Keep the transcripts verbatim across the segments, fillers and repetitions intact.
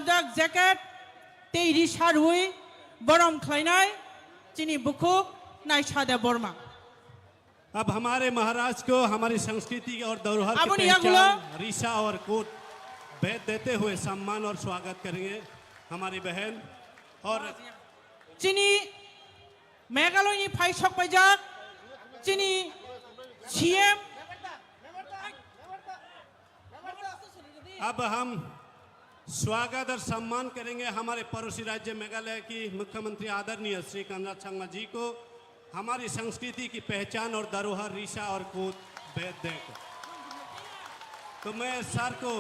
Jak jacket tei risa rwi borom khlainai chini bukhuk Naisa Debbarma. अब हमारे महाराज को हमारी संस्कृति और धरोहर की Aboni पहचान, yagulo रिसा और कोट भेद देते हुए सम्मान और स्वागत करेंगे हमारी बहन और chini Meghalaya ni phai sok paijak chini C M. अब हम स्वागत और सम्मान करेंगे हमारे पड़ोसी राज्य मेघालय की मुख्यमंत्री आदरणीय श्री कोनराड संगमा जी को, हमारी संस्कृति की पहचान और धरोहर रिसा और कोट भेद देकर। तो मैं सर को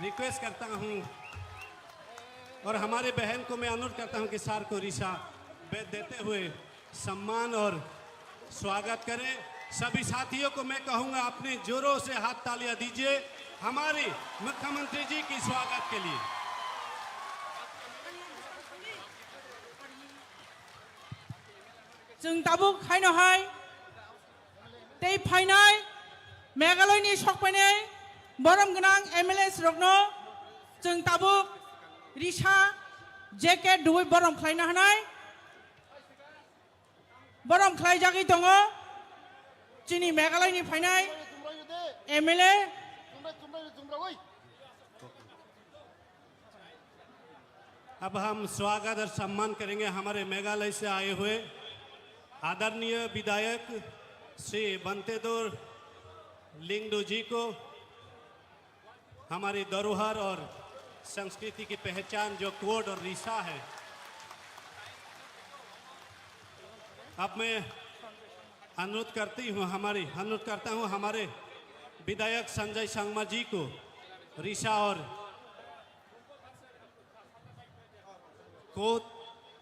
रिक्वेस्ट करता हूँ और हमारे बहन को मैं अनुरोध करता हूँ कि सर को रिसा भेद देते हुए सम्मान और स्वागत करें। सभी साथियों को मैं कहूंगा, अपने जोरों से हाथ तालियां दीजिए हमारी मुख्यमंत्री जी की स्वागत के लिए। Chwng tabuk haino hai tei phainai Meghalaya ni sok painai borom gwnang M L As rokno chwng tabuk risa jacket rwi borom khlaina hwnwi borom khlaijagwi tongo chini Meghalaya ni phainai M L A. अब हम स्वागत और सम्मान करेंगे हमारे मेघालय से आए हुए आदरणीय विधायक श्री बंतेदोर लिंगडो जी को। हमारी धरोहर और संस्कृति की पहचान जो कोट और रिसा है, अब मैं अनुरोध करती हूँ, हमारी अनुरोध करता हूँ हमारे विधायक संजय संगमा जी को रिसा और कोट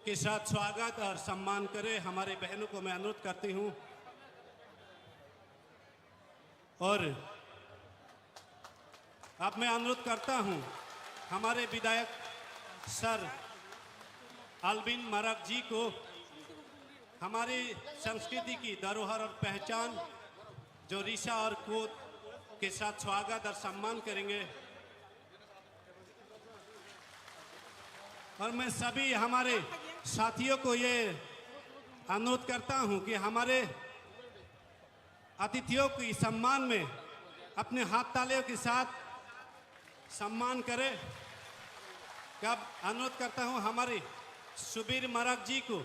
के साथ स्वागत और सम्मान करें। हमारे बहनों को मैं अनुरोध करती हूँ और अब मैं अनुरोध करता हूं हमारे विधायक सर अल्विन मारक जी को हमारी संस्कृति की धरोहर और पहचान जो रिसा और कोट के साथ स्वागत और सम्मान करेंगे। और मैं सभी हमारे साथियों को ये अनुरोध करता हूं कि हमारे अतिथियों की सम्मान में अपने हाथ तालियों के साथ सम्मान करें। अब अनुरोध करता हूं हमारे सुबीर मारक जी को,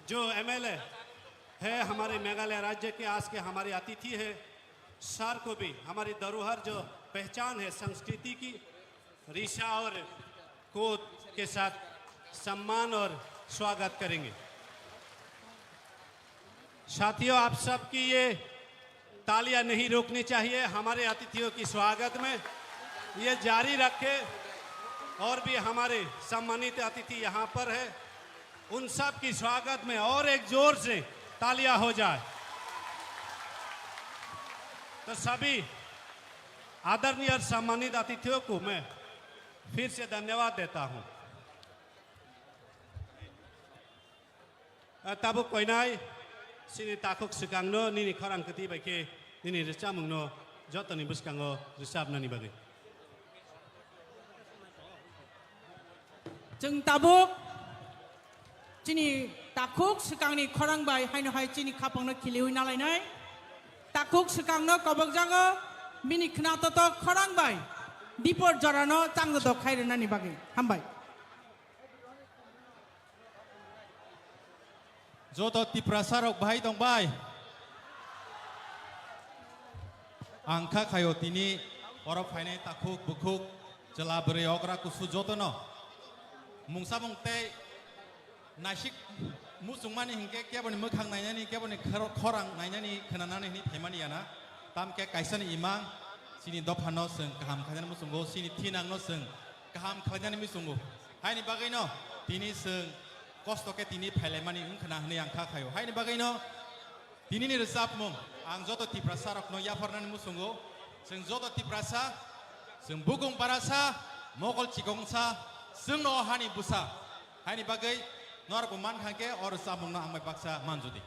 जो M L A है हमारे मेघालय राज्य के, आज के हमारे अतिथि है, सर को भी हमारी धरोहर जो पहचान है संस्कृति की, रिसा और कोट के साथ सम्मान और स्वागत करेंगे। साथियों, आप सबकी ये तालियां नहीं रुकनी चाहिए हमारे अतिथियों की स्वागत में, ये जारी रखें। और भी हमारे सम्मानित अतिथि यहाँ पर है, उन सब की स्वागत में और एक जोर से तालियां हो जाए। तो सभी आदरणीय और सम्मानित अतिथियों को मैं फिर से धन्यवाद देता हूं। Tabuk koinai, chini takhuk swkangno nini khorang kwtwi bai khe nini rwchapmungno jotoni bwskango rwchapnani bagwi. Chwng tabuk chini takhuk swkangni khorang bai haino hai chini khapangno khiliwi nalainai. Takhuk swkangno kobokjago bini khna totok khorang bai dipor jorano changdodok khai rwnani bagwi. Hambai. Joto Tiprasa rok bahai tong bai? Ang kha khaio tini oro phainai takhuk bukhuk chwla bwrwi okra kusu jotono mungsa mung tei naisik muchungmani hinkhe keboni mwkhang nainani, keboni khor-, khorang nainani, khwnanani hwnwi phaimani yana. Tamkhe kaisani imang chini dophano chwng kaham khainani muchungo, chini thinangno chwng kaham khlainani muchungo. Haini bagwino tini chwng kosto khe tini phailaimani wngkhwna hwnwi ang kha khaio. Haini bagwino tinini rwchapmung ang joto Tiprasa rokno yapharnani muchungo. Chwng joto Tiprasa, chwng bukung barasa, mokol chikongsa, chwngno o hani bwsa. Haini bagwi norokbo mankha khe o rwchapmungno ang bai baksa manjudi.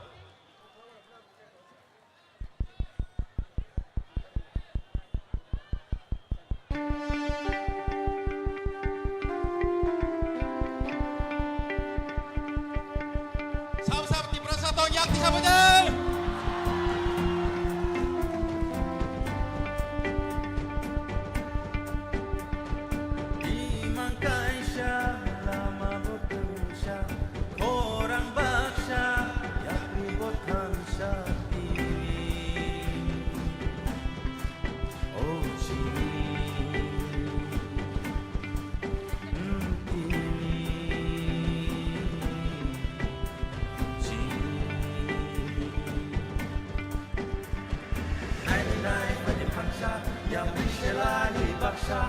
Imang kaisa, lama bo twisa, khorang baksa, yapri bo thansa, tini, o chini, mm, tini, chini. Nainai nainai bani phansa, yapri selai ni baksa,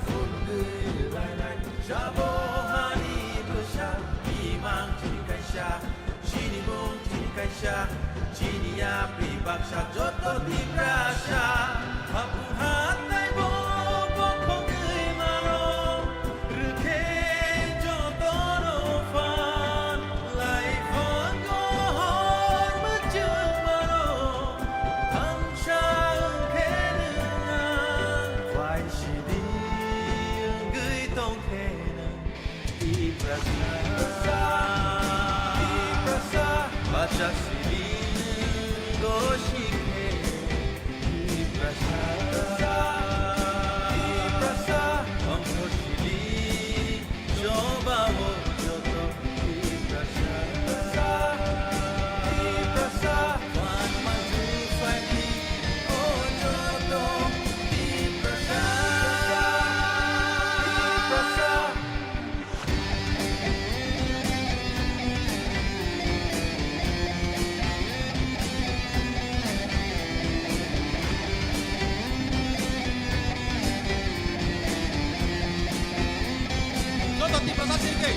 phunugwi lainai, jabo hani bwsa, imang chini kaisa, chini mung chini kaisa, chini yapri baksa, joto Tiprasa, haphung hathai bo bokhogwi mano. Rwkhe jotono phan, laiphang gohor mwchwng mano. Thansa wngkhe nwng ang, phaisidi wngwi tongkhe nwng. Tiprasa, Tiprasa, bachasidi wngwi sikhe. Tiprasa, Tiprasa, ongkhorchini choba o joto Tiprasa, Tiprasa, phan manju phaidi o joto Tiprasa, Tiprasa. Joto Tiprasa sirkhe.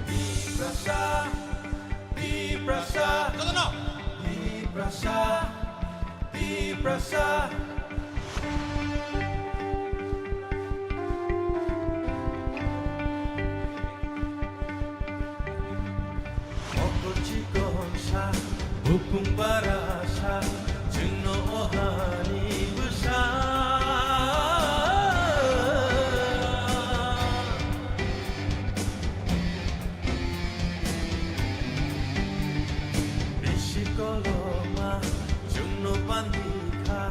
Tiprasa, Tiprasa, jotono. Tiprasa, Tiprasa. Mokol chikon sa, bupung bara sa, chwngno o hani bwsa. Bisi koloma chwngno pandi kha,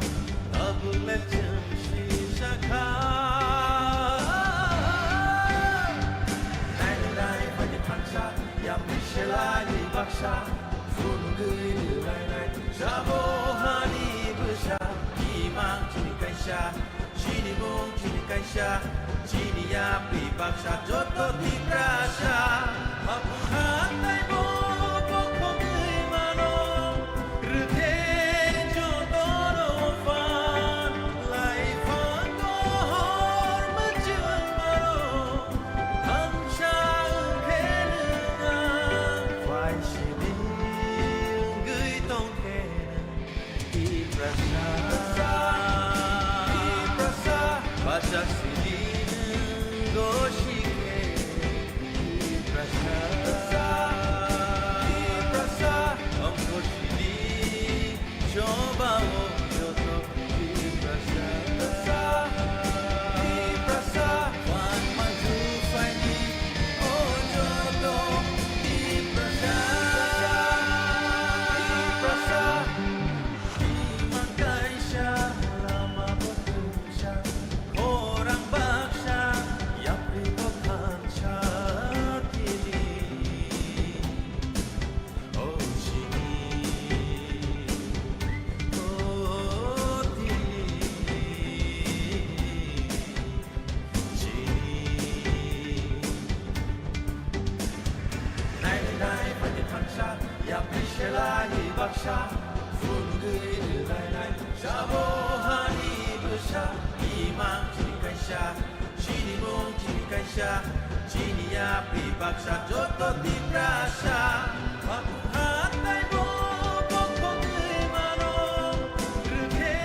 tabuk le chwng sisa kha. Nainai nainai bani phansa, yapri selai ni baksa, phunugwi lainai, jabo hani bwsa, imang chini kaisa. Chini mung chini kaisa, chini yapri baksa joto Tiprasa. Haphung hathai bo bokhogwi mano, rwkhe jotono phan, laiphang gohor mwchwng mano. Thansa wngkhe nwng ang, phaisidi wngwi tongkhe nwng. Tiprasa, Tiprasa, bachasidi wngwi sikhe. Tiprasa, Tiprasa, ongkhorchini choba o joto Tiprasa, Tiprasa, phan manju phaidi o joto Tiprasa, Tiprasa. Imang kaisa, lama bo twisa, khorang baksa, yapri bo thansa, tini, o chini, o tini, chini. Nainai nainai bani phansa, yapri selai ni baksa, phunugwi lainai, jabo hani bwsa, imang chini kaisa, chini mung chini kaisa, chini yapri baksa joto Tiprasa. Haphung hathai bo bokhogwi mano, rwkhe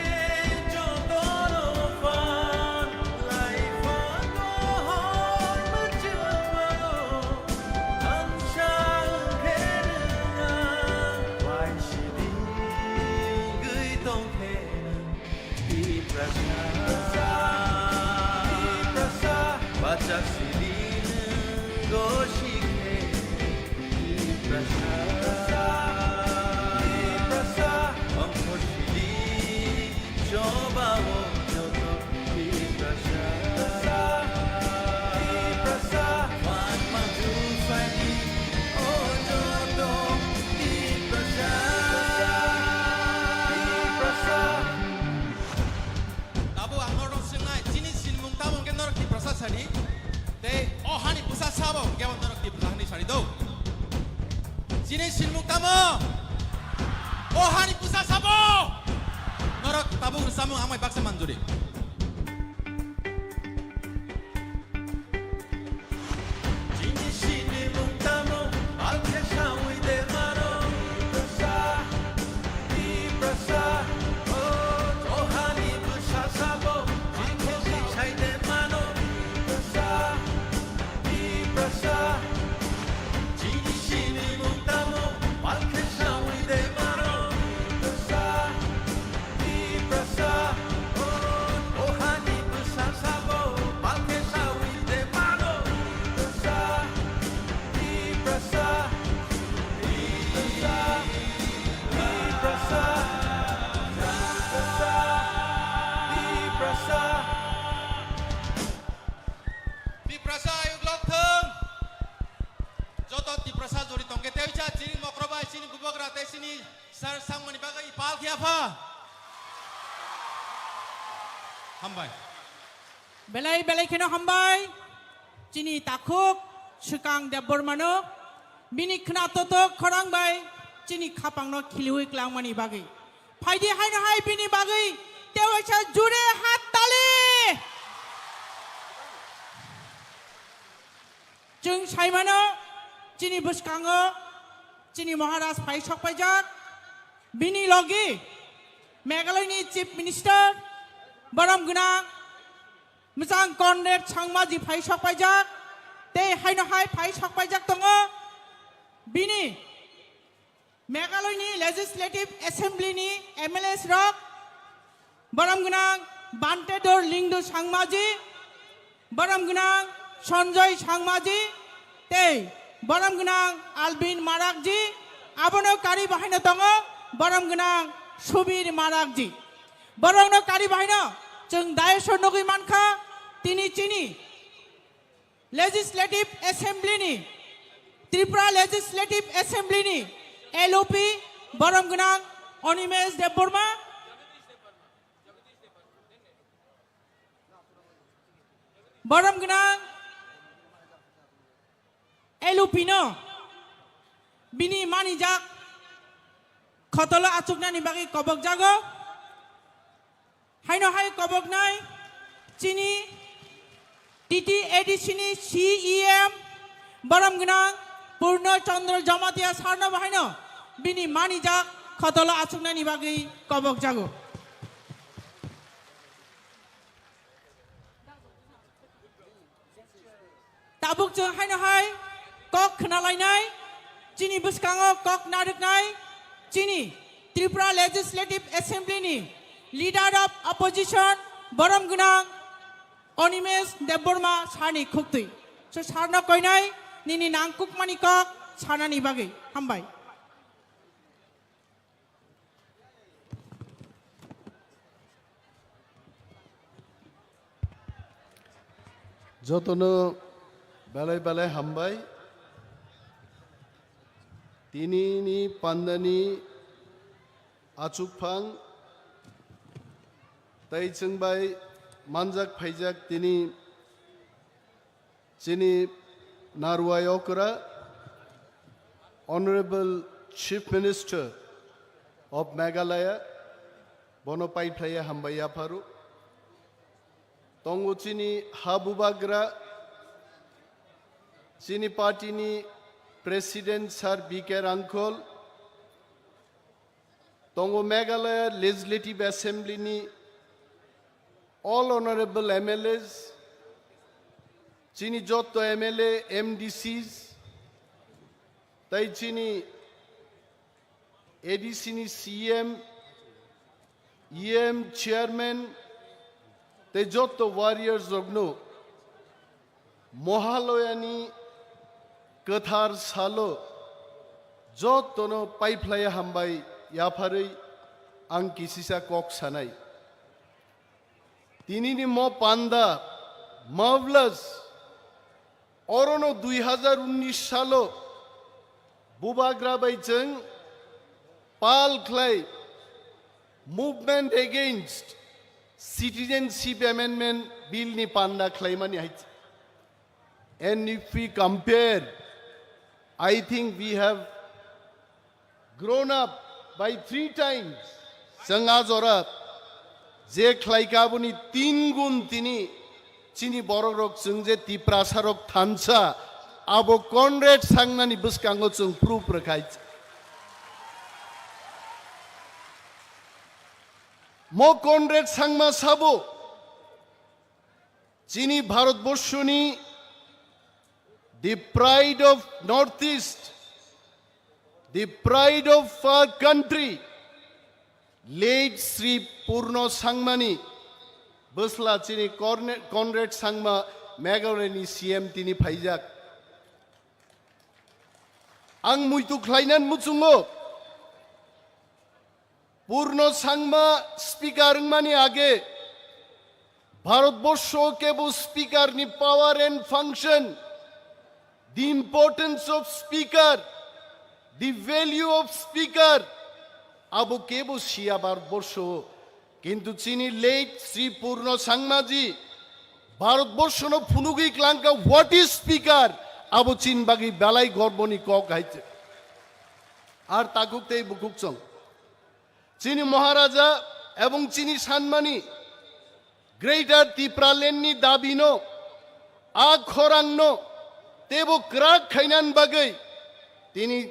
jotono phan, laiphang gohor mwchwng mano. Thansa wngkhe nwng ang, phaisidi wngwi tongkhe nwng. Tiprasa, Tiprasa, bachasidi nwng Tabuk ang norok swngnai, chini sinimung tamo hwnkhe norok Tiprasa sadi? Tei o hani bwsa sabo hwnkhe bo norok Tiprasa hwnwi sadi do? Chini sinimung tamo? O hani bwsa sabo? Norok tabuk rwchapmung amai baksa manjuri. Tiprasa ayuk lok thung. Joto Tiprasa jori tongkhe tei cha chini mokro bai chini bubagra tei chini sar sangmani bagwi pal khiya pha. Hambai. Belai belai kheno hambai. Chini takhuk Swkang Debbarmano bini khna totok khorang bai chini khapangno khiliwi klangmani bagwi. Phaidi haino hai bini bagwi tewaisa jure hat tali. Chwng saimano chini bwskango chini Maharaj phai sokpaijak. Bini logi Meghalayani Chief Minister borom gwnang Mwchang Conrad Sangmaji phai sokpaijak, tei haino hai phai sokpaijak tongo. Bini Meghalayani Legislative Assembly ni M L As rok, borom gwnang Bantedor Lingdu Sangmaji, borom gwnang Sanjoy Sangmaji, tei borom gwnang Albin Marakji, abono kari bahaino tongo borom gwnang Subir Marakji. Borokno kari bahaino chwng dais o nugwi mankha, tini chini Legislative Assembly ni, Tripura Legislative Assembly ni L O P borom gwnang Animesh Debbarma, borom gwnang L O P no bini manijak khotolo achuknani bagwi kobokjago. Haino hai koboknai chini T T A D C ni C E M borom gwnang Purno Chandra Jamatia sarno bahaino bini manijak khotolo achuknani bagwi kobokjago. Tabuk chwng haino hai kok khna lainai, chini bwskango kok narwknai, chini Tripura Legislative Assembly ni Leader of Opposition borom gwnang Animesh Debbarma sani khuktwi. So sarno koinai nini nangkukmani kok sanani bagwi. Hambai. Jotono belai belai hambai. Tini ni pandani achukphang tei chwng bai manjak phaijak tini chini narwai okra, Honorable Chief Minister of Meghalaya, bono paiphlaiya hambai yapharo. Tongo chini ha bubagra, chini party ni President Sir B K Rangkhol, tongo Meghalaya Legislative Assembly ni all honorable M L As, chini jotto M L A, M D Cs, tei chini A D C ni C M, E M, Chairman, tei jotto warriors rokno Mohalaya ni Kwthar salo jotono paiphlaiya hambai yapharwi ang kisisa kok sanai. Tinini mo panda Mavlas orono dui hazar unnish salo bubagra bai chwng pal khlai Movement Against Citizenship Amendment Bill ni panda khlaimani hai. And if we compare, I think we have grown up by three times. Chwng a jora je khlaika aboni tin gun tini chini borok rok chwng je Tiprasa rok thansa abo Conrad Sangmani bwskango chwng proof rwkhai. Mo Conrad Sangma sabo chini Bharatborshoni the pride of Northeast, the pride of our country, late Sri Purno Sangmani bwsla chini Corne-, Conrad Sangma Meghalayani C M tini phaijak. Ang muitu khlainan muchungo Purno Sangma speaker wngmani age Bharatborsho kebo speaker ni power and function, the importance of speaker, the value of speaker, abo kebo siya Bharatborsho. Kintu chini late Sri Purno Sangmaji Bharatborshono phunugwi klangka what is speaker, abo chin bagwi belai gorboni kok hai. Ar takhuk tei bukhuk chwng. Chini Maharaja ebong chini sanmani Greater Tipraland ni dabi no, a khorang no tebo kwrak khainan bagwi tini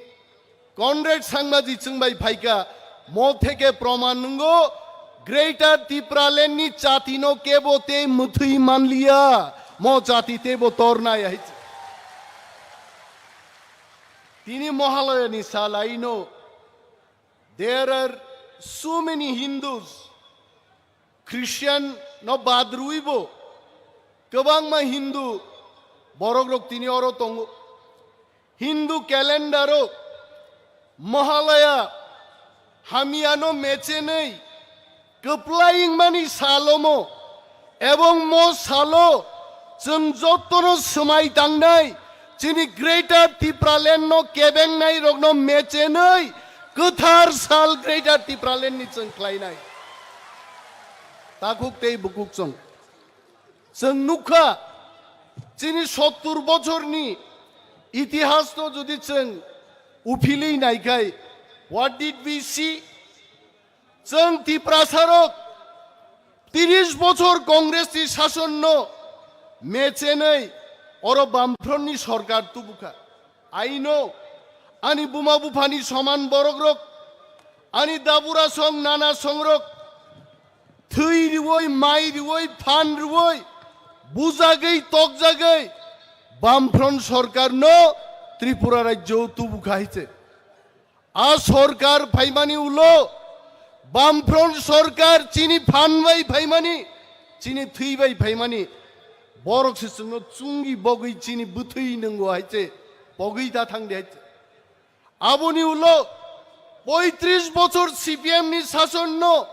Conrad Sangmaji chwngbai phaika, mo theke proman nungo Greater Tipraland ni chati no kebo tei mwthwi manliya, mo chati tebo tornai hai. Tini Mahalaya ni salai no There are so many Hindus, Christian no bad rwibo kwbangma Hindu borok rok tini oro tongo. Hindu calendar o Mahalaya hamya no mechenwi kwplai wngmani salomo ebong mo salo chwng jotono swmai tangnai chini Greater Tipraland no kebengnai rokno mechenwi kwthar sal Greater Tipraland ni chwng khlainai. Takhuk tei bukhuk chwng. Chwng nukha chini sottur bochorni itihas no jodi chwng uphilwi naikhai, what did we see? Chwng Tiprasa rok tris bochor Congress ni sason no mechenwi oro Bamfront ni sorkar tubukha. I know, ani buma buphani soman borok rok, ani dabura song nana song rok, thwi riwi, mai riwi, phan riwi, bujagwi, tokjagwi, Bamfront sorkar no Tripura rajyo tubukha hai se. A sorkar phaimani ulo, Bamfront sorkar chini phan bai phaimani, chini thwi bai phaimani, borok se chwngno chungi bogwi chini bwthwi nwngo hai se, pogwi ta thang de hai se. Aboni ulo poitris bochor C P M ni sason no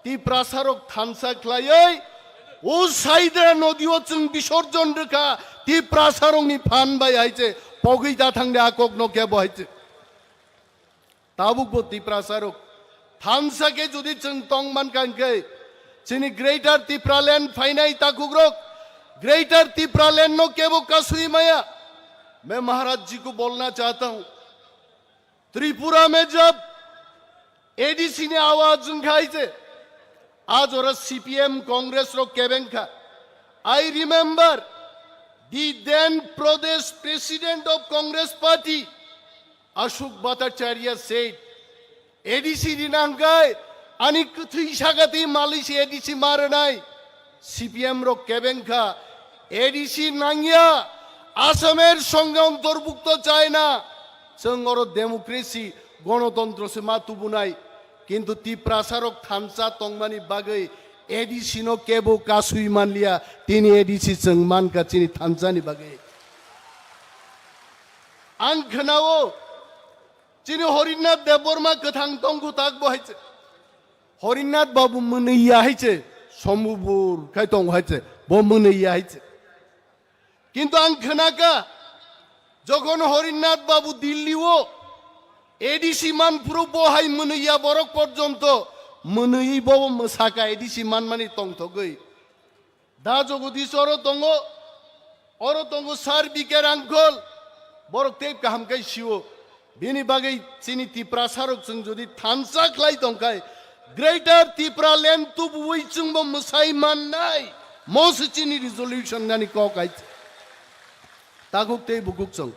Tiprasa rok thansa khlaiwi o Saidra nodi o chwng bisorjon rwkha Tiprasa rokni phan bai hai se, pogwi ta thang de a kok no kebo hai se. Tabukbo Tiprasa rok thansa khe jodi chwng tong mankha hwnkhe, chini Greater Tipraland phainai takhuk rok, Greater Tipraland no kebo kasui maya. मैं महाराज जी को बोलना चाहता हूं, त्रिपुरा में जब A D C ni awaz wngkha hai je, a jora C P M Congress rok kebeng kha. I remember the then Pradesh President of Congress Party, Ashok Bhattacharya said, A D C rina hwnkhe ani kwthwi sakati malwi se A D C ma rwnai. C P M rok kebeng kha, A D C nangya, Asamer songhe ontorbukto chai na. Chwng oro democracy, gonotontro se ma tubunai. Kintu Tiprasa rok thansa tongmani bagwi A D C no kebo kasui manliya, tini A D C chwng mankha chini thansani bagwi. Ang khwnao, chini Horinath Debbarma kwthang tongkhu tak bo hai se. Horinath Babu mwnwi ya hai se, sombubur khai tongo hai se, bo mwnwi ya hai se. Kintu ang khwnakha, jokhon Horinath Babu Delhi o A D C manphuru bo hai mwnwi ya borok porjonto mwnwi bo mwsakha A D C manmani tongthogwi. Da Jagadish oro tongo, oro tongo Sir B K Rangkhol, borok tei kaham khai sio. Bini bagwi chini Tiprasa rok chwng jodi thansa khlai tongkhai, Greater Tipraland tubuwi chwngbo mwsai mannai, mo se chini resolution nani kok hai. Takhuk tei bukhuk chwng.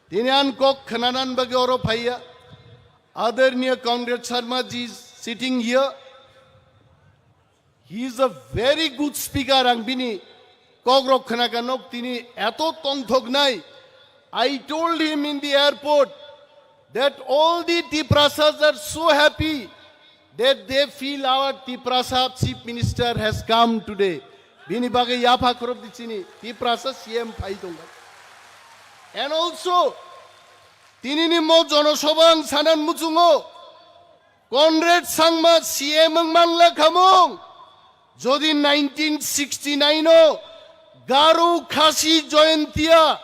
Tini an kok khwnanan bagwi oro phaiya. Adorniya Conrad Sharma ji is sitting here. He is a very good speaker, ang bini kokrok khwnakha nok tini eto tongthoknai. I told him in the airport that all the Tiprasas are so happy that they feel our Tiprasa chief minister has come today. Bini bagwi yapha khorok di chini Tiprasa C M phai tongkha. And also, tinini mo jonosabha ang sanan muchungo, Conrad Sangma C M wng manla khamung. Jodi nineteen sixty-nine o Garo Khasi Jaintia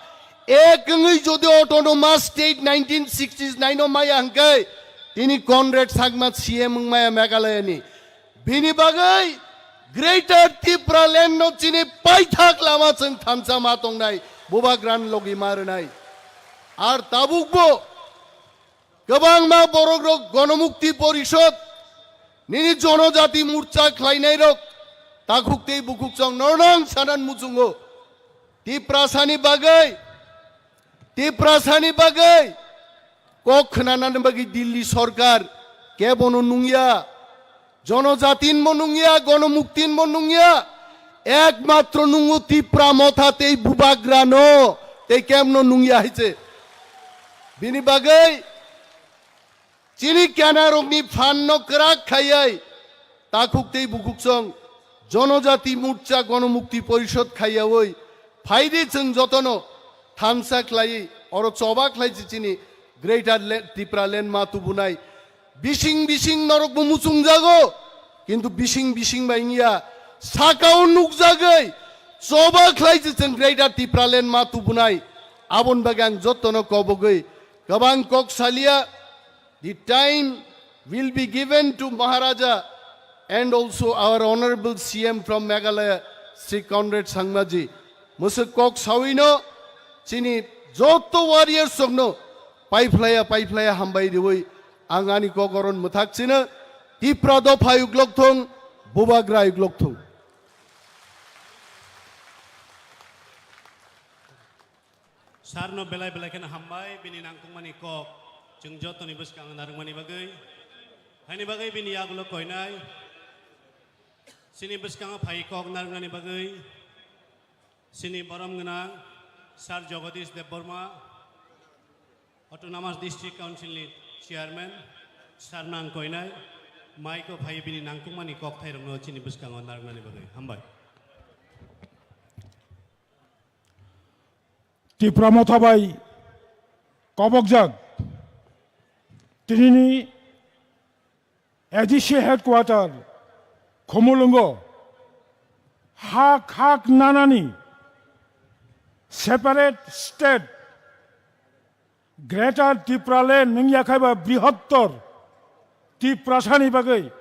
ek wngwi jodi autonomous state nineteen sixty-nine o maya hwnkhe, tini Conrad Sangma C M wng maya Meghalaya ni. Bini bagwi Greater Tipraland no chini paithak lama chwng thansa ma tongnai, bubagra ni logi ma rwnai. Ar tabukbo kwbangma borokrok Gonomukti Porishod, nini Jonojati Morcha khlainairok, takhuk tei bukhuk chwng nornang sanan muchungo. Tiprasani bagwi, Tiprasani bagwi kok khwnanani bagwi Delhi sorkar kebono nungya. Jonojatin mo nungya, Gonomuktin mo nungya, ekmatro nungo Tipra Motha tei bubagrano tei kemno nungya hai se. Bini bagwi chini kenarokni phanno kwrak khaiwi takhuk tei bukhuk chwng Jonojati Morcha Gonomukti Porishod khaiyawi phaidi chwng jotono thansa khlaiwi oro choba khlai se chini Greater Le-, Tipraland ma tubunai. Bising bising norokbo muchungjago, kintu bising bising bai wngya, sakao nukjagwi choba khlai se chwng Greater Tipraland ma tubunai. Aboni bagwi ang jottono kobogwi kwbang kok saliya. The time will be given to Maharaja and also our honorable C M from Meghalaya, Shri Conrad Sangmaji. Mwswk kok sawino chini jotto warriors rokno paiphlaya paiphlaya hambai riwi ang ani kok oron mwthak chino. Tipra dopha yuklok thung, bubagra yuklok thung. Sarno belai belai kheno hambai bini nangkukmani kok chwng jotoni bwskango narwkmani bagwi. Haini bagwi bini yagulo koinai chini bwskango phai kok narwknani bagwi chini borom gwnang Sir Jagadish Debbarma, Autonomous District Council ni Chairman, Sir nang koinai, maiko phai bini nangkukmani kok thairokno chini bwskango narwknani bagwi. Hambai. Tipra Motha bai kobokjak tinini A D C headquarter Khumulwngo hak hak nanani separate state Greater Tipraland wngya khaiba brihottor Tiprasani bagwi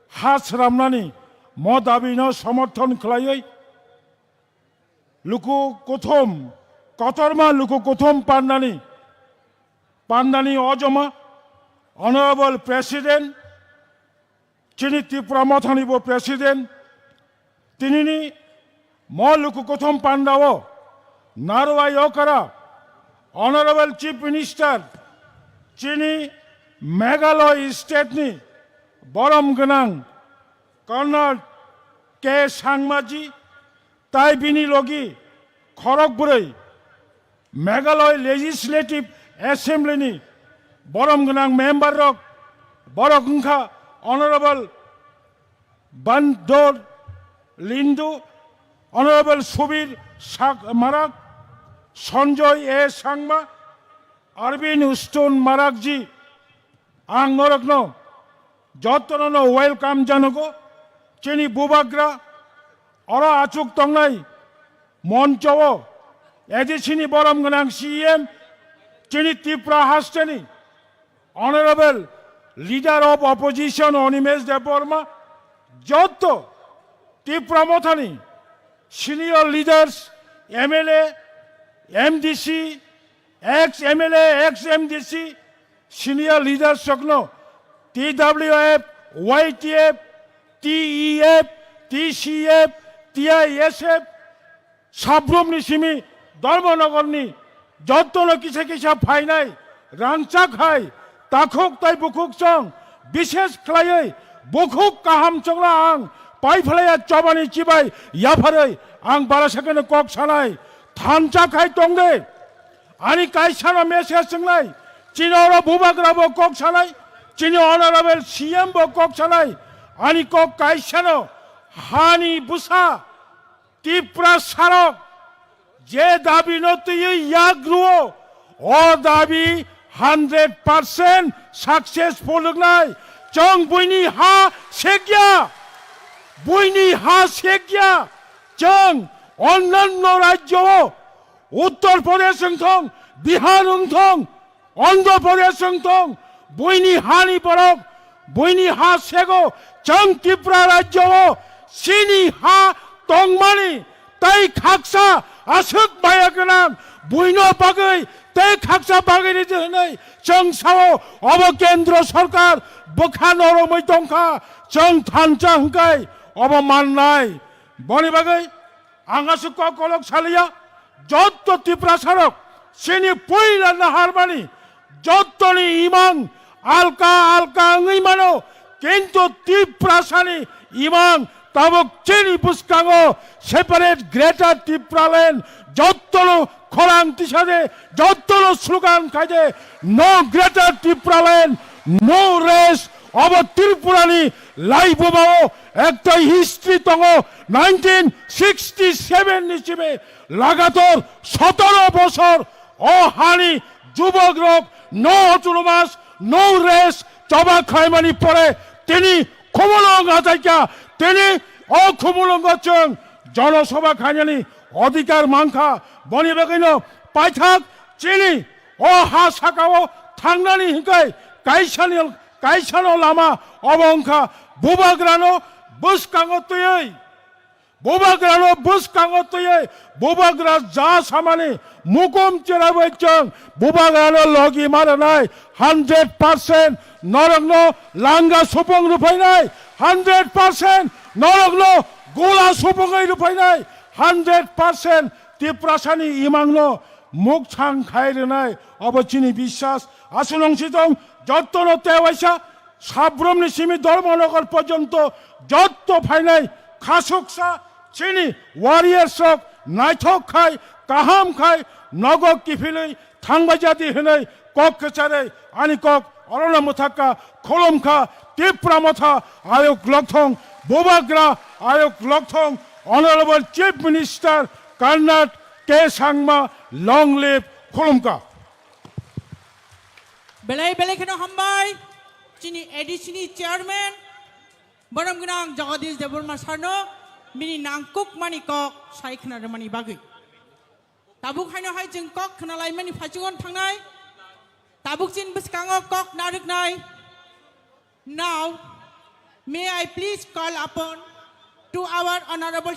ha sramnani mo dabino somorthon khlaiwi luku kuthum, kotorma luku kuthum pandani, pandani ojoma, Honorable President, chini Tipra Mothani bo President, tinini mo luku kuthum pandao, Narwai Okara, Honorable Chief Minister, chini Meghalaya State ni borom gwnang Conrad K Sangmaji, tai bini logi khorok bwrwi Meghalaya Legislative Assembly ni borom gwnang member rok, borok wngkha Honorable Bandor Lindu, Honorable Subir Sak-, Marak, Sanjoy A Sangma, Arvind Uston Marakji, ang norokno jotono no welcome janogo. Chini bubagra oro achuk tongnai moncho o A D C ni borom gwnang C E M, chini Tripura hasteni Honorable Leader of Opposition Animesh Debbarma, joto Tripura mothani senior leaders, M L A, M D C, ex M L A, ex M D C, senior leaders rokno T W F, Y T F, T E F, T C F, T I S F, Sabrumni simi Dharmanagarni jotono kisa kisa phainai rangchak hai takhuk tai bukhuk chwng bishes khlaiwi bukhuk kaham chwngno ang paiphlaiya chobani chibai yapharwi ang barasakeno kok sanai thansa khai tongde. Ani kaisano message swngnai, chini oro bubagra bo kok sanai, chini honorable C M bo kok sanai, ani kok kaisano hani bwsa Tiprasarok je dabi no twiwi yak rwo, o dabi hundred percent successful wngnai. Chwng buini ha sekya, buini ha sekya. Chwng onnanno rajyo o, Uttar Pradesh wngthong, Bihar wngthong, Andhra Pradesh wngthong, buini hani borok, buini ha sego, chwng Tripura rajyo o chini ha tongmani tei khaksa aswk maya gwnang buino bagwi tei khaksa bagwi ridi hwnwi chwng sao. Obo kendro sorkar bwkha noromwi tongkha, chwng thansa hwnkhe obo mannai. Boni bagwi ang aswk kok kolok saliya, jotto Tiprasarok chini puila naharmani jottoni imang alka alka wngwi mano, kintu Tiprasani imang tabuk chini bwskango separate Greater Tipraland, jottono khorang tisade, jottono slogan khaide, "No Greater Tipraland, no rest." Obo Tripurani laibumao ekta history tongo, nineteen sixty seven ni simi lagator sotoro bosor o hani jubok rok no autonomous, no rest choba khlaimani pore tini khumulwng achaikha, tini o khumulwngo chwng jonosabha khainani odhikar mankha. Boni bagwino paithak chini o ha sakao thangnani hwnkhe kaisani, kaisano lama obo wngkha bubagrano bwskango twiwi, bubagrano bwskango twiwi bubagra ja samani mukum cherabai chwng bubagrano logi maranai. Hundred percent norokno langa supung rwphainai, hundred percent norokno gola supungwi rwphainai, hundred percent Tiprasani imangno mukthang khai rwnai. Obo chini biswas. Aswk nung sitong jottono tewaisa Sabrumni simi Dharmanagar porjonto jotto phainai khasuksa chini warriors rok naithok khai, kaham khai, nogo kiphilwi thangbai jadi hwnwi kok kwcharwi ani kok orono mwthakha, khulumkha Tipra Motha Ayuk Lokthong, Bubagra Ayuk Lokthong, Honorable Chief Minister Conrad K Sangma, long live, khulumkha. Belai belai kheno hambai chini A D C ni chairman, borom gwnang Jagadish Debbarma sarno bini nangkukmani kok sai khna rwmani bagwi. Tabuk haino hai chwng kok khna laimani phaichungo thangnai. Tabuk chini bwskango kok narwknai. Now, may I please call upon to our honorable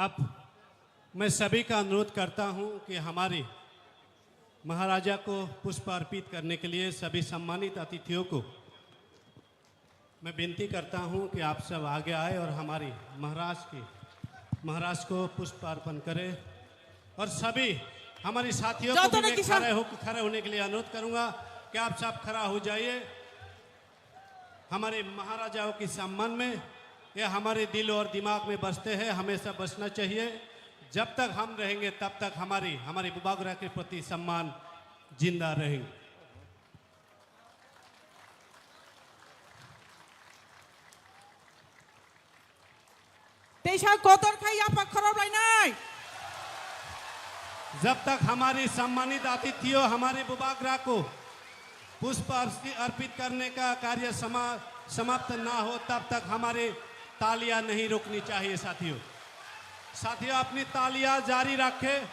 अब मैं सभी का अनुरोध करता हूं कि हमारे महाराजा को पुष्प अर्पित करने के लिए सभी सम्मानित अतिथियों को मैं विनती करता हूं कि आप सब आगे आए और हमारी महाराज की, महाराज को पुष्प अर्पण करें। और सभी हमारे साथियों को भी मैं खड़े हो, खड़े होने के लिए अनुरोध करूंगा कि आप सब खड़ा हो जाइए। हमारे महाराजाओं के सम्मान में ये हमारे दिल और दिमाग में बसते हैं, हमेशा बसना चाहिए। जब तक हम रहेंगे, तब तक हमारी, हमारे बुबागरा के प्रति सम्मान जिंदा रहेंगे। Teisa kotor khai yapak khorok lainai. जब तक हमारे सम्मानित अतिथियों हमारे बुबाग्रा को पुष्प अर्पि- अर्पित करने का कार्य समा- समाप्त ना हो, तब तक हमारी तालियां नहीं रुकनी चाहिए साथियों। साथियों, अपनी तालियां जारी रखें,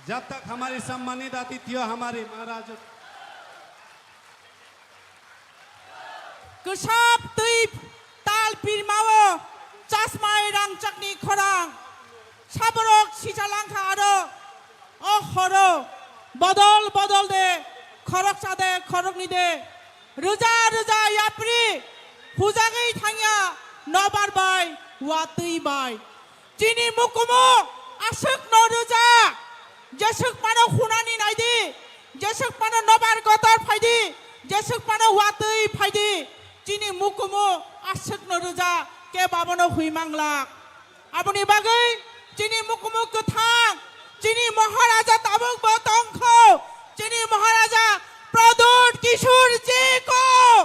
जब तक हमारे सम्मानित अतिथियों हमारे महाराज Kwsap twi tal pirmao chasmai rangchakni khorang. Saborok sijalangkha aro o horo bodol bodol de khoroksa de khorokni de rwja rwja yapri hujagwi thangya nobar bai watwi bai. Chini mukumu aswk no rwja, jeswk phano hunani naidi, jeswk phano nobar gotor phaidi, jeswk phano watwi phaidi. Chini mukumu aswk no rwja, kebo abono hui manglak. Aboni bagwi chini mukumu kwthang, chini Maharaja tabuk bo tongkho, chini Maharaja Pradyut Kishore ji ko,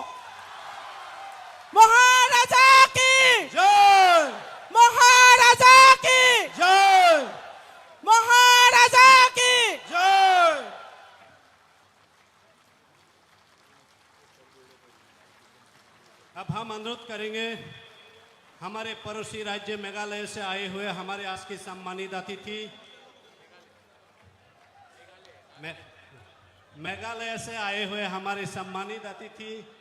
Maharaja ki, जय। Maharaja ki, जय। Maharaja ki. जय। अब हम अनुरोध करेंगे हमारे पड़ोसी राज्य मेघालय से आए हुए हमारे आज के सम्मानित अतिथि, मे- मेघालय से आए हुए हमारे सम्मानित अतिथि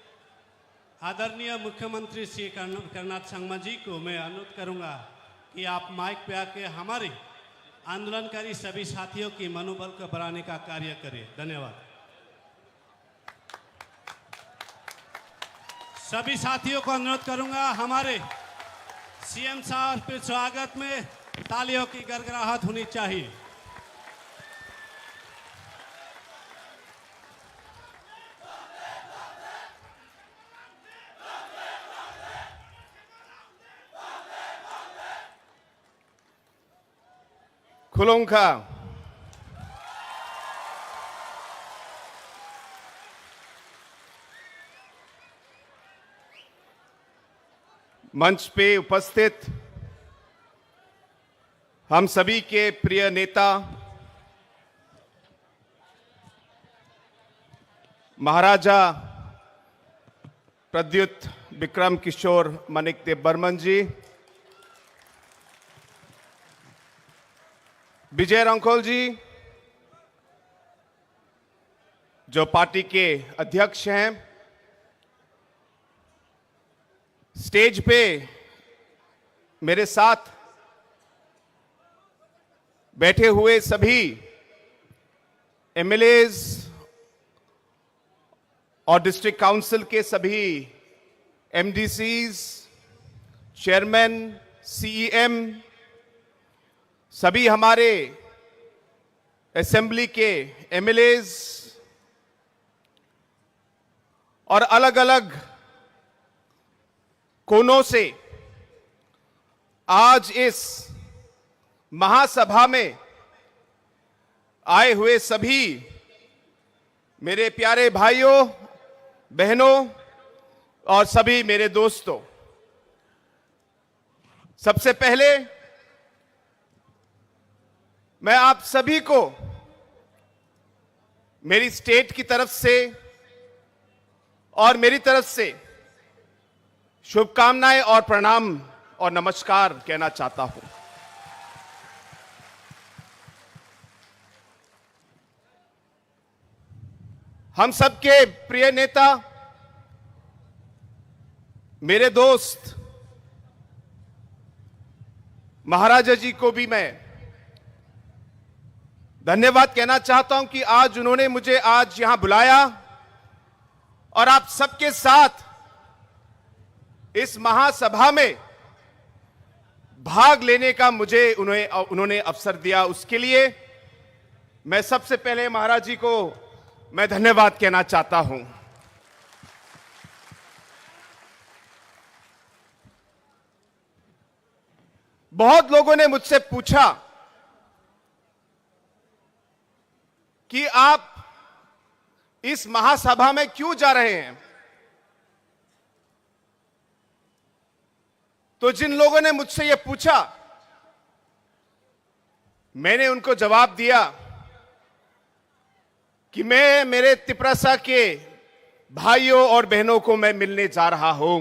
आदरणीय मुख्यमंत्री श्री कर्ण- कर्नाड संगमा जी को मैं अनुरोध करूंगा कि आप माइक पे आके हमारे आंदोलनकारी सभी साथियों की मनोबल को बढ़ाने का कार्य करें। धन्यवाद। सभी साथियों को अनुरोध करूंगा, हमारे सीएम साहब के स्वागत में तालियों की गड़गड़ाहट होनी चाहिए। खुलुमखा। मंच पे उपस्थित हम सभी के प्रिय नेता महाराजा प्रद्युत विक्रम किशोर मानिक देव बर्मन जी, विजय रंखोल जी, जो पार्टी के अध्यक्ष हैं, स्टेज पे मेरे साथ बैठे हुए सभी एमएलएज और डिस्ट्रिक्ट काउंसिल के सभी एमडीसीज, चेयरमैन, सीईएम, सभी हमारे असेंबली के एमएलएज और अलग-अलग कोनों से आज इस महासभा में आए हुए सभी मेरे प्यारे भाइयों, बहनों और सभी मेरे दोस्तों, सबसे पहले मैं आप सभी को मेरी स्टेट की तरफ से और मेरी तरफ से शुभकामनाएं और प्रणाम और नमस्कार कहना चाहता हूं। हम सबके प्रिय नेता, मेरे दोस्त महाराजा जी को भी मैं धन्यवाद कहना चाहता हूं कि आज उन्होंने मुझे आज यहां बुलाया और आप सबके साथ इस महासभा में भाग लेने का मुझे उन्हें, उन्होंने अवसर दिया, उसके लिए मैं सबसे पहले महाराज जी को मैं धन्यवाद कहना चाहता हूं। बहुत लोगों ने मुझसे पूछा कि आप इस महासभा में क्यों जा रहे हैं, तो जिन लोगों ने मुझसे ये पूछा, मैंने उनको जवाब दिया कि मैं मेरे तिपरासा के भाइयों और बहनों को मैं मिलने जा रहा हूं।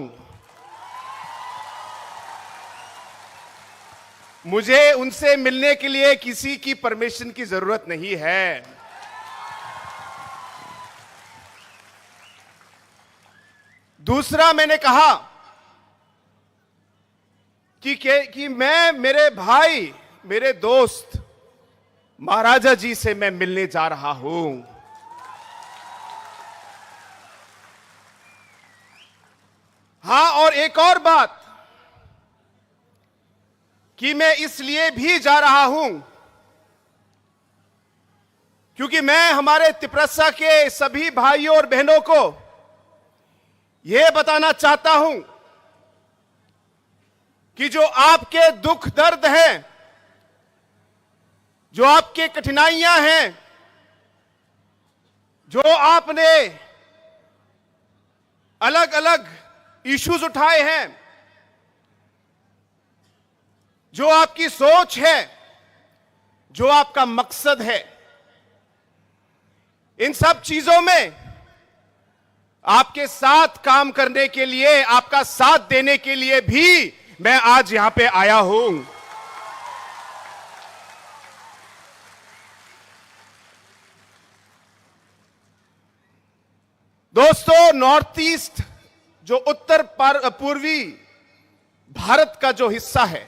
मुझे उनसे मिलने के लिए किसी की परमिशन की जरूरत नहीं है। दूसरा, मैंने कहा कि, कि, कि मैं मेरे भाई, मेरे दोस्त महाराजा जी से मैं मिलने जा रहा हूं। हां, और एक और बात कि मैं इसलिए भी जा रहा हूं क्योंकि मैं हमारे तिपरासा के सभी भाइयों और बहनों को यह बताना चाहता हूं कि जो आपके दुख दर्द हैं, जो आपके कठिनाइयां हैं, जो आपने अलग-अलग इश्यूज उठाए हैं, जो आपकी सोच है, जो आपका मकसद है, इन सब चीजों में आपके साथ काम करने के लिए, आपका साथ देने के लिए भी मैं आज यहां पे आया हूं। दोस्तों, नॉर्थ ईस्ट जो उत्तर पर-, पूर्वी भारत का जो हिस्सा है,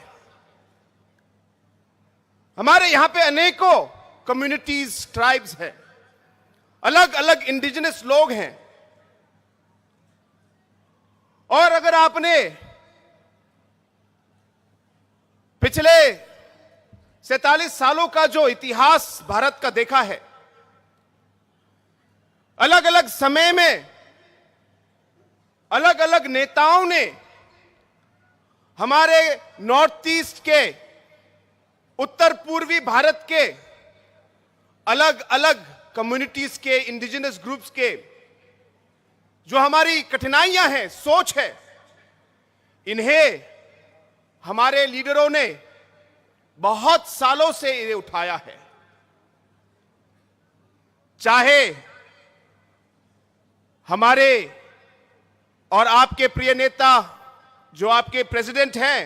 हमारे यहां पे अनेकों कम्युनिटीज, ट्राइब्स हैं, अलग-अलग इंडिजिनस लोग हैं। और अगर आपने पिछले सैंतालीस सालों का जो इतिहास भारत का देखा है, अलग-अलग समय में अलग-अलग नेताओं ने हमारे नॉर्थ ईस्ट के, उत्तर पूर्वी भारत के अलग-अलग कम्युनिटीज के, इंडिजिनस ग्रुप्स के जो हमारी कठिनाइयां हैं, सोच है, इन्हें हमारे लीडरों ने बहुत सालों से ये उठाया है। चाहे हमारे और आपके प्रिय नेता, जो आपके प्रेसिडेंट हैं,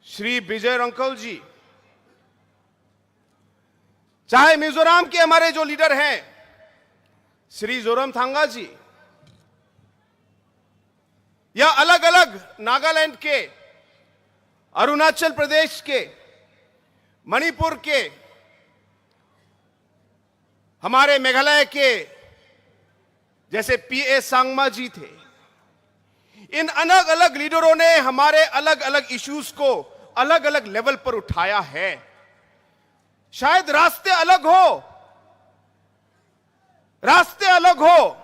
श्री विजय रंकल जी, चाहे मिजोरम के हमारे जो लीडर हैं, श्री जोरमथंगा जी, या अलग-अलग नागालैंड के, अरुणाचल प्रदेश के, मणिपुर के, हमारे मेघालय के जैसे पीए संगमा जी थे, इन अलग-अलग लीडरों ने हमारे अलग-अलग इश्यूज को अलग-अलग लेवल पर उठाया है। शायद रास्ते अलग हो, रास्ते अलग हो,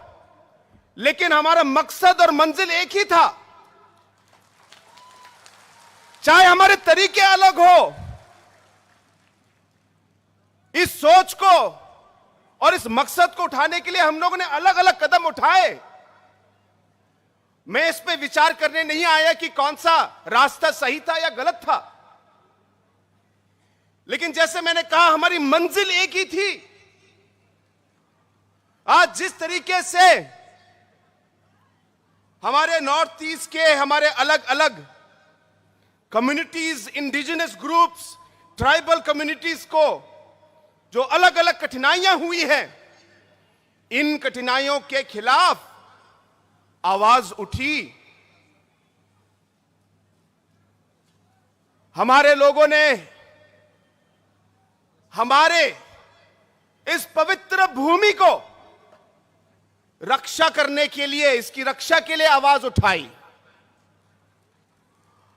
लेकिन हमारा मकसद और मंजिल एक ही था। चाहे हमारे तरीके अलग हो, इस सोच को और इस मकसद को उठाने के लिए हम लोगों ने अलग-अलग कदम उठाए। मैं इस पे विचार करने नहीं आया कि कौन सा रास्ता सही था या गलत था, लेकिन जैसे मैंने कहा, हमारी मंजिल एक ही थी। आज जिस तरीके से हमारे नॉर्थ ईस्ट के हमारे अलग-अलग communities, indigenous groups, tribal communities को जो अलग-अलग कठिनाइयां हुई हैं, इन कठिनाइयों के खिलाफ आवाज उठी। हमारे लोगों ने हमारे इस पवित्र भूमि को रक्षा करने के लिए, इसकी रक्षा के लिए आवाज उठाई।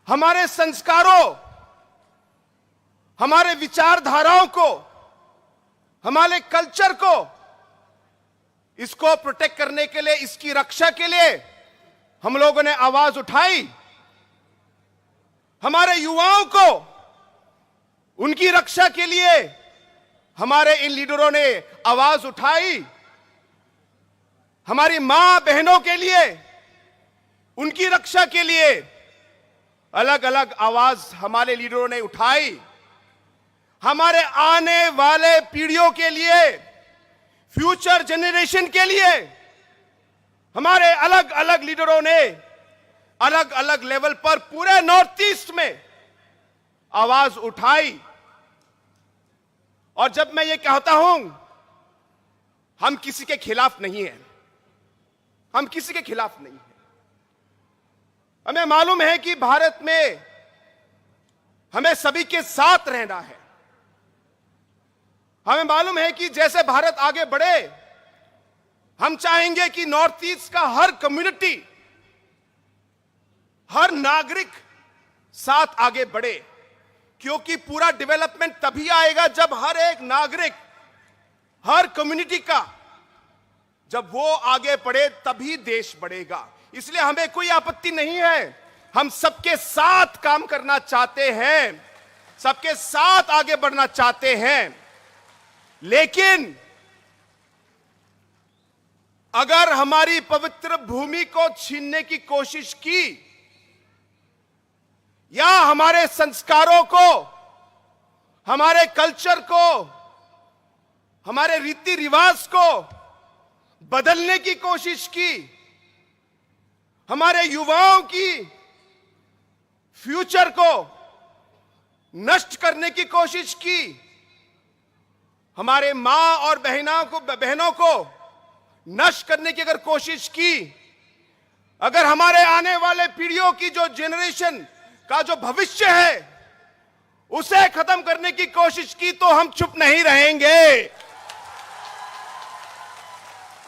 हमारे संस्कारों, हमारे विचारधाराओं को, हमारे कल्चर को, इसको प्रोटेक्ट करने के लिए, इसकी रक्षा के लिए हम लोगों ने आवाज उठाई। हमारे युवाओं को, उनकी रक्षा के लिए हमारे इन लीडरों ने आवाज उठाई। हमारी मां बहनों के लिए, उनकी रक्षा के लिए अलग अलग आवाज हमारे लीडरों ने उठाई। हमारे आने वाले पीढ़ियों के लिए, फ्यूचर जनरेशन के लिए हमारे अलग अलग लीडरों ने अलग अलग लेवल पर पूरे नॉर्थ ईस्ट में आवाज उठाई। और जब मैं ये कहता हूं, हम किसी के खिलाफ नहीं है, हम किसी के खिलाफ नहीं है। हमें मालूम है कि भारत में हमें सभी के साथ रहना है। हमें मालूम है कि जैसे भारत आगे बढ़े, हम चाहेंगे कि नॉर्थ ईस्ट का हर कम्युनिटी, हर नागरिक साथ आगे बढ़े, क्योंकि पूरा डेवलपमेंट तभी आएगा जब हर एक नागरिक, हर कम्युनिटी का, जब वो आगे बढ़े तभी देश बढ़ेगा। इसलिए हमें कोई आपत्ति नहीं है, हम सबके साथ काम करना चाहते हैं, सबके साथ आगे बढ़ना चाहते हैं। लेकिन अगर हमारी पवित्र भूमि को छीनने की कोशिश की या हमारे संस्कारों को, हमारे कल्चर को, हमारे रीति रिवाज को बदलने की कोशिश की, हमारे युवाओं की फ्यूचर को नष्ट करने की कोशिश की, हमारे माँ और बहनों को, बहनों को नष्ट करने की अगर कोशिश की, अगर हमारे आने वाले पीढ़ियों की जो जनरेशन का जो भविष्य है, उसे खत्म करने की कोशिश की, तो हम चुप नहीं रहेंगे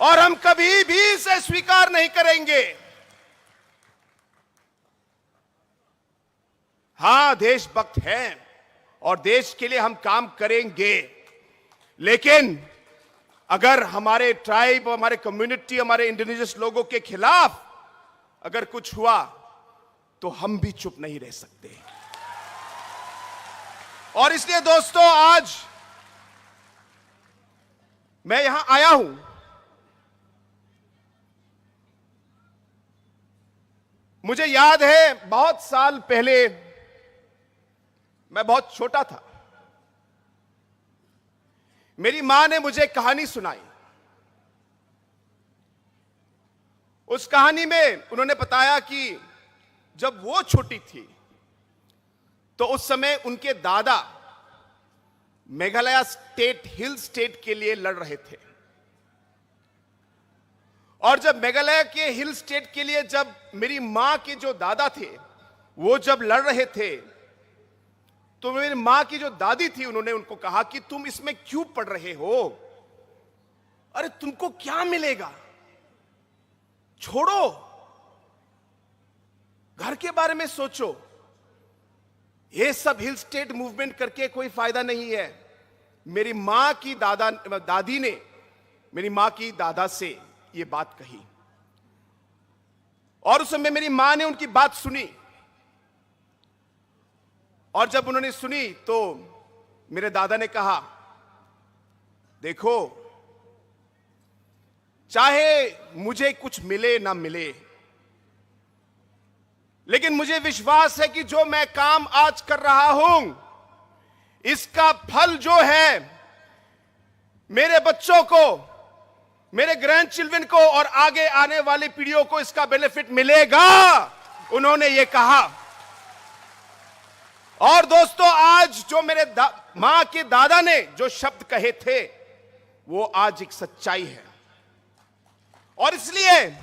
और हम कभी भी इसे स्वीकार नहीं करेंगे। हाँ, देशभक्त हैं और देश के लिए हम काम करेंगे, लेकिन अगर हमारे ट्राइब, हमारे कम्युनिटी, हमारे इंडिजिनस लोगों के खिलाफ अगर कुछ हुआ, तो हम भी चुप नहीं रह सकते। और इसलिए दोस्तों, आज मैं यहां आया हूं। मुझे याद है, बहुत साल पहले मैं बहुत छोटा था, मेरी मां ने मुझे कहानी सुनाई। उस कहानी में उन्होंने बताया कि जब वो छोटी थी, तो उस समय उनके दादा मेघालय स्टेट, हिल स्टेट के लिए लड़ रहे थे। और जब मेघालय के हिल स्टेट के लिए जब मेरी माँ के जो दादा थे, वो जब लड़ रहे थे, तो मेरी माँ की जो दादी थी, उन्होंने उनको कहा कि तुम इसमें क्यों पड़ रहे हो? अरे, तुमको क्या मिलेगा? छोड़ो, घर के बारे में सोचो। ये सब हिल स्टेट मूवमेंट करके कोई फायदा नहीं है। मेरी माँ की दादा, दादी ने मेरी माँ की दादा से ये बात कही, और उस समय मेरी माँ ने उनकी बात सुनी। और जब उन्होंने सुनी, तो मेरे दादा ने कहा, देखो, चाहे मुझे कुछ मिले ना मिले, लेकिन मुझे विश्वास है कि जो मैं काम आज कर रहा हूं, इसका फल जो है, मेरे बच्चों को, मेरे ग्रैंड चिल्ड्रन को और आगे आने वाली पीढ़ियों को इसका बेनिफिट मिलेगा, उन्होंने ये कहा। और दोस्तों, आज जो मेरे दा-, माँ के दादा ने जो शब्द कहे थे, वो आज एक सच्चाई है। और इसलिए,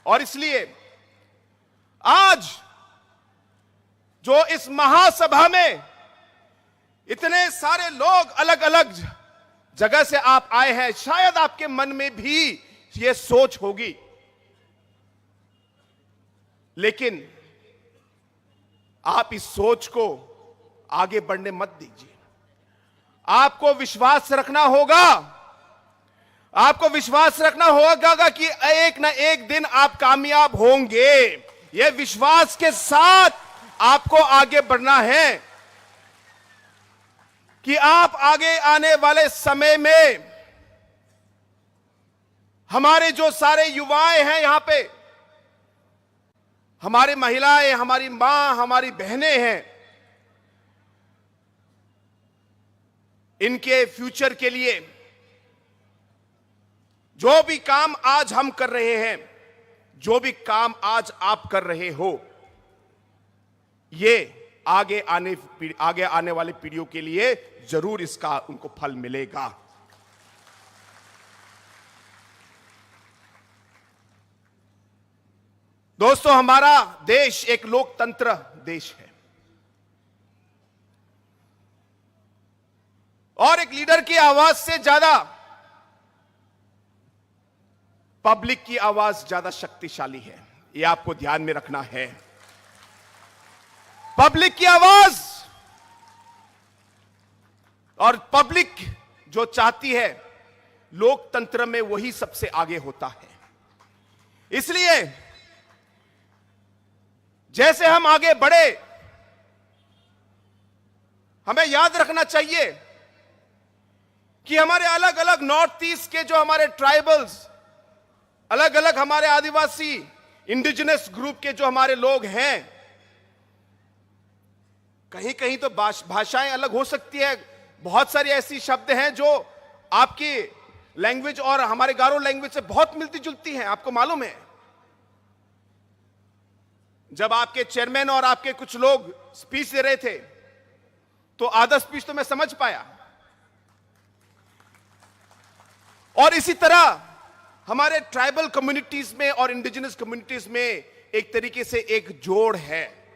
और इसलिए आज जो इस महासभा में इतने सारे लोग अलग-अलग जगह से आप आए हैं, शायद आपके मन में भी ये सोच होगी, लेकिन आप इस सोच को आगे बढ़ने मत दीजिए। आपको विश्वास रखना होगा, आपको विश्वास रखना होगा कि एक ना एक दिन आप कामयाब होंगे। ये विश्वास के साथ आपको आगे बढ़ना है कि आप आगे आने वाले समय में, हमारे जो सारे युवाएं हैं यहाँ पे, हमारी महिलाएं, हमारी माँ, हमारी बहनें हैं, इनके फ्यूचर के लिए जो भी काम आज हम कर रहे हैं, जो भी काम आज आप कर रहे हो, ये आगे आने पीढ़- आगे आने वाली पीढ़ियों के लिए जरूर इसका उनको फल मिलेगा। दोस्तों, हमारा देश एक लोकतंत्र देश है और एक लीडर की आवाज से ज्यादा पब्लिक की आवाज ज्यादा शक्तिशाली है। ये आपको ध्यान में रखना है। पब्लिक की आवाज और पब्लिक जो चाहती है, लोकतंत्र में वही सबसे आगे होता है। इसलिए जैसे हम आगे बढ़े, हमें याद रखना चाहिए कि हमारे अलग-अलग नॉर्थ ईस्ट के जो हमारे ट्राइबल्स, अलग-अलग हमारे आदिवासी, इंडिजिनस ग्रुप के जो हमारे लोग हैं, कहीं-कहीं तो भाष-, भाषाएं अलग हो सकती है। बहुत सारी ऐसी शब्द हैं जो आपकी लैंग्वेज और हमारे गारो लैंग्वेज से बहुत मिलती जुलती हैं, आपको मालूम है। जब आपके चेयरमैन और आपके कुछ लोग स्पीच दे रहे थे, तो आधा स्पीच तो मैं समझ पाया। और इसी तरह हमारे ट्राइबल कम्युनिटीज में और इंडिजिनस कम्युनिटीज में एक तरीके से एक जोड़ है,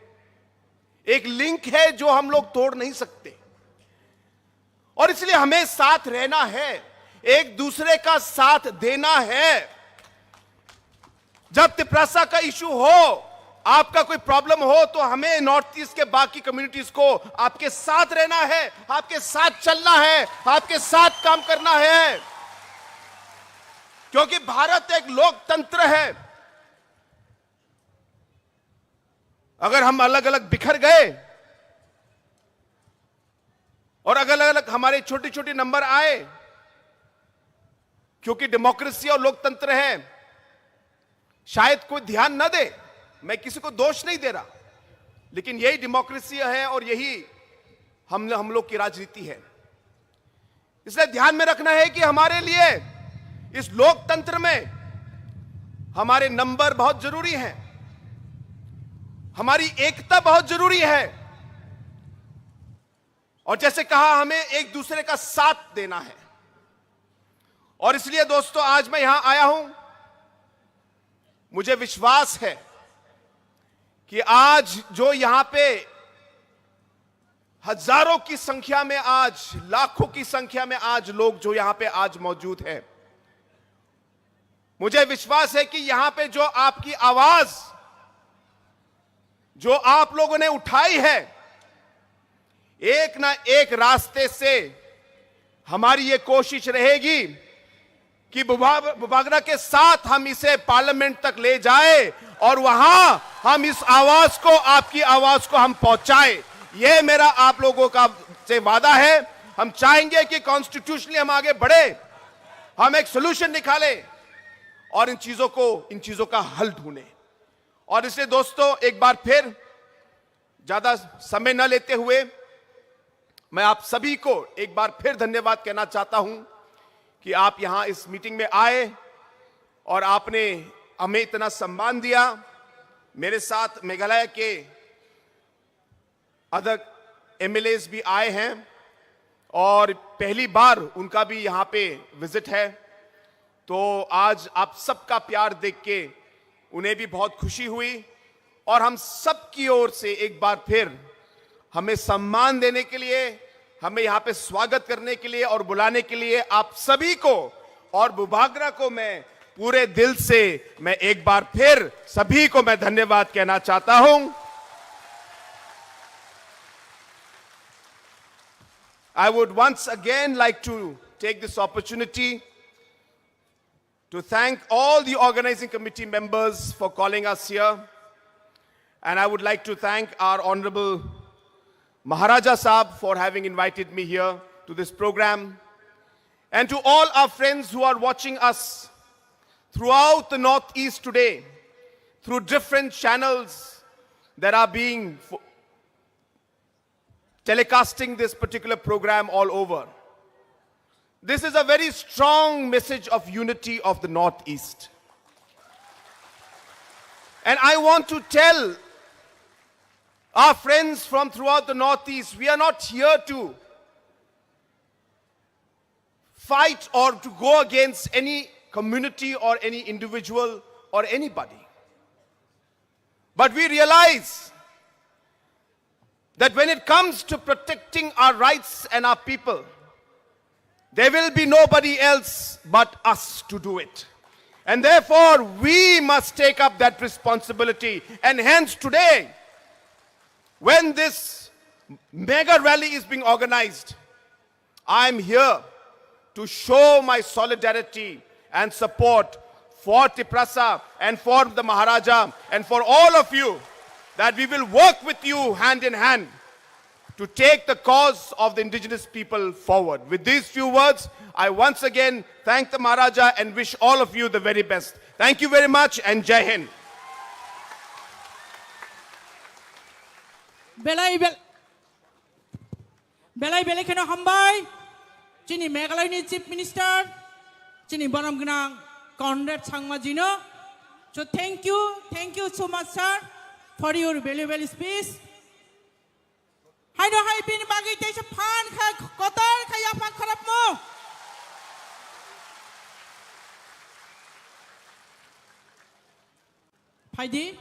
एक लिंक है जो हम लोग तोड़ नहीं सकते। और इसलिए हमें साथ रहना है, एक दूसरे का साथ देना है। जब तिप्रासा का इशू हो, आपका कोई प्रॉब्लम हो, तो हमें नॉर्थ ईस्ट के बाकी कम्युनिटीज को आपके साथ रहना है, आपके साथ चलना है, आपके साथ काम करना है, क्योंकि भारत एक लोकतंत्र है। अगर हम अलग-अलग बिखर गए और अलग-अलग हमारे छोटे-छोटे नंबर आए, क्योंकि डेमोक्रेसी और लोकतंत्र है, शायद कोई ध्यान न दे, मैं किसी को दोष नहीं दे रहा, लेकिन यही डेमोक्रेसी है और यही हम, हम लोग की राजनीति है। इसलिए ध्यान में रखना है कि हमारे लिए इस लोकतंत्र में हमारे नंबर बहुत जरूरी हैं, हमारी एकता बहुत जरूरी है, और जैसे कहा, हमें एक दूसरे का साथ देना है। और इसलिए दोस्तों, आज मैं यहां आया हूं, मुझे विश्वास है कि आज जो यहां पे हजारों की संख्या में, आज लाखों की संख्या में आज लोग जो यहां पे आज मौजूद हैं, मुझे विश्वास है कि यहां पे जो आपकी आवाज, जो आप लोगों ने उठाई है, एक ना एक रास्ते से हमारी ये कोशिश रहेगी कि बुभा-, बुभागरा के साथ हम इसे पार्लियामेंट तक ले जाए और वहां हम इस आवाज को, आपकी आवाज को हम पहुंचाए। ये मेरा आप लोगों का से वादा है। हम चाहेंगे कि कॉन्स्टिट्यूशनली हम आगे बढ़े, हम एक सोल्यूशन निकालें और इन चीजों को, इन चीजों का हल ढूंढें। और इसलिए दोस्तों, एक बार फिर ज्यादा समय न लेते हुए मैं आप सभी को एक बार फिर धन्यवाद कहना चाहता हूं कि आप यहां इस मीटिंग में आए और आपने हमें इतना सम्मान दिया। मेरे साथ मेघालय के अदर एमएलएज भी आए हैं और पहली बार उनका भी यहाँ पे विजिट है। तो आज आप सबका प्यार देख के उन्हें भी बहुत खुशी हुई और हम सब की ओर से एक बार फिर हमें सम्मान देने के लिए, हमें यहाँ पे स्वागत करने के लिए और बुलाने के लिए आप सभी को और बुभागरा को मैं पूरे दिल से, मैं एक बार फिर सभी को मैं धन्यवाद कहना चाहता हूं। I would once again like to take this opportunity to thank all the organizing committee members for calling us here. And I would like to thank our Honorable Maharaja Saab for having invited me here to this program. And to all our friends who are watching us throughout the Northeast today, through different channels that are being fo-, telecasting this particular program all over. This is a very strong message of unity of the Northeast. And I want to tell our friends from throughout the Northeast, we are not here to fight or to go against any community or any individual or anybody. But we realize that when it comes to protecting our rights and our people, there will be nobody else but us to do it. And therefore, we must take up that responsibility. And hence today, when this mega rally is being organized, I am here to show my solidarity and support for Tiprasa and for the Maharaja and for all of you, that we will work with you hand in hand to take the cause of the indigenous people forward. With these few words, I once again thank the Maharaja and wish all of you the very best. Thank you very much and Jai Hind. Belai bel-, belai belai kheno hambai chini Meghalaya ni Chief Minister, chini borom gnang Conrad Sangma ji no. So thank you, thank you so much, sir, for your valuable speech. Haino hai bini bagwi teisa phan kha, kotor kha yaphang kharapmo. Phaidi,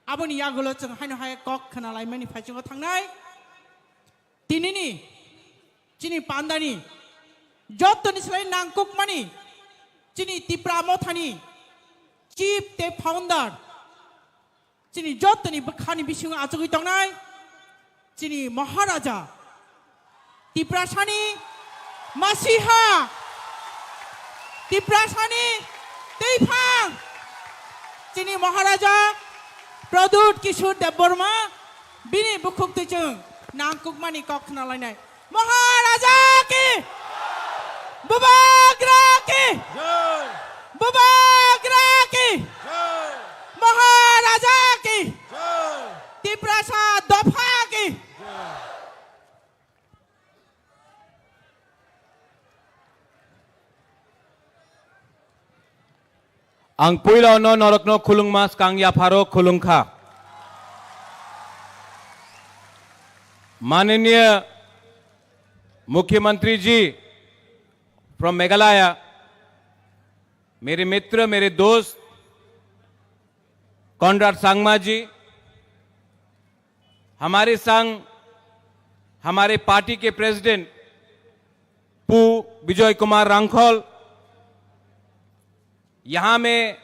aboni yagulo chwng haino hai kok khna laimani phaichungo thangnai. Tinini, chini pandani, jottoni slai nangkukmani, chini Tipra Mothani, chief tei founder, chini jottoni bwkhani bisingo achugwi tongnai, chini Maharaja, Tiprasani masiha, Tiprasani twiphang, chini Maharaja Pradyut Kishore Debbarma, bini bukhuk twichwng nangkukmani kok khna lainai. Maharaja ki! Bubagra ki! Jai! Bubagra ki! Jai! Maharaja ki! Jai! Tiprasa dopha ki! Jai! Ang puila no norokno khulungma skang yapharo khulungkha. माननीय मुख्यमंत्री जी from Meghalaya, मेरे मित्र, मेरे दोस्त कॉनराड संगमा जी, हमारे संग हमारे पार्टी के प्रेसिडेंट पु विजय कुमार रांखल, यहाँ में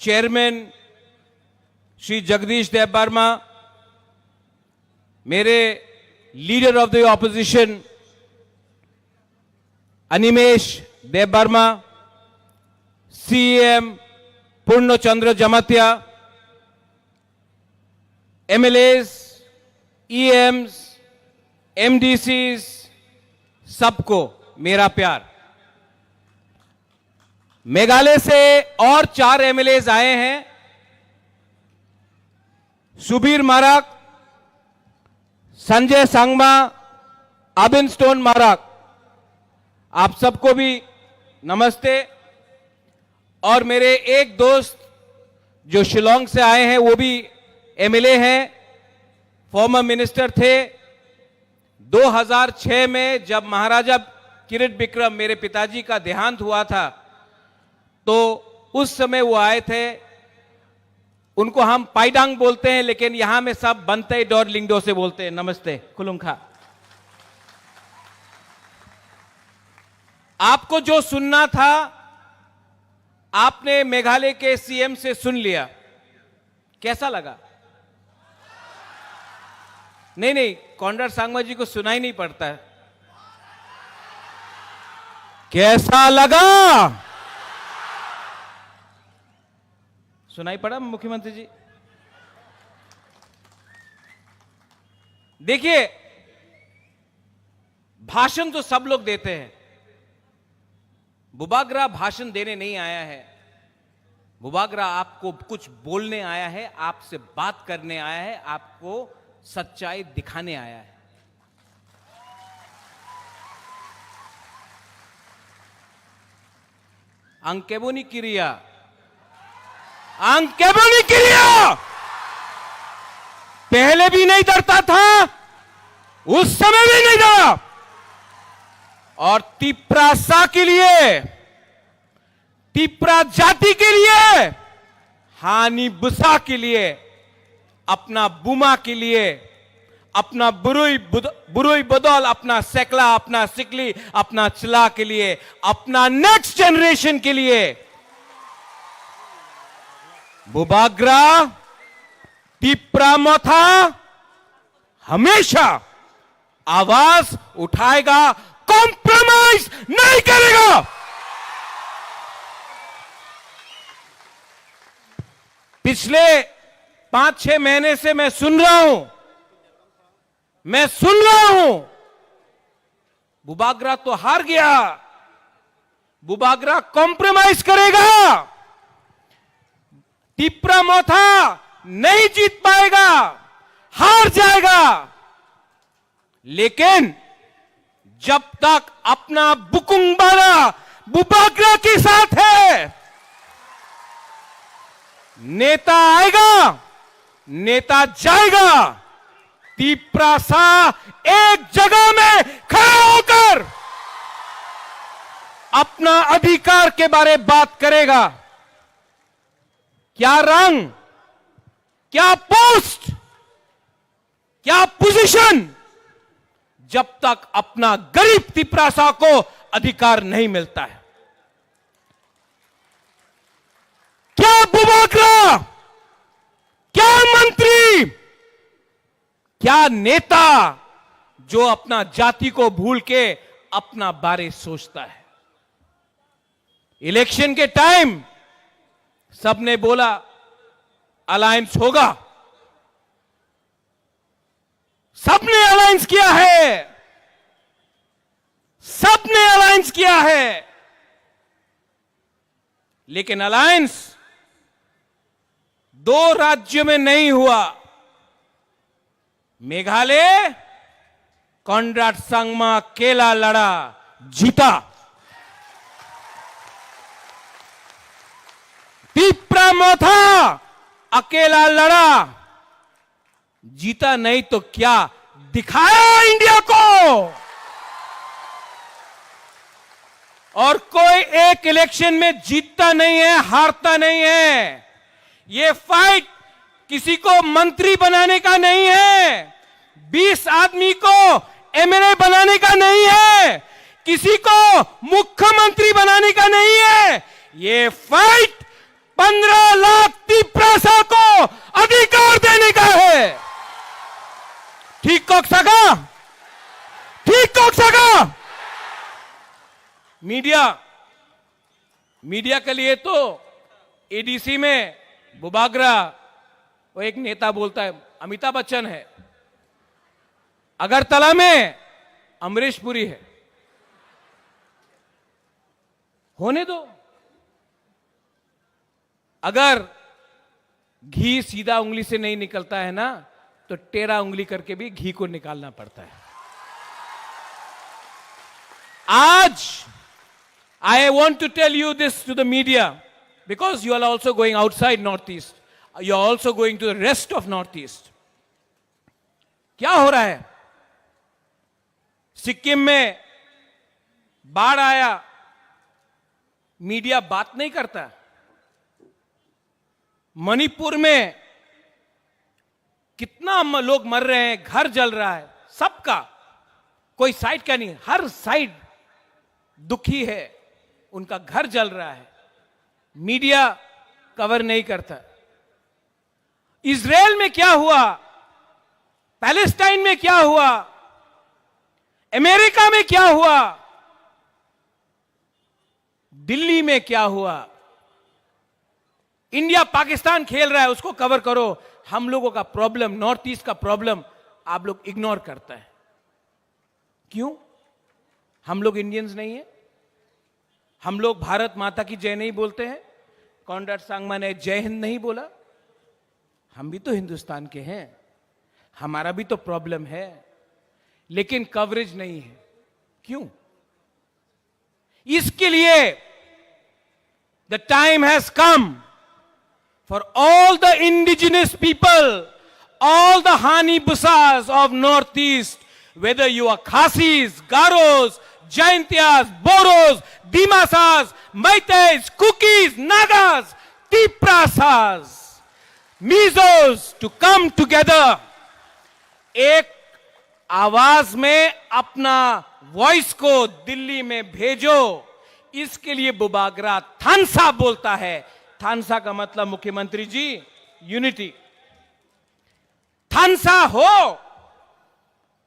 चेयरमैन श्री जगदीश देव वर्मा, मेरे leader of the opposition Animesh Dev Varma, CM Purna Chandra Jamatia, एमएलएस, ईएम्स, एमडीसीज, सबको मेरा प्यार। मेघालय से और चार एमएलएज आए हैं, सुबीर माराक, संजय संगमा, अबिन स्टोन माराक, आप सबको भी नमस्ते। और मेरे एक दोस्त जो शिलोंग से आए हैं, वो भी एमएलए हैं, फॉर्मर मिनिस्टर थे। दो हज़ार छह में जब महाराजा किरिट विक्रम, मेरे पिताजी का देहांत हुआ था, तो उस समय वो आए थे। उनको हम पाइडांग बोलते हैं, लेकिन यहाँ में सब बनते डोर लिंगडो से बोलते हैं। नमस्ते, खुलुंखा। आपको जो सुनना था, आपने मेघालय के सीएम से सुन लिया। कैसा लगा? नहीं, नहीं, कॉनराड सांगमा जी को सुनाई नहीं पड़ता है। कैसा लगा? सुनाई पड़ा मुख्यमंत्री जी? देखिए, भाषण तो सब लोग देते हैं, बुबागरा भाषण देने नहीं आया है। बुबागरा आपको कुछ बोलने आया है, आपसे बात करने आया है, आपको सच्चाई दिखाने आया है। Ang keboni kiriya. Ang keboni kiriya. पहले भी नहीं डरता था, उस समय भी नहीं डरा। और तिप्रासा के लिए, तिप्रा जाति के लिए, हानि बुसा के लिए, अपना बुमा के लिए, अपना बुरुई बुद-, बुरुई बदल, अपना सेकला, अपना सिकली, अपना चला के लिए, अपना नेक्स्ट जनरेशन के लिए बुबाग्रा तिप्रा मथा हमेशा आवाज उठाएगा, कॉम्प्रोमाइज नहीं करेगा। पिछले पांच छह महीने से मैं सुन रहा हूं, मैं सुन रहा हूं, बुबागरा तो हार गया, बुबागरा कॉम्प्रोमाइज करेगा, तिप्रा मोथा नहीं जीत पाएगा, हार जाएगा। लेकिन जब तक अपना बुकुंग बारा बुबागरा के साथ है, नेता आएगा, नेता जाएगा, तिप्रासा एक जगह में खड़ा होकर अपना अधिकार के बारे बात करेगा। क्या रंग, क्या पोस्ट, क्या पोजीशन, जब तक अपना गरीब तिप्रासा को अधिकार नहीं मिलता है। क्या बुबागरा, क्या मंत्री, क्या नेता जो अपना जाति को भूल के अपना बारे सोचता है? इलेक्शन के टाइम सबने बोला अलायंस होगा, सबने अलायंस किया है, सबने अलायंस किया है, लेकिन अलायंस दो राज्यों में नहीं हुआ। मेघालय, कॉनराड संगमा अकेला लड़ा, जीता। तिप्रा मोथा अकेला लड़ा, जीता नहीं तो क्या दिखाया इंडिया को? और कोई एक इलेक्शन में जीतता नहीं है, हारता नहीं है। ये फाइट किसी को मंत्री बनाने का नहीं है, बीस आदमी को एमएलए बनाने का नहीं है, किसी को मुख्यमंत्री बनाने का नहीं है। ये फाइट पन्द्रह लाख तिप्रासा को अधिकार देने का है। ठीक कह सका? ठीक कह सका? मीडिया, मीडिया के लिए तो एडीसी में बुबागरा, वो एक नेता बोलता है, अमिताभ बच्चन है, अगरतला में अमरीश पुरी है। होने दो। अगर घी सीधा उंगली से नहीं निकलता है ना, तो टेढ़ा उंगली करके भी घी को निकालना पड़ता है। आज I want to tell you this to the media, because you are also going outside Northeast, you are also going to the rest of Northeast. क्या हो रहा है? सिक्किम में बाढ़ आया, मीडिया बात नहीं करता। मणिपुर में कितना म-, लोग मर रहे हैं, घर जल रहा है, सबका, कोई साइड का नहीं, हर साइड दुखी है, उनका घर जल रहा है, मीडिया कवर नहीं करता। इसराइल में क्या हुआ, पैलेस्टाइन में क्या हुआ, अमेरिका में क्या हुआ, दिल्ली में क्या हुआ, इंडिया पाकिस्तान खेल रहा है, उसको कवर करो। हम लोगों का प्रॉब्लम, नॉर्थ ईस्ट का प्रॉब्लम आप लोग इग्नोर करते हैं। क्यों? हम लोग इंडियंस नहीं है? हम लोग भारत माता की जय नहीं बोलते हैं? कॉनराड सांगमा ने जय हिंद नहीं बोला? हम भी तो हिंदुस्तान के हैं, हमारा भी तो प्रॉब्लम है, लेकिन कवरेज नहीं है। क्यों? इसके लिए the time has come for all the indigenous people, all the Hani Busas of Northeast, whether you are Khasis, Garos, Jaintias, Boros, Dimasas, Meiteis, Kukis, Nagas, Tiprasas, Mizos, to come together. एक आवाज में अपना वॉइस को दिल्ली में भेजो, इसके लिए बुबागरा थानसा बोलता है। थानसा का मतलब, मुख्यमंत्री जी, यूनिटी। थानसा हो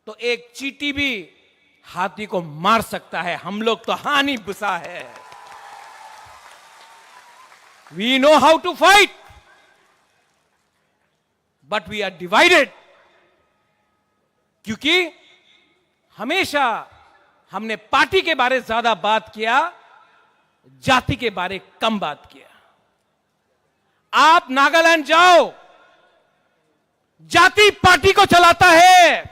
तो एक चींटी भी हाथी को मार सकता है। हम लोग तो हानी बुसा है। We know how to fight, but we are divided, क्योंकि हमेशा हमने पार्टी के बारे ज्यादा बात किया, जाति के बारे कम बात किया। आप नागालैंड जाओ, जाति पार्टी को चलाता है।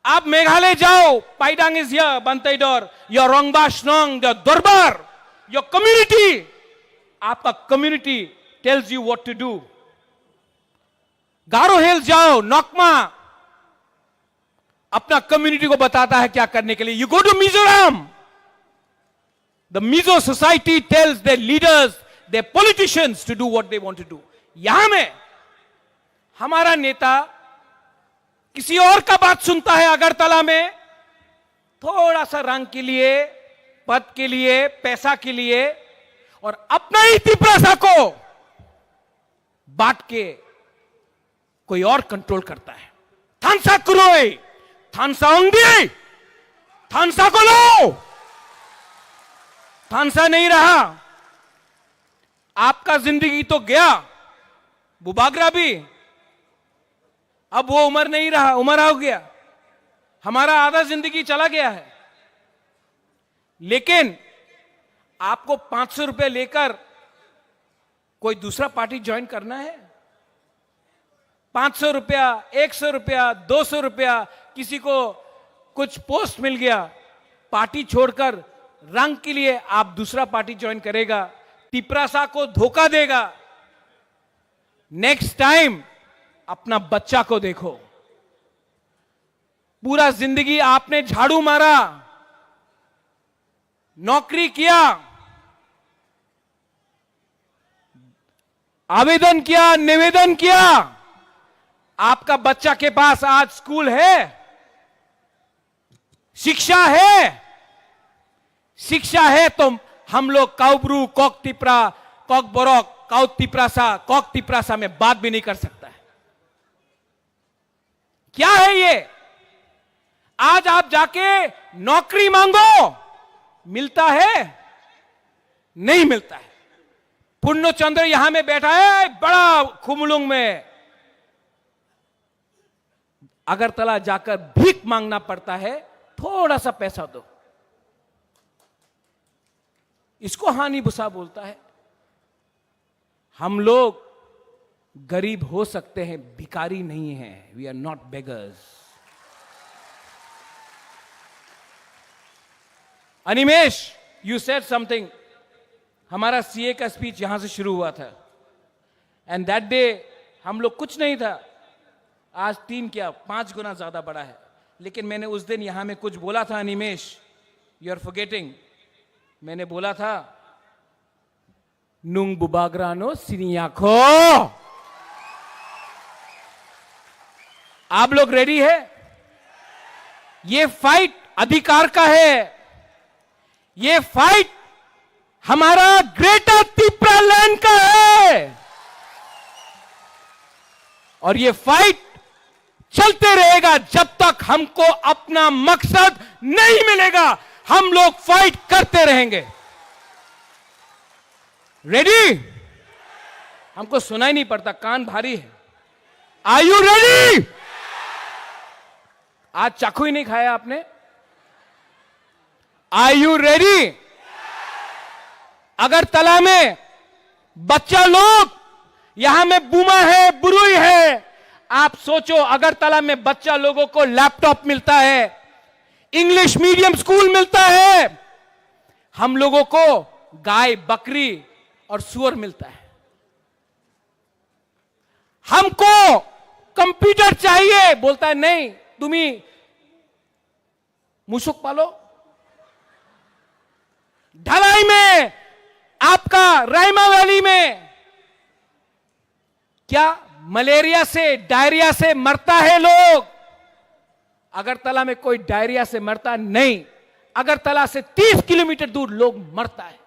आप मेघालय जाओ, Paidang is here, Banteidor, your Rongba Shnong, the Dorbar, your community, आपका community tells you what to do। गारो हिल जाओ, नोकमा अपना कम्युनिटी को बताता है क्या करने के लिए। You go to Mizoram, the Mizo society tells their leaders, their politicians to do what they want to do। यहां में हमारा नेता किसी और का बात सुनता है अगरतला में, थोड़ा सा रंग के लिए, पद के लिए, पैसा के लिए, और अपना ही तिपरासा को बांट के कोई और कंट्रोल करता है। थानसा क्रोई, थानसा ओंगदी, थानसा को लो। थानसा नहीं रहा, आपका जिंदगी तो गया, बुबागरा भी। अब वो उम्र नहीं रहा, उम्र हो गया, हमारा आधा जिंदगी चला गया है। लेकिन आपको पांच सौ रुपए लेकर कोई दूसरा पार्टी ज्वाइन करना है? पांच सौ रुपया, एक सौ रुपया, दो सौ रुपया, किसी को कुछ पोस्ट मिल गया, पार्टी छोड़कर रंग के लिए आप दूसरा पार्टी ज्वाइन करेगा, तिपरासा को धोखा देगा। नेक्स्ट टाइम अपना बच्चा को देखो। पूरा जिंदगी आपने झाड़ू मारा, नौकरी किया, आवेदन किया, निवेदन किया। आपका बच्चा के पास आज स्कूल है, शिक्षा है? शिक्षा है तो हम लोग काउब्रू, कॉक तिपरा, कॉक बोरक, काउ तिपरासा, कॉक तिपरासा में बात भी नहीं कर सकता है। क्या है ये? आज आप जाके नौकरी मांगो, मिलता है? नहीं मिलता है। पूर्णचंद्र यहां में बैठा है, बड़ा खुमलुंग में, अगरतला जाकर भीख मांगना पड़ता है, थोड़ा सा पैसा दो। इसको हानि बुसा बोलता है। हम लोग गरीब हो सकते हैं, भिखारी नहीं है। We are not beggars। Animesh, you said something। हमारा सीए का स्पीच यहां से शुरू हुआ था, एंड दैट डे हम लोग कुछ नहीं था, आज तीन क्या पांच गुना ज्यादा बड़ा है। लेकिन मैंने उस दिन यहां में कुछ बोला था, अनिमेश, यू आर फॉरगेटिंग। मैंने बोला था, Nung bubagrano siniya kho। आप लोग रेडी है? ये फाइट अधिकार का है, ये फाइट हमारा ग्रेटर तिपरा लैंड का है, और ये फाइट चलते रहेगा जब तक हमको अपना मकसद नहीं मिलेगा। हम लोग फाइट करते रहेंगे। रेडी? हमको सुनाई नहीं पड़ता, कान भारी है। Are you ready? आज चाकू ही नहीं खाया आपने। Are you ready? अगरतला में बच्चा लोग, यहां में बुमा है, बुरुई है। आप सोचो, अगरतला में बच्चा लोगों को लैपटॉप मिलता है, इंग्लिश मीडियम स्कूल मिलता है, हम लोगों को गाय, बकरी और सुअर मिलता है। हमको कंप्यूटर चाहिए, बोलता है, नहीं, तुम्ही मुसुक पालो। ढलाई में, आपका रायमा वैली में क्या मलेरिया से, डायरिया से मरता है लोग? अगरतला में कोई डायरिया से मरता नहीं। अगरतला से तीस किलोमीटर दूर लोग मरता है।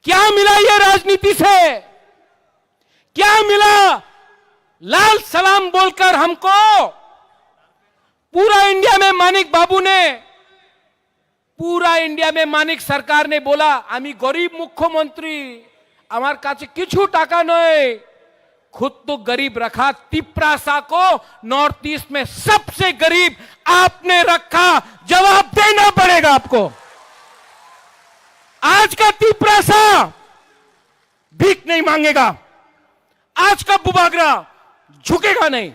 क्या मिला ये राजनीति से? क्या मिला लाल सलाम बोलकर हमको? पूरा इंडिया में मानिक बाबू ने, पूरा इंडिया में मानिक सरकार ने बोला, "আমি গরিব মুখ্যমন্ত্রী, আমার কাছে কিছু টাকা নেই।" खुद तो गरीब रखा, तिपरासा को नॉर्थ ईस्ट में सबसे गरीब आपने रखा, जवाब देना पड़ेगा आपको। आज का तिपरासा भीख नहीं मांगेगा, आज का बुबागरा झुकेगा नहीं।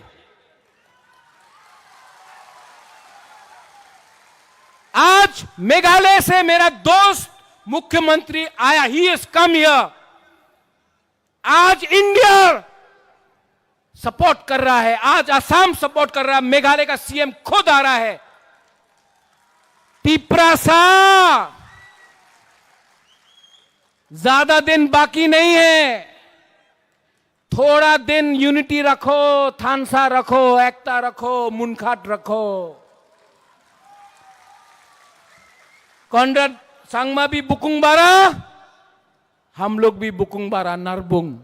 आज मेघालय से मेरा दोस्त मुख्यमंत्री आया, he has come here। आज इंडिया सपोर्ट कर रहा है, आज असम सपोर्ट कर रहा है, मेघालय का सीएम खुद आ रहा है। तिपरासा, ज्यादा दिन बाकी नहीं है, थोड़ा दिन यूनिटी रखो, थानसा रखो, एकता रखो, मुनखाट रखो। कॉनराड संगमा भी बुकुंग बारा, हम लोग भी बुकुंग बारा नरबुंग।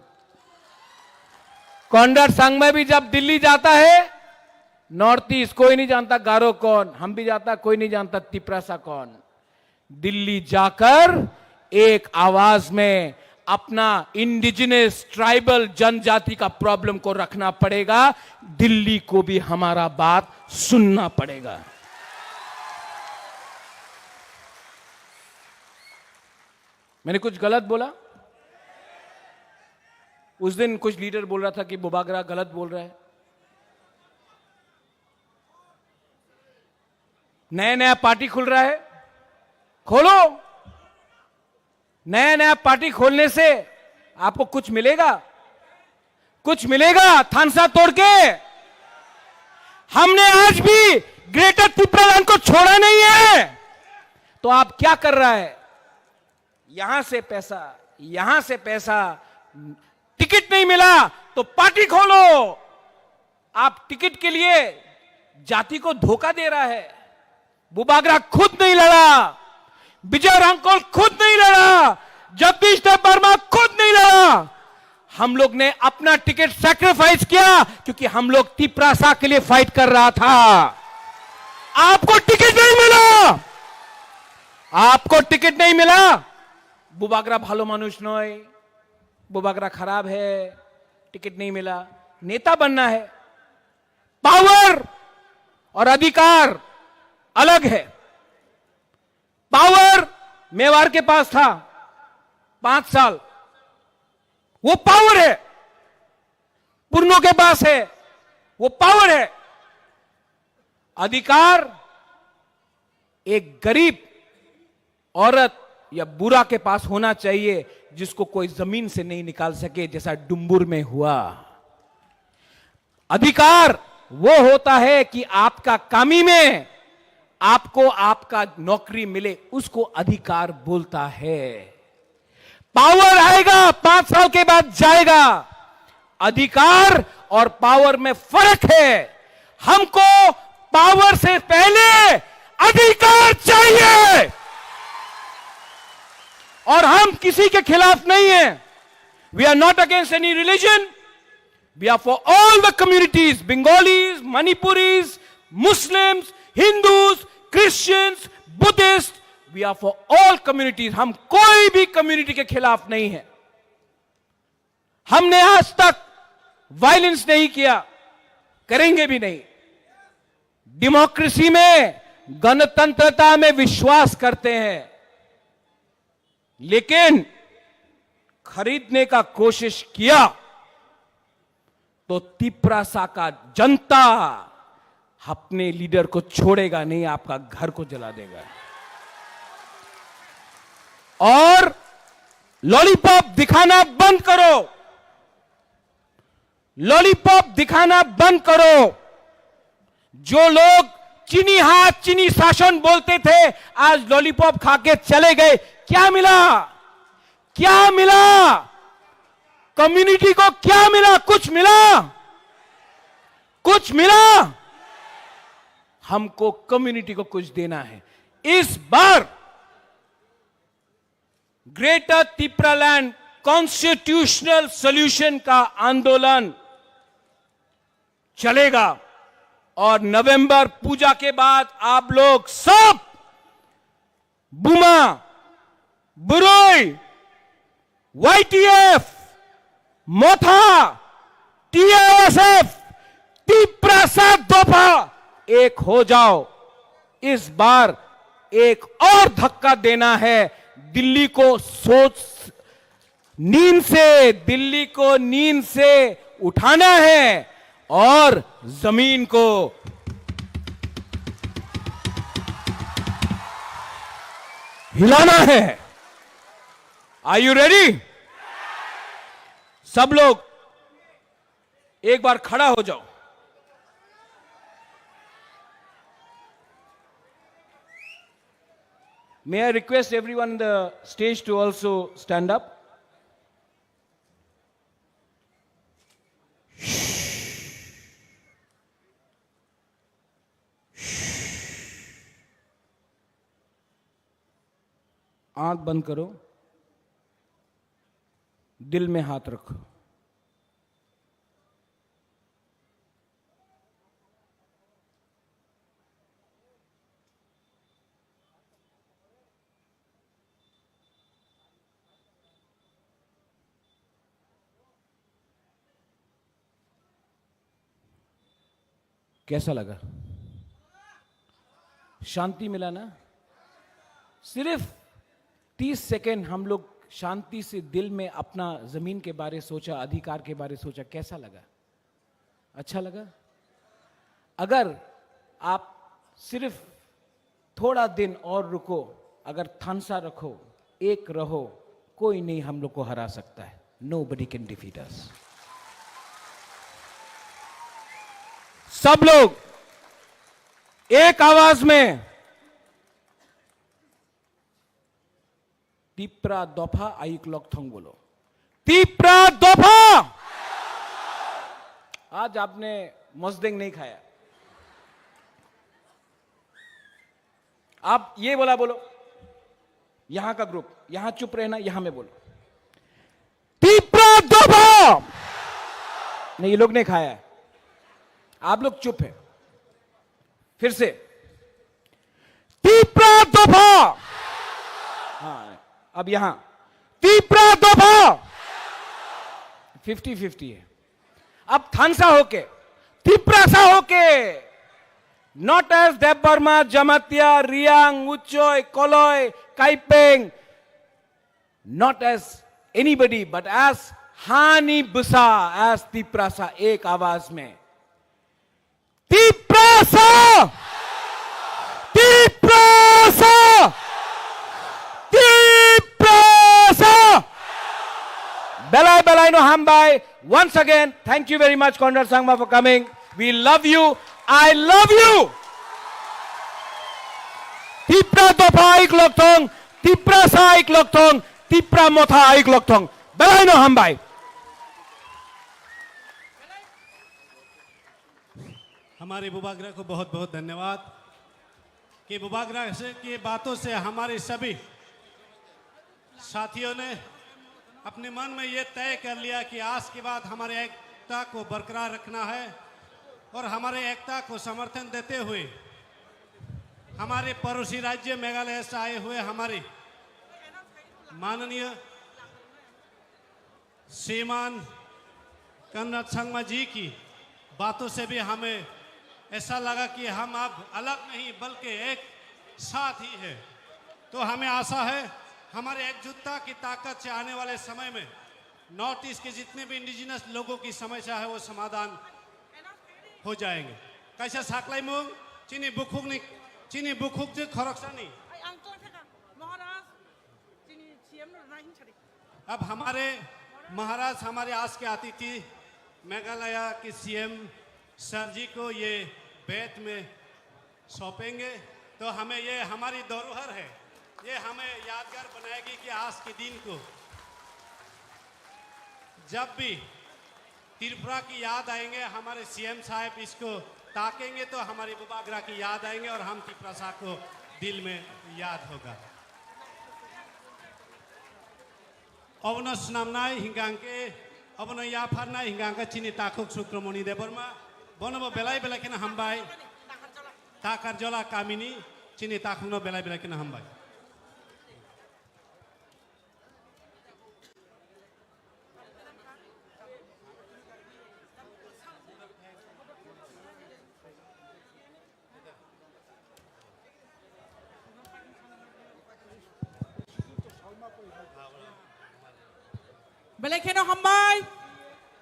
कॉनराड संगमा भी जब दिल्ली जाता है, नॉर्थ ईस्ट कोई नहीं जानता गारो कौन, हम भी जाता, कोई नहीं जानता तिपरासा कौन। दिल्ली जाकर एक आवाज में अपना इंडिजिनस ट्राइबल जनजाति का प्रॉब्लम को रखना पड़ेगा। दिल्ली को भी हमारा बात सुनना पड़ेगा। मैंने कुछ गलत बोला? उस दिन कुछ लीडर बोल रहा था कि बुबागरा गलत बोल रहा है। नया नया पार्टी खुल रहा है, खोलो। नया नया पार्टी खोलने से आपको कुछ मिलेगा? कुछ मिलेगा थानसा तोड़ के? हमने आज भी ग्रेटर तिपरालैंड को छोड़ा नहीं है। तो आप क्या कर रहा है? यहां से पैसा, यहां से पैसा, टिकट नहीं मिला तो पार्टी खोलो। आप टिकट के लिए जाति को धोखा दे रहा है। बुबागरा खुद नहीं लड़ा, विजय रांगकोल खुद नहीं लड़ा, जगदीश देव वर्मा खुद नहीं लड़ा। हम लोग ने अपना टिकट सैक्रिफाइस किया, क्योंकि हम लोग तिपरासा के लिए फाइट कर रहा था। आपको टिकट नहीं मिला, आपको टिकट नहीं मिला। बुबागरा ভালো মানুষ নয়, बुबागरा खराब है, टिकट नहीं मिला। नेता बनना है, पावर और अधिकार अलग है। पावर मेवाड़ के पास था पांच साल, वो पावर है। पुरनों के पास है, वो पावर है। अधिकार एक गरीब औरत या बुरा के पास होना चाहिए, जिसको कोई जमीन से नहीं निकाल सके, जैसा डुम्बुर में हुआ। अधिकार वो होता है कि आपका कामी में आपको आपका नौकरी मिले, उसको अधिकार बोलता है। पावर आएगा, पांच साल के बाद जाएगा। अधिकार और पावर में फर्क है। हमको पावर से पहले अधिकार चाहिए। और हम किसी के खिलाफ नहीं है। We are not against any religion. We are for all the communities, Bengalis, Manipuris, Muslims, Hindus, Christians, Buddhists. We are for all communities. हम कोई भी कम्युनिटी के खिलाफ नहीं है। हमने आज तक वायलेंस नहीं किया, करेंगे भी नहीं। डेमोक्रेसी में, गणतंत्रता में विश्वास करते हैं। लेकिन खरीदने का कोशिश किया तो तिपरासा का जनता अपने लीडर को छोड़ेगा नहीं, आपका घर को जला देगा। और लॉलीपॉप दिखाना बंद करो, लॉलीपॉप दिखाना बंद करो। जो लोग चीनी हाथ, चीनी शासन बोलते थे, आज लॉलीपॉप खा के चले गए। क्या मिला? क्या मिला? कम्युनिटी को क्या मिला? कुछ मिला? कुछ मिला? हमको कम्युनिटी को कुछ देना है। इस बार ग्रेटर तिपरालैंड कॉन्स्टिट्यूशनल सॉल्यूशन का आंदोलन चलेगा और नवंबर पूजा के बाद आप लोग सब बुमा, बुरोई, वाईटीएफ, मोथा, टीआईएसएफ, तिपरासा दफा एक हो जाओ। इस बार एक और धक्का देना है, दिल्ली को सोच, नींद से, दिल्ली को नींद से उठाना है और जमीन को हिलाना है। Are you ready? सब लोग एक बार खड़ा हो जाओ। May I request everyone on the stage to also stand up? आंख बंद करो, दिल में हाथ रखो। कैसा लगा? शांति मिला ना? सिर्फ तीस सेकंड हम लोग शांति से दिल में अपना जमीन के बारे सोचा, अधिकार के बारे सोचा, कैसा लगा? अच्छा लगा? अगर आप सिर्फ थोड़ा दिन और रुको, अगर थानसा रखो, एक रहो, कोई नहीं हम लोग को हरा सकता है। Nobody can defeat us. सब लोग एक आवाज में तिपरा दफा आयुक लकथोंग बोलो। तिपरा दफा। आज आपने मजदेंग नहीं खाया। आप ये बोला बोलो, यहाँ का ग्रुप, यहाँ चुप रहना, यहाँ में बोलो। तिपरा दफा। नहीं, ये लोग नहीं खाया है, आप लोग चुप है। फिर से, तिपरा दफा। हाँ, अब यहाँ, तिपरा दफा। फिफ्टी फिफ्टी है। अब थानसा होके, तिपरासा होके, not as Debbarma, Jamatia, Riang, Uchoi, Koloi, Kaipeng, not as anybody, but as Hani Busa, as Tiprasa, ek awaaz mein. Tiprasa! Tiprasa! Tiprasa! Belai belai no hambai. Once again, thank you very much, Conrad Sangma, for coming. We love you. I love you. Tipra dopha aik lokthong, Tiprasa aik lokthong, Tipra motha aik lokthong. Belai no hambai. हमारे बुबागरा को बहुत बहुत धन्यवाद कि बुबागरा से, की बातों से हमारे सभी साथियों ने अपने मन में ये तय कर लिया कि आज के बाद हमारे एकता को बरकरार रखना है और हमारे एकता को समर्थन देते हुए हमारे पड़ोसी राज्य मेघालय से आए हुए हमारे माननीय श्रीमान कनराड संगमा जी की बातों से भी हमें ऐसा लगा कि हम अब अलग नहीं बल्कि एक साथ ही है। तो हमें आशा है हमारे एकजुटता की ताकत से आने वाले समय में नॉर्थ ईस्ट के जितने भी इंडिजिनस लोगों की समस्या है, वो समाधान हो जाएंगे। Kaisa saklaimung, chini bukhukni, chini bukhuk je khoroksani. Ai, ang tong thaka, Maharaj, chini C M no rwna himsari. अब हमारे महाराज, हमारे आज के अतिथि मेघालय के C M सर जी को ये बेंत में सौंपेंगे, तो हमें ये हमारी धरोहर है, ये हमें यादगार बनाएगी कि आज के दिन को जब भी त्रिपुरा की याद आएंगे, हमारे C M साहब इसको ताकेंगे तो हमारी बुबाग्रा की याद आएंगे और हम तिप्रासा को दिल में याद होगा। Obono swnamnai hingka hingke, obono yapharnai hingka hingke chini takhuk Sukramoni Debbarma, bonobo belai belai kheno hambai. Takarjola kamini chini takhukno belai belai kheno hambai. Belai kheno hambai.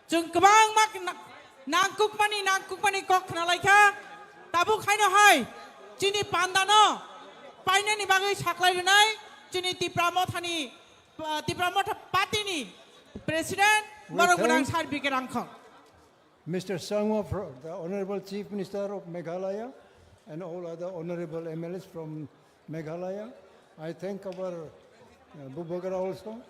Chwng kwbangma kna-, nangkukmani, nangkukmani kok khnalaikha. Tabuk haino hai chini pandano painani bagwi saklai rwnai chini Tipra Mothani, uh, Tipra Motha Party ni President, we Borok Gwnang thank Sir B K Rangkhol. Mister Sangma, fro-, the Honorable Chief Minister of Meghalaya and all other honorable M L As from Meghalaya. I thank our, uh, Bubagra also.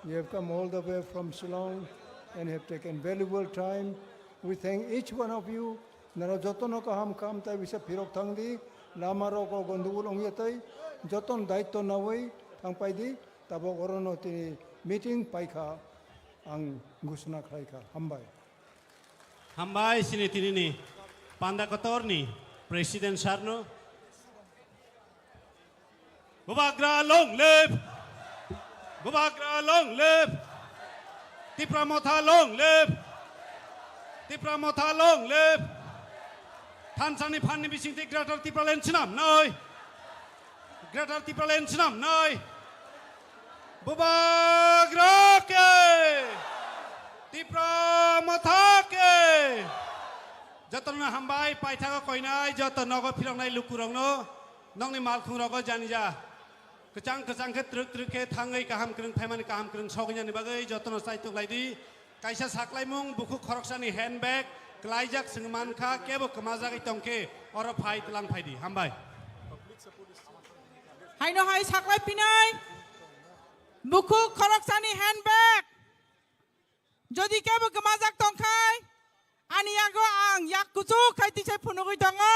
You have come all the way from Shillong and have taken valuable time. We thank each one of you. Nara jotono kaham kaham tai bisa phirok thangdi, lama rok o gondogol ongya tai, joton daityo nawi thangpaidi, tabok orono tini meeting paikha, ang gusna khlaikha. Hambai. Hambai chini tinini panda kotorni President Sir no. Bubagra long live! Bubagra long live! Tipra Motha long live! Tipra Motha long live! Thansani phanni bisingtwi Greater Tipraland swnamnai! Greater Tipraland swnamnai. Bubagra ke. Tipra Motha ke. Jotono hambai, paithago koinai, joto nogo phiroknai lukurokno, nokni malkhungrogo janija. Kwchang kwchang khe twrwk twrwk khe thangwi kaham kwrwng phaimani kaham kwrwng sogwinani bagwi jotono chaitok laidi. Kaisa saklaimung bukhuk khoroksani handbag kwlaijak chwng mankha, kebo kwmajagwi tongkhe oro phai tlang phaidi. Hambai. Haino hai saklai pinai bukhuk khoroksani handbag. Jodi kebo kwmajak tongkhai, ani yago ang yak kuchuk khai tisai phunugwi tongo.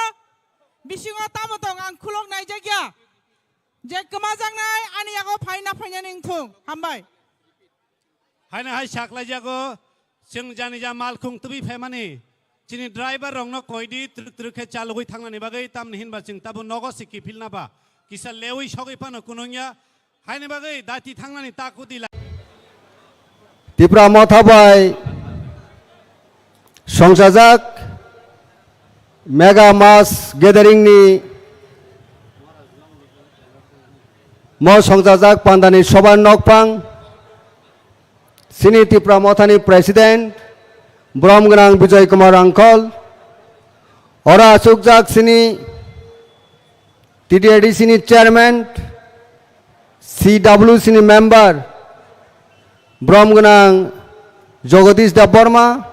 Bisingo tamo tong ang khulok naijakya. Je kwmajaknai ani yago phaina phainani wngthung. Hambai. Haino hai saklaijago, chwng janija malkhung tubui phaimani, chini driver rokno koidi twrwk twrwk khe chalogwi thangnani bagwi, tamni hinba chwng tabuk nogo se kiphilna ba, kisa lewi sogwi phano kunungya, haini bagwi daiti thangnani ta kudi lai. Tipra Motha bai songchajak Mega Mass Gathering ni mo songchajak pandani soba nokphang, chini Tipra Mothani President, Borom Gwnang Bijoy Kumar Rangkhol, oro achukjak chini T T A D C ni Chairman, C W C ni Member, Borom Gwnang Jagadish Debbarma,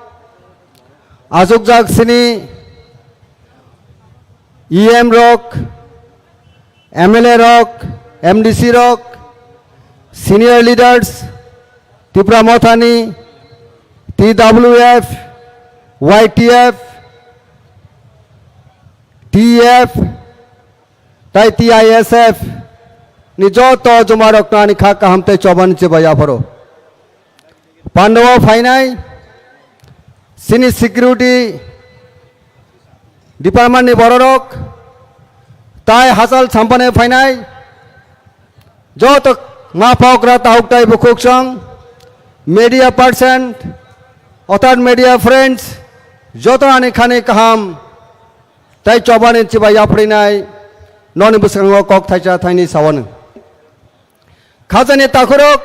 achukjak chini E M rok, M L A rok, M D C rok, senior leaders, Tipra Mothani, T W F, Y T F, T E F, tai T I S F ni joto jumarokno ani kha kaham tei chobani chibai yapharo. Pandao phainai chini security department ni bororok tai hachal sampane phainai joto ma pokra tahuk tai bukhuk song media person, other media friends, joto ani khani kaham tai chobani chibai yaphrinai noni bwskango kok thaisa thaini sawano. Khajani takhurok,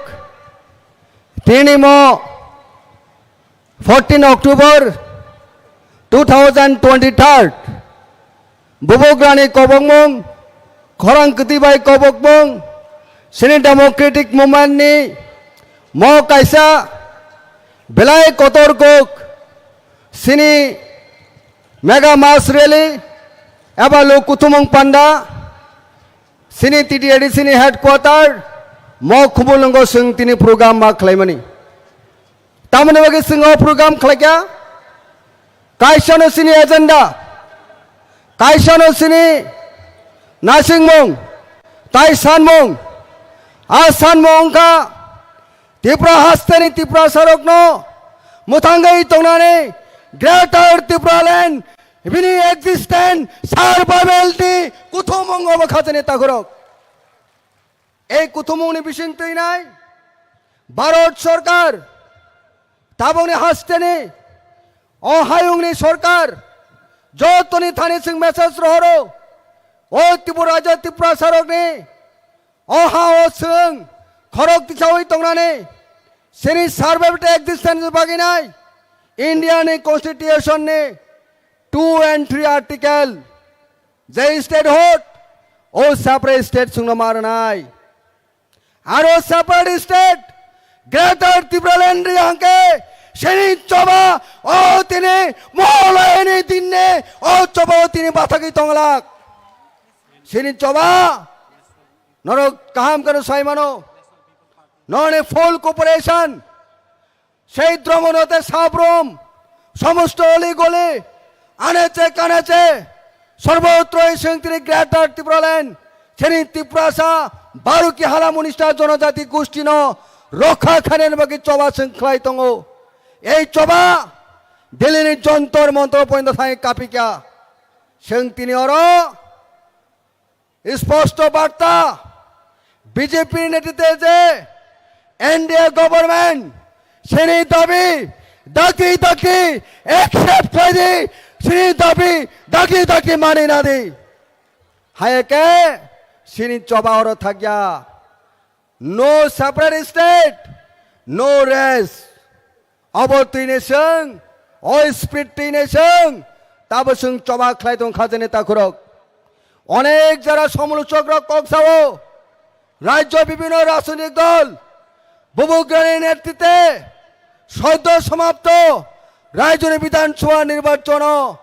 tini mo fourteen October two thousand twenty-third, Bubugrani kobokmung, khorang kwtwi bai kobokmung, sini democratic movement ni mo kaisa belai kotor kok, sini mega mass rally eba luk kuthumung panda, sini T T A D C ni headquarter mo Khumulwngo chwng tini program ma khlaimani. Tamoni bagwi chwng o program khlaikha, kaisano sini agenda, kaisano sini nasingmung, tai sanmung, a sanmung wngkha Tripura hasteni Tiprasarokno mwthangwi tongnani Greater Tipraland bini existence survival ni kuthumung obo khajani takhurok. Ei kuthumungni bising twinai Bharat Sarkar, tabukni hasteni o hayungni sarkar, jotoni thani chwng message rohoro, o Tripura rajya Tiprasarokni o ha o chwng khorok tisawi tongnani, sini survival existence baginai India ni constitution ni two and three article, je state hot, o separate state chwngno ma rwnai. Aro separate state, Greater Tipraland ri hangke, sini choba, o tini, moholayani dinne, o choba o tini bathagwi tonglak. Sini choba, norok kaham kano saimano, noni full cooperation, Sei Dromonote Sabrom, somosto oli goli, aneche kaneche, sorbotroi sengtiri Greater Tipraland, seni Tiprasa, Baruki hala munista jonojati gustino rokha khainani bagwi choba chwng khlai tongo. Ei choba Delhini Jontor Montor pointo thangwi kapikha. Chwng tini oro Sposto barta, B J P ni netrite je N D A government sini dabi dakti dakti accept khlai di, sini dabi dakti dakti mani na di. Hai khe sini choba oro thakya. No separate state, no rest. Abo twi ni chwng, o speed twi ni chwng, tabo chwng choba khlai tong kha jani takhurok. Onek jora somolochok rok kok sao, rajyo bibhinno rajnitik dol, Bubugrani netrite, soddo somapto rajyoni Bidhan Sabha nirbachon o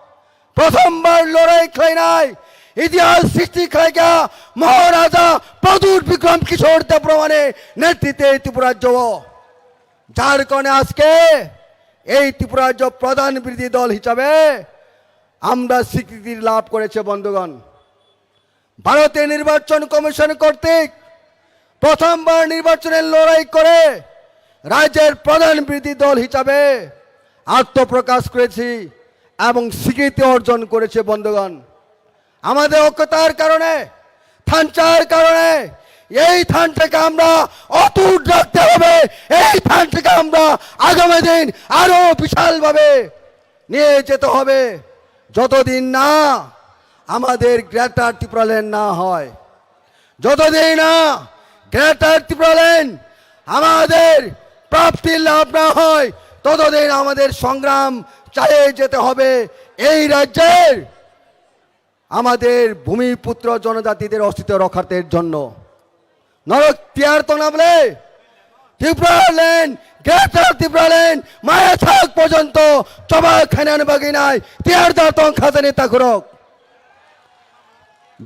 prothombar lorai khlainai itihas srishti khlaikha Maharaja Pradyut Bikram Kishore Debbarmani netrite Tripura rajyo o. যার কারণে আজকে এই ত্রিপুরা রাজ্য প্রধান বিরোধী দল হিসাবে আমরা স্বীকৃতি লাভ করেছে বন্ধুগণ। ভারতের নির্বাচন কমিশন কর্তৃক প্রথমবার নির্বাচনের লড়াই করে রাজ্যের প্রধান বিরোধী দল হিসাবে আত্মপ্রকাশ করেছি এবং স্বীকৃতি অর্জন করেছে বন্ধুগণ। আমাদের ঐক্যতার কারণে, থানচার কারণে এই থানটাকে আমরা অটুট রাখতে হবে। এই থানটাকে আমরা আগামী দিন আরো বিশালভাবে নিয়ে যেতে হবে। যতদিন না আমাদের গ্রেটার ত্রিপুরাল্যান্ড না হয়, যতদিন না গ্রেটার ত্রিপুরাল্যান্ড আমাদের প্রাপ্তি লাভ না হয়, ততদিন আমাদের সংগ্রাম চালিয়ে যেতে হবে। এই রাজ্যের আমাদের ভূমিপুত্র জনজাতিদের অস্তিত্ব রক্ষার্থের জন্য। Norok tiyar tongna bole? Tipraland, Greater Tipraland maya thak porjonto choba khainani bagwi nai tiyar da tong kha jani takhurok.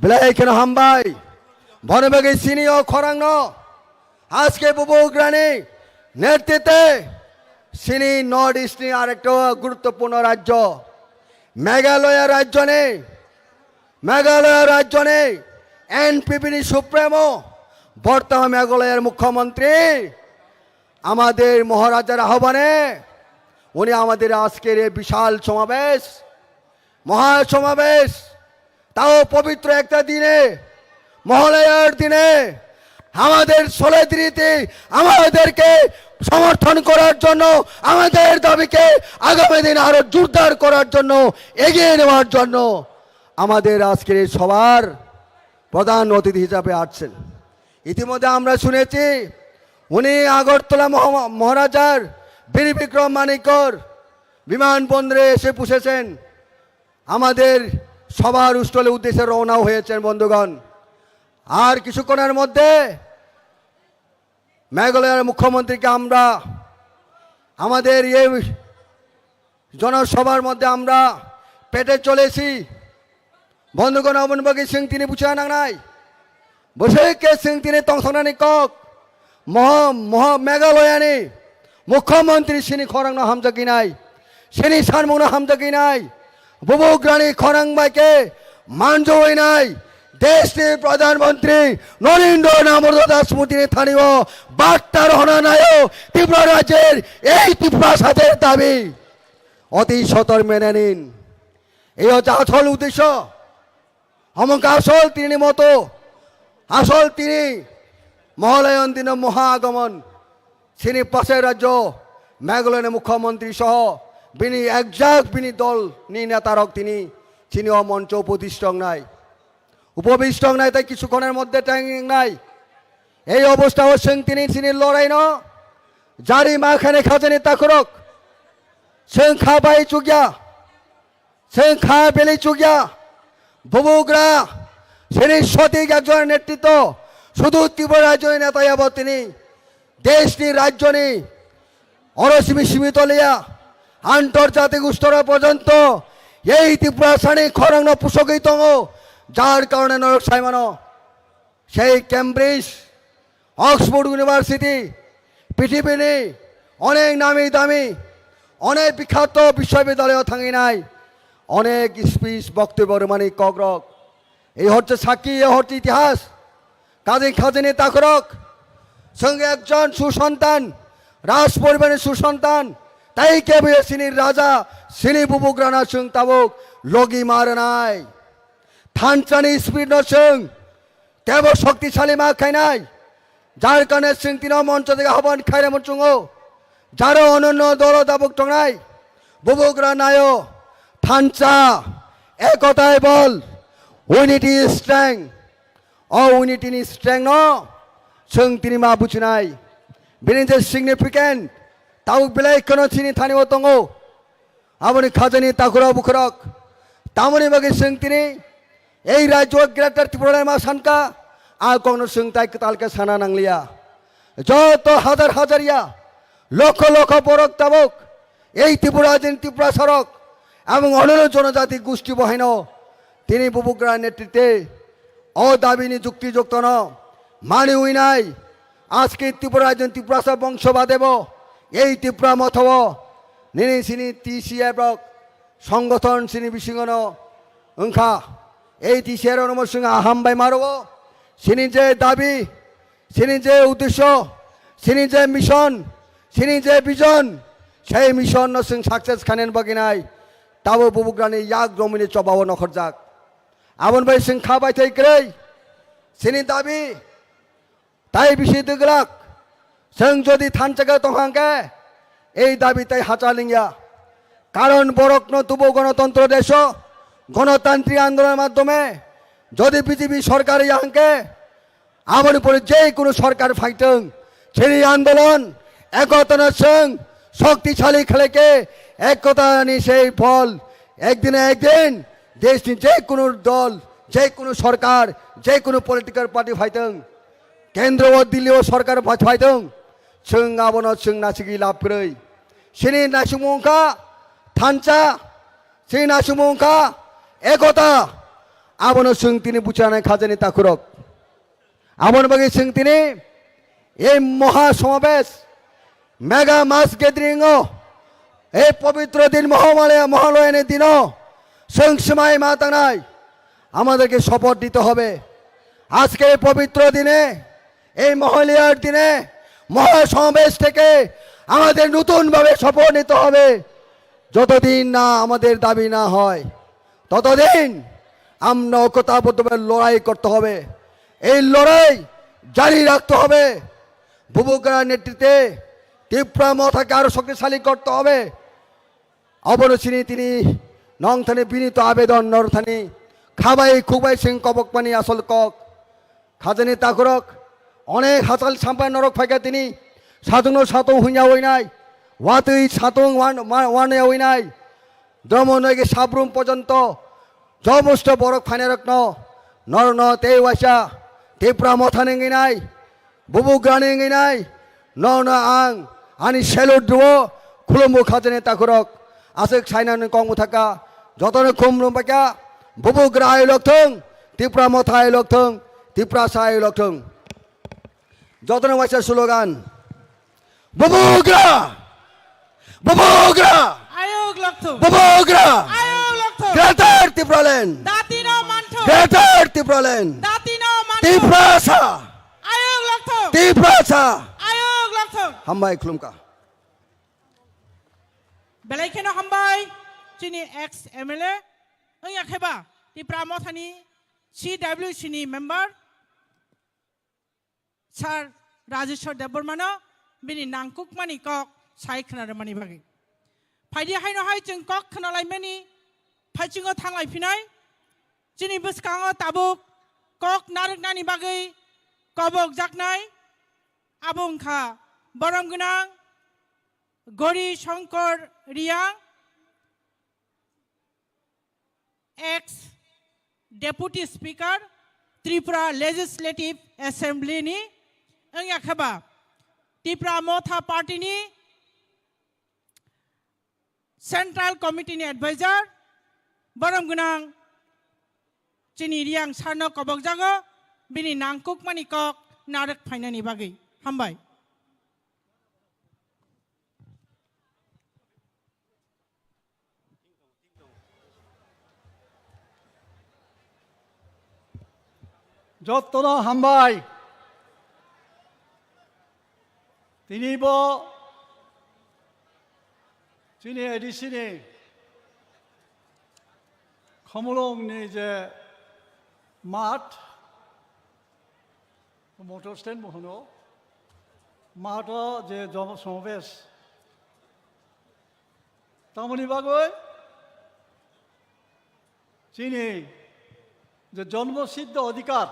Belai kheno hambai. Bono bagwi sini o khorangno, aske Bubugrani netrite sini North East ni arekta guruttopurno rajyo Meghalaya rajyoni, Meghalaya rajyoni N P P ni supremo, বর্তমান মেঘালয়ার মুখ্যমন্ত্রী, আমাদের মহারাজার আহ্বানে উনি আমাদের আজকের এই বিশাল সমাবেশ, মহাসমাবেশ, তাও পবিত্র একটা দিনে, মহালয়ার দিনে আমাদের solidarity, আমাদেরকে সমর্থন করার জন্য, আমাদের দাবিকে আগামী দিন আরো জোরদার করার জন্য, এগিয়ে নেওয়ার জন্য আমাদের আজকের এই সভার প্রধান অতিথি হিসাবে আসছেন। ইতিমধ্যে আমরা শুনেছি উনি আগরতলা মহা-, মহারাজার বীর বিক্রম মানিক্যর বিমানবন্দরে এসে পৌঁছেছেন, আমাদের সভার স্থলে উদ্দেশ্যে রওনা হয়েছেন বন্ধুগণ। আর কিছুক্ষণের মধ্যে মেঘালয়ের মুখ্যমন্ত্রীকে আমরা আমাদের এই জনসভার মধ্যে আমরা পেটে চলেছি। বন্ধুগণ, অমন বাকি সিং তিনি বুঝা নাংনাই, বসে কে সিং তিনি tongthoknani kok, মহা মহা মেঘালয়ানি মুখ্যমন্ত্রী sini khorangno hamjagwi nai, sini sanmungno hamjagwi nai, bubugrani khorang bai khe manjogwi nai, দেশটির প্রধানমন্ত্রী নরেন্দ্র দামোদর দাস মোদীর স্থানীয় বার্তা রহনা নায়ক ত্রিপুরা রাজ্যের এই ত্রিপুরা সাথের দাবি অতি সত্বর মেনে নিন। এই হচ্ছে আসল উদ্দেশ্য। হমক আসল তিনি মতো, আসল তিনি মহালয়ন দিন মহা আগমন। Sini pasai rajyo Meghalaya ni mukhyamantri soho bini exact bini dol ni netarok tini sini o moncho upobishto wngnai, upobishto wngnai tai kichukhoner moddhe tang wngnai. Ei obostha o chwng tini sini lorai no jari ma khane khajani takhurok chwng kha bai chukya. Chwng kha belai chukya, bubugra, sini sotik ekjon netritw, sudu Tripura rajyoni neta yabo tini, deshni rajyoni, oro simi simi toliya, antarjatik stor porjonto, ei Tripura sani khorangno pusogwi tongo, jar karone norok saimano. Sei Cambridge, Oxford University, পৃথিবীনি অনেক নামি দামি, অনেক বিখ্যাত বিশ্ববিদ্যালয়ে থাকি নাই, অনেক স্পিচ বক্তব্য রুমানি ককরক। এই হচ্ছে সাক্ষী, এই হচ্ছে ইতিহাস। কাজী খাজিনি তাকরক, সঙ্গে একজন সুসন্তান, রাজ পরিবারের সুসন্তান, তাই কে বইয়ে সিনি রাজা, সিনি বুবুক রানা সিং তাবুক, লগি মার নাই। Thanchani speed no chwng tebo shoktisali ma khainai, jar karone chwng tino moncho dega hoban khairamo chwngo, jaro ononno dolo dabuk tongnai, bubugra nayo, thancha, ekotai bol, unity strength, o unity ni strength no chwng tini ma buchinai, bini je significant, tabuk belai kheno chini thani o tongo. Aboni khajani takhura bukhurok. Tamoni bagwi chwng tini ei rajyo Greater Tripura ma sanka, a kokno chwng tai kwtal khe sana nangliya. Joto hajar hajar ya, lokho lokho borok tabuk ei Tripura din Tripura sarok, abong onono jonojati gusti bohaino tini bubugra netrite o dabini jukti juktono mani uinai. Aske Tripura din Tripura sa bongso badebo ei Tripura mothabo nini sini T C F rok songgothon sini bisingono wngkha. Ei T C F rokno mo chwng aham bai marogo. Sini je dabi, sini je uddesho, sini je mission, sini je vision, sei mission no chwng success khainani bagwi nai tabo bubugrani yak romwini chobao nokhorjak. Aboni bai chwng kha bai thai kwrwi sini dabi tai bisi dwglak. Chwng jodi thanchaka tongkha hwnkhe ei dabi tai hacha lingya. Karon borokno tubo gonotontro deso, gonotantrik andolon maddhome jodi B J P sorkar ya hwnkhe aboni pore je kono sorkar phaitwng, chini andolon ekotano chwng shoktisali khlaikhe ekotani sei phol ekdin ekdin deshni je kono dol, je kono sorkar, je kono political party phaitwng, kendro o Delhi o sorkar pha-, phaitwng, chwng abono chwng nasigwi lab kwrwi. Chini naisingmung wngkha thansa, chini naisingmung wngkha ekota, abono chwng tini buchanai khajani takhurok. Aboni bagwi chwng tini ei moha somabesh, mega mass gathering o, ei pobitro din Mohamalaya, Mohaloyani dino chwng swmai ma tangnai, amaderke support dite hobe. Ajke ei pobitro dine, ei Mohalayaর দিনে মহাসমাবেশ থেকে আমাদের নতুনভাবে শপথ নিতে হবে। যতদিন না আমাদের দাবি না হয়, ততদিন আমরা ঐক্যতাবদ্ধভাবে লড়াই করতে হবে। এই লড়াই জারি রাখতে হবে। বুবুগ্রার নেতৃত্বে ত্রিপুরা মথাকে আরো শক্তিশালী করতে হবে। Abono chini tini nongthani binito abedon northani khabai khukbai sing kobokmani asol kok. Khajani takhurok, Onek hachal sampai norok phaikha tini, satung no satung hunya winai, watwi satung wan, wan, wan ya winai, domo noige sabrum pojonto, jomosto borok phainai rokno, norno tei waisa, Tipra motha ni nginai, bubugra ni nginai, norno ang, ani salute duo, khulumbu khajani takhurok, aswk sainani kok muthaka, jotono khum lumbaka, bubugra ayulok thung, Tipra motha ayulok thung, Tiprasa ayulok thung. Jotono waisa slogan. Bubugra! Bubugra! Ayuk lokthung! Bubugra! Ayuk lokthung! Greater Tipraland! Datino manthung! Greater Tipraland! Datino manthung! Tiprasa! Ayuk lokthung! Tiprasa! Ayuk lokthung! Hambai khulumka. Belai kheno hambai chini ex M L A wngya kheba Tipra mothani C W C ni member. Sir Rajeshwar Debbarmano bini nangkukmani kok sai khwnarwmani bagwi. Phaidi haino hai chwng kok khwnalaimani phaichungo thanglaifinai. Chini bwskango tabuk kok narwknani bagwi kobokjaknai abo wngkha borom gwnang Gori Shankar Riyang, ex Deputy Speaker, Tripura Legislative Assembly ni wngya kheba Tipra Motha Party ni Central Committee ni Advisor, borom gwnang chini Riyang Sir no kobokjago, bini nangkukmani kok narwk phainani bagwi. Hambai. Jottono hambai. Tini bo chini A D C ni Khumulwng ni je math, motor stand bo hwno, matho je jono somabesh tamoni bagwi chini je jonmo siddho adhikar,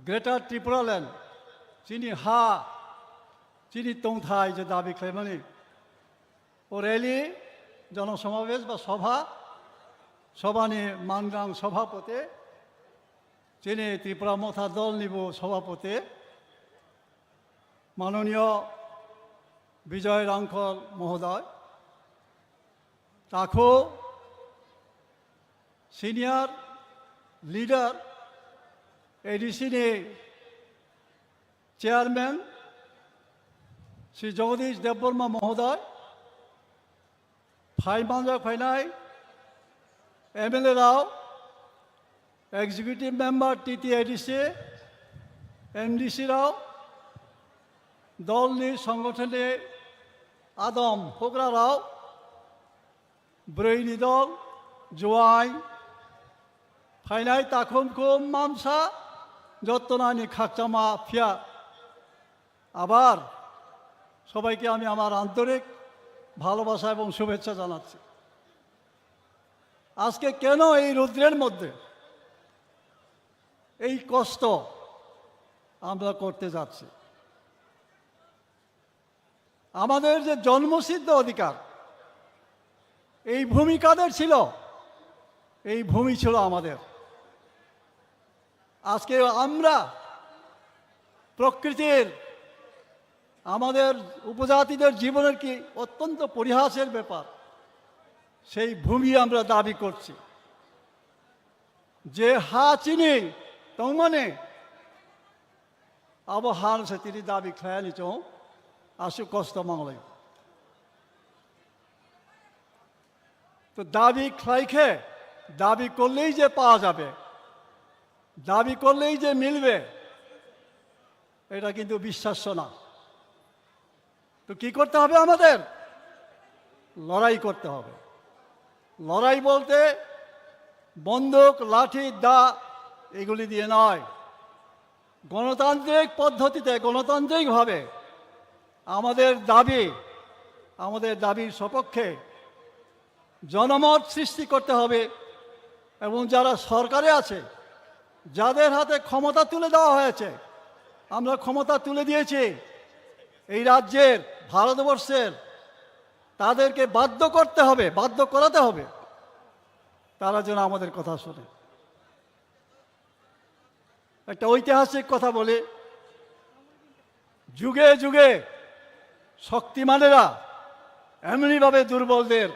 Greater Tipraland, chini ha, chini tongthai je dabi khlaimani, o rally, jono somabesh ba sobha, sobhani mangang sobhapoti, chini Tripura Motha Dol nibo sobhapoti, Manoniyo Bijoy Rangkhol Mohodoy, takhu senior leader A D C ni chairman Shri Jagadish Debbarma Mohodoy, phai manjak phainai M L A rao, Executive Member T T A D C, M D C rao, dolni songothonni adom hugra rao, bwrwini dol, juain, phainai takhum khum mamsa, jottonani khakchangma phiya. আবার সবাইকে আমি আমার আন্তরিক ভালোবাসা এবং শুভেচ্ছা জানাচ্ছি। আজকে কেন এই রৌদ্রের মধ্যে এই কষ্ট আমরা করতে যাচ্ছি? আমাদের যে জন্মসিদ্ধ অধিকার, এই ভূমি কাদের ছিল? এই ভূমি ছিল আমাদের। আজকে আমরা প্রকৃতির, আমাদের উপজাতিদের জীবনের কি অত্যন্ত পরিহাসের ব্যাপার, সেই ভূমি আমরা দাবি করছি। Je ha chini tongmani, abo ha se tini dabi khlaiyani chwng aswk kosto manglai. তো দাবি খাইখে দাবি করলেই যে পাওয়া যাবে, দাবি করলেই যে মিলবে, এটা কিন্তু বিশ্বাস্য না। তো কি করতে হবে আমাদের? লড়াই করতে হবে। লড়াই বলতে বন্দুক, লাঠি, দা এগুলি দিয়ে নয়, গণতান্ত্রিক পদ্ধতিতে, গণতান্ত্রিকভাবে আমাদের দাবি, আমাদের দাবির সপক্ষে জনমত সৃষ্টি করতে হবে এবং যারা সরকারে আছে, যাদের হাতে ক্ষমতা তুলে দেওয়া হয়েছে, আমরা ক্ষমতা তুলে দিয়েছি এই রাজ্যের, ভারতবর্ষের, তাদেরকে বাধ্য করতে হবে, বাধ্য করাতে হবে, তারা যেন আমাদের কথা শোনে। একটা ঐতিহাসিক কথা বলি, যুগে যুগে শক্তিমানেরা এমনিভাবে দুর্বলদের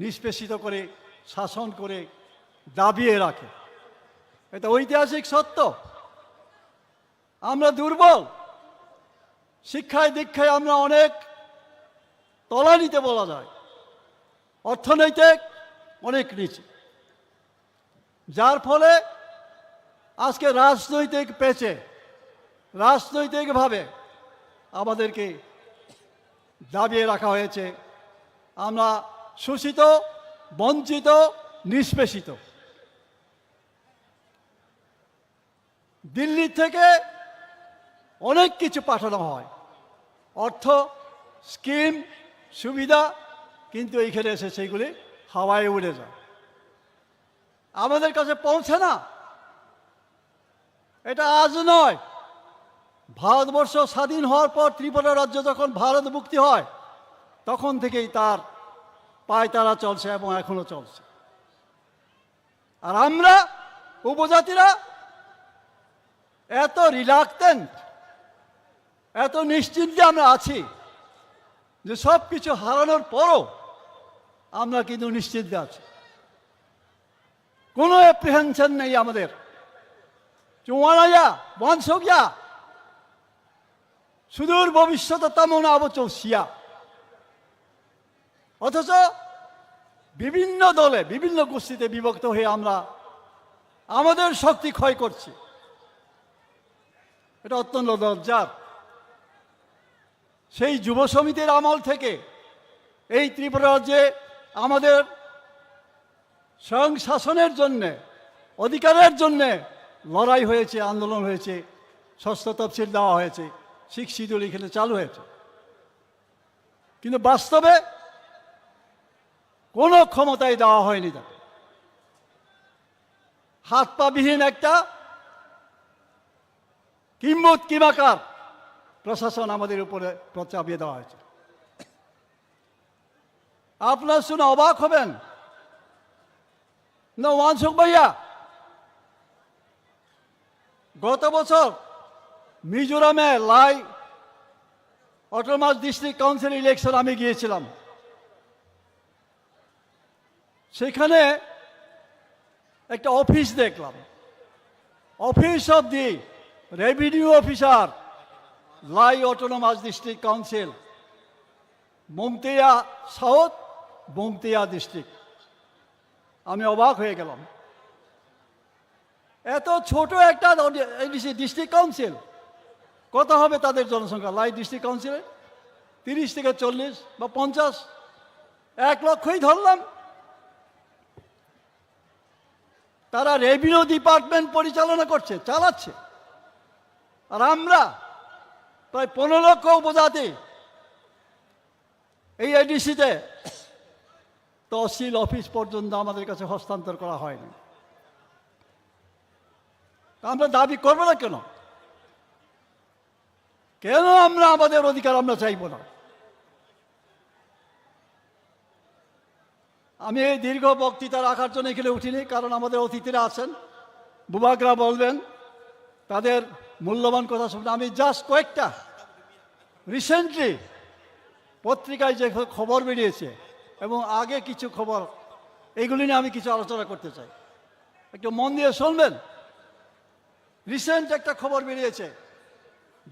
নিষ্পেষিত করে, শাসন করে, দাবিয়ে রাখে। এটা ঐতিহাসিক সত্য। আমরা দুর্বল, শিক্ষায় দীক্ষায় আমরা অনেক তলানিতে বলা যায়, অর্থনৈতিক অনেক নিচে, যার ফলে আজকে রাজনৈতিক পেচে, রাজনৈতিকভাবে আমাদেরকে দাবিয়ে রাখা হয়েছে। আমরা শোষিত, বঞ্চিত, নিষ্পেষিত। দিল্লি থেকে অনেক কিছু পাঠানো হয়, অর্থ, স্কিম, সুবিধা, কিন্তু এইখানে এসে সেইগুলি হাওয়ায় উড়ে যায়, আমাদের কাছে পৌঁছে না। এটা আজ নয়, ভারতবর্ষ স্বাধীন হওয়ার পর ত্রিপুরা রাজ্য যখন ভারত মুক্তি হয়, তখন থেকেই তার পায়তারা চলছে এবং এখনো চলছে। আর আমরা উপজাতিরা এত রিলাক্টেন্ট, এত নিশ্চিন্তে আমরা আছি যে সব কিছু হারানোর পরও আমরা কিন্তু নিশ্চিন্তে আছি, কোনো অ্যাপ্রিহেনশন নেই আমাদের। Chuanaya, wansokya, সুদূর ভবিষ্যতে তেমন আবচল সিয়া। অথচ বিভিন্ন দলে, বিভিন্ন গোষ্ঠীতে বিভক্ত হয়ে আমরা আমাদের শক্তি ক্ষয় করছি। এটা অত্যন্ত লজ্জার। সেই যুব সমিতির আমল থেকে এই ত্রিপুরা রাজ্যে আমাদের স্বয়ং শাসনের জন্যে, অধিকারের জন্যে লড়াই হয়েছে, আন্দোলন হয়েছে, ষষ্ঠ তফসিল দেওয়া হয়েছে, সিক্স শিডিউল এখানে চালু হয়েছে। কিন্তু বাস্তবে কোনো ক্ষমতাই দেওয়া হয়নি তাকে। হাত পা বিহীন একটা কিম্বুত কিমাকার প্রশাসন আমাদের উপরে চাপিয়ে দেওয়া হয়েছে। আপনারা শুনে অবাক হবেন, না, ওয়ানসুক ভাইয়া, গত বছর মিজোরামে লাই অটোনমাস ডিস্ট্রিক্ট কাউন্সিল ইলেকশন আমি গিয়েছিলাম। সেখানে একটা অফিস দেখলাম, Office of the Revenue Officer, Lai Autonomous District Council, মংতেয়া সাউথ, মংতেয়া ডিস্ট্রিক্ট। আমি অবাক হয়ে গেলাম, এত ছোট একটা এডিসি ডিস্ট্রিক্ট কাউন্সিল, কত হবে তাদের জনসংখ্যা? লাই ডিস্ট্রিক্ট কাউন্সিলে তিরিশ থেকে চল্লিশ বা পঞ্চাশ, এক লক্ষই ধরলাম। তারা রেভিনিউ ডিপার্টমেন্ট পরিচালনা করছে, চালাচ্ছে। আর আমরা প্রায় পনেরো লক্ষ উপজাতি এই এডিসিতে তহসিল অফিস পর্যন্ত আমাদের কাছে হস্তান্তর করা হয়নি। তা আমরা দাবি করবো না কেন? কেন আমরা আমাদের অধিকার আমরা চাইবো না? আমি এই দীর্ঘ বক্তৃতা রাখার জন্য এখানে উঠিনি, কারণ আমাদের অতিথিরা আছেন, বুবাকরা বলবেন, তাদের মূল্যবান কথা শুনবেন। আমি জাস্ট কয়েকটা রিসেন্টলি পত্রিকায় যে খবর বেরিয়েছে এবং আগে কিছু খবর, এইগুলি নিয়ে আমি কিছু আলোচনা করতে চাই। একটু মন দিয়ে শুনবেন। রিসেন্ট একটা খবর বেরিয়েছে,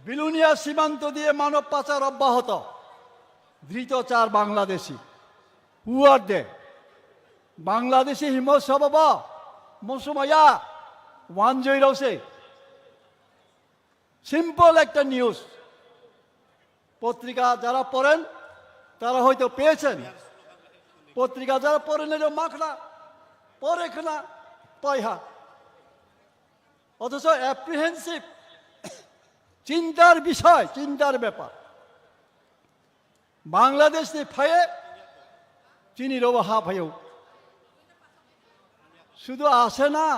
বিলুনিয়া সীমান্ত দিয়ে মানব পাচার অব্যাহত, ধৃত চার Bangladeshi. Who are they? Bangladeshi হিমো সবাবা মৌসুমাইয়া ওয়ান জয় রসে। সিম্পল একটা নিউজ। পত্রিকা যারা পড়েন, তারা হয়তো পেয়েছেন। পত্রিকা যারা পড়েন, এটা মাখনা পরে খানা পাইহা। অথচ অ্যাপ্রিহেন্সিভ, চিন্তার বিষয়, চিন্তার ব্যাপার। বাংলাদেশ নিয়ে ফায়ে চিনি রোবো হা ফাইও। শুধু আসে না,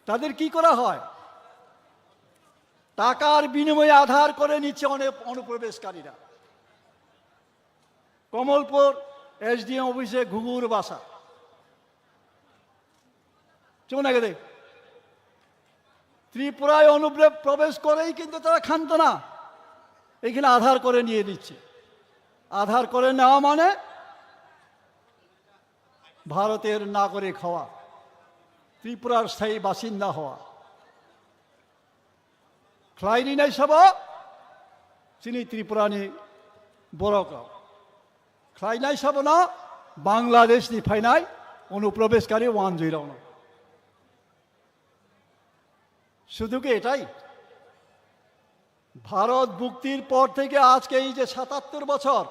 তাদের কি করা হয়? টাকার বিনিময়ে আধার করে নিচ্ছে অনেক অনুপ্রবেশকারীরা। কমলপুর এসডিএম অফিসে ঘুঘুর বাসা। চুপ না কেদে? ত্রিপুরায় অনুপ্রে-, প্রবেশ করেই কিন্তু তারা ক্ষান্ত না, এখানে আধার করে নিয়ে নিচ্ছে। আধার করে নেওয়া মানে ভারতের নাগরিক হওয়া, ত্রিপুরার স্থায়ী বাসিন্দা হওয়া। Khlaini nai sabo chini Tripurani borok rok. Khlainai sabo no Bangladesh ni phainai অনুপ্রবেশকারী ওয়ান জিরো। শুধু কি এটাই? ভারত মুক্তির পর থেকে আজকে এই যে সাতাত্তর বছর,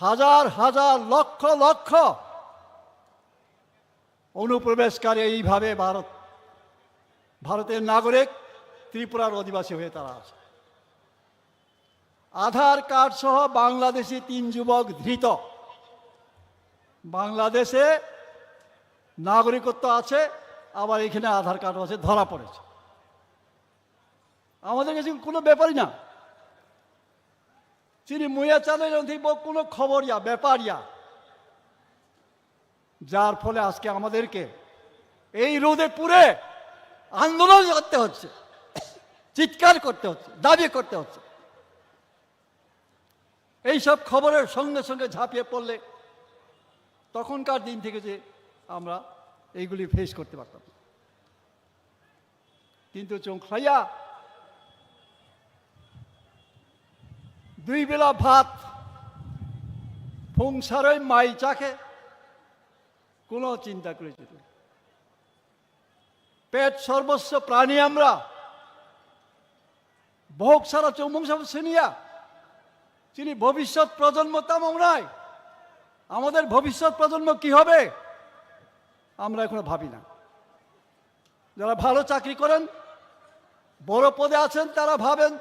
হাজার হাজার, লক্ষ লক্ষ অনুপ্রবেশকারী এইভাবে ভারত, ভারতের নাগরিক, ত্রিপুরার অধিবাসী হয়ে তারা আছে। আধার কার্ড সহ বাংলাদেশি তিন যুবক ধৃত। বাংলাদেশে নাগরিকত্ব আছে, আবার এখানে আধার কার্ড আছে, ধরা পড়েছে। আমাদের কাছে কোনো ব্যাপারই না। চিনি মুয়া চালে যদি ব-, কোনো খবর ইয়া, ব্যাপার ইয়া। যার ফলে আজকে আমাদেরকে এই রোদে পুড়ে আন্দোলন করতে হচ্ছে, চিৎকার করতে হচ্ছে, দাবি করতে হচ্ছে। এইসব খবরের সঙ্গে সঙ্গে ঝাঁপিয়ে পড়লে তখনকার দিন থেকে যে আমরা এইগুলি ফেস করতে পারতাম। কিন্তু chwng khlaiya, dui bela bhat, phung saroi mai chakhe, kuno chinta kwrwi chwng. পেট সর্বস্ব প্রাণী আমরা। ভোগ ছাড়া চৌমুং সব শুনিয়া, চিনি ভবিষ্যৎ প্রজন্ম তেমন নাই। আমাদের ভবিষ্যৎ প্রজন্ম কি হবে, আমরা এখনো ভাবি না। যারা ভালো চাকরি করেন, বড় পদে আছেন, তারা ভাবেন,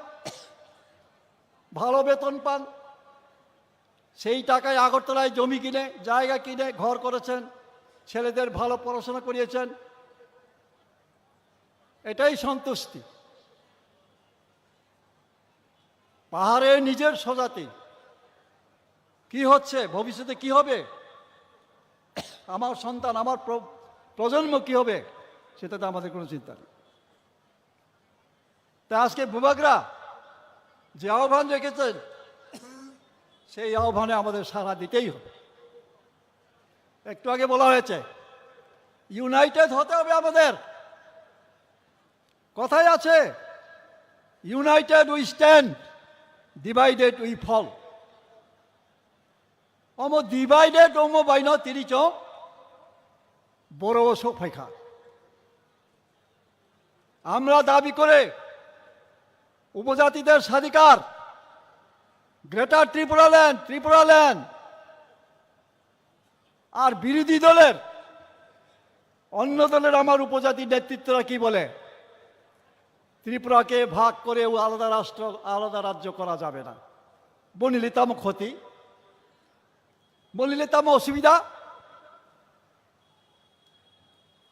ভালো বেতন পান, সেই টাকায় আগরতলায় জমি কিনে, জায়গা কিনে, ঘর করেছেন, ছেলেদের ভালো পড়াশোনা করিয়েছেন, এটাই সন্তুষ্টি। পাহাড়ে নিজের স্বজাতি কি হচ্ছে, ভবিষ্যতে কি হবে, আমার সন্তান, আমার প্র-, প্রজন্ম কি হবে, সেটাতে আমাদের কোনো চিন্তা নেই। তা আজকে বুবাগরা যে আহ্বান রেখেছেন, সেই আহ্বানে আমাদের সাড়া দিতেই হবে। একটু আগে বলা হয়েছে, ইউনাইটেড হতে হবে আমাদের। কথায় আছে, "United we stand, divided we fall." Omo divided omo baino tini chwng boro o sok phaikha. আমরা দাবি করে উপজাতিদের স্বাধিকার, গ্রেটার ত্রিপুরা ল্যান্ড, ত্রিপুরা ল্যান্ড। আর বিরোধী দলের, অন্য দলের আমার উপজাতি নেতৃত্বরা কি বলে? ত্রিপুরাকে ভাগ করে ও আলাদা রাষ্ট্র, আলাদা রাজ্য করা যাবে না। বনিলে তামো ক্ষতি, বনিলে তামো অসুবিধা।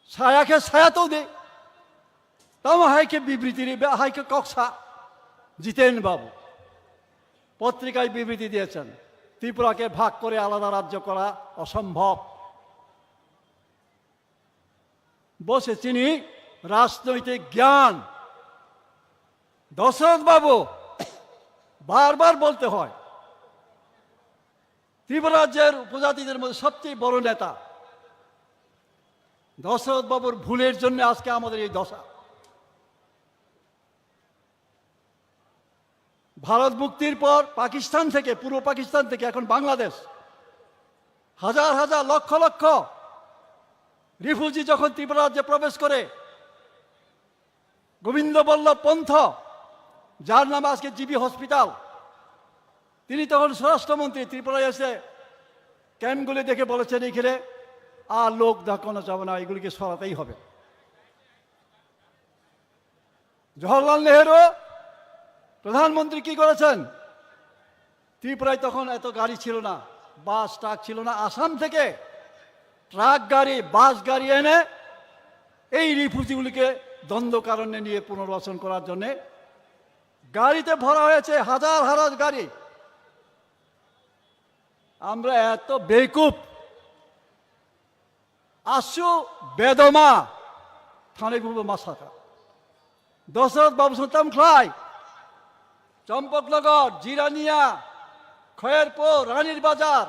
সায়াকে সায়া তো দে। তামো হাইকে বিবৃতি রে, হাইকে ককসা জিতেন বাবু পত্রিকায় বিবৃতি দিয়েছেন, ত্রিপুরাকে ভাগ করে আলাদা রাজ্য করা অসম্ভব। বসে চিনি রাজনৈতিক জ্ঞান। দশরথ বাবু বারবার বলতে হয়, ত্রিপুরা রাজ্যের উপজাতিদের মধ্যে সবচেয়ে বড় নেতা দশরথ বাবুর ভুলের জন্য আজকে আমাদের এই দশা। ভারত মুক্তির পর পাকিস্তান থেকে, পূর্ব পাকিস্তান থেকে এখন বাংলাদেশ, হাজার হাজার, লক্ষ লক্ষ রিফিউজি যখন ত্রিপুরা রাজ্যে প্রবেশ করে, গোবিন্দ বল্লভ পন্থ, যার নাম আজকে জিবি হসপিটাল, তিনি তখন স্বরাষ্ট্রমন্ত্রী, ত্রিপুরায় এসে ক্যাম্পগুলি দেখে বলেছেন, "এখানে আর লোক দেখানো যাবে না, এগুলিকে সরাতেই হবে।" জওহরলাল নেহেরু প্রধানমন্ত্রী কি করেছেন? ত্রিপুরায় তখন এত গাড়ি ছিল না, বাস ট্রাক ছিল না। আসাম থেকে ট্রাক গাড়ি, বাস গাড়ি এনে এই রিফিউজিগুলিকে দ্বন্দ্ব কারণে নিয়ে পুনর্বাসন করার জন্য গাড়িতে ভরা হয়েছে, হাজার হাজার গাড়ি। আমরা এত বেকুব, আসু বেদমা, থানে বুবো মাসাকা। দশরথ বাবু সন্তান খ্লাই, চম্পকনগর, জিরানিয়া, খয়েরপুর, রানীর বাজার,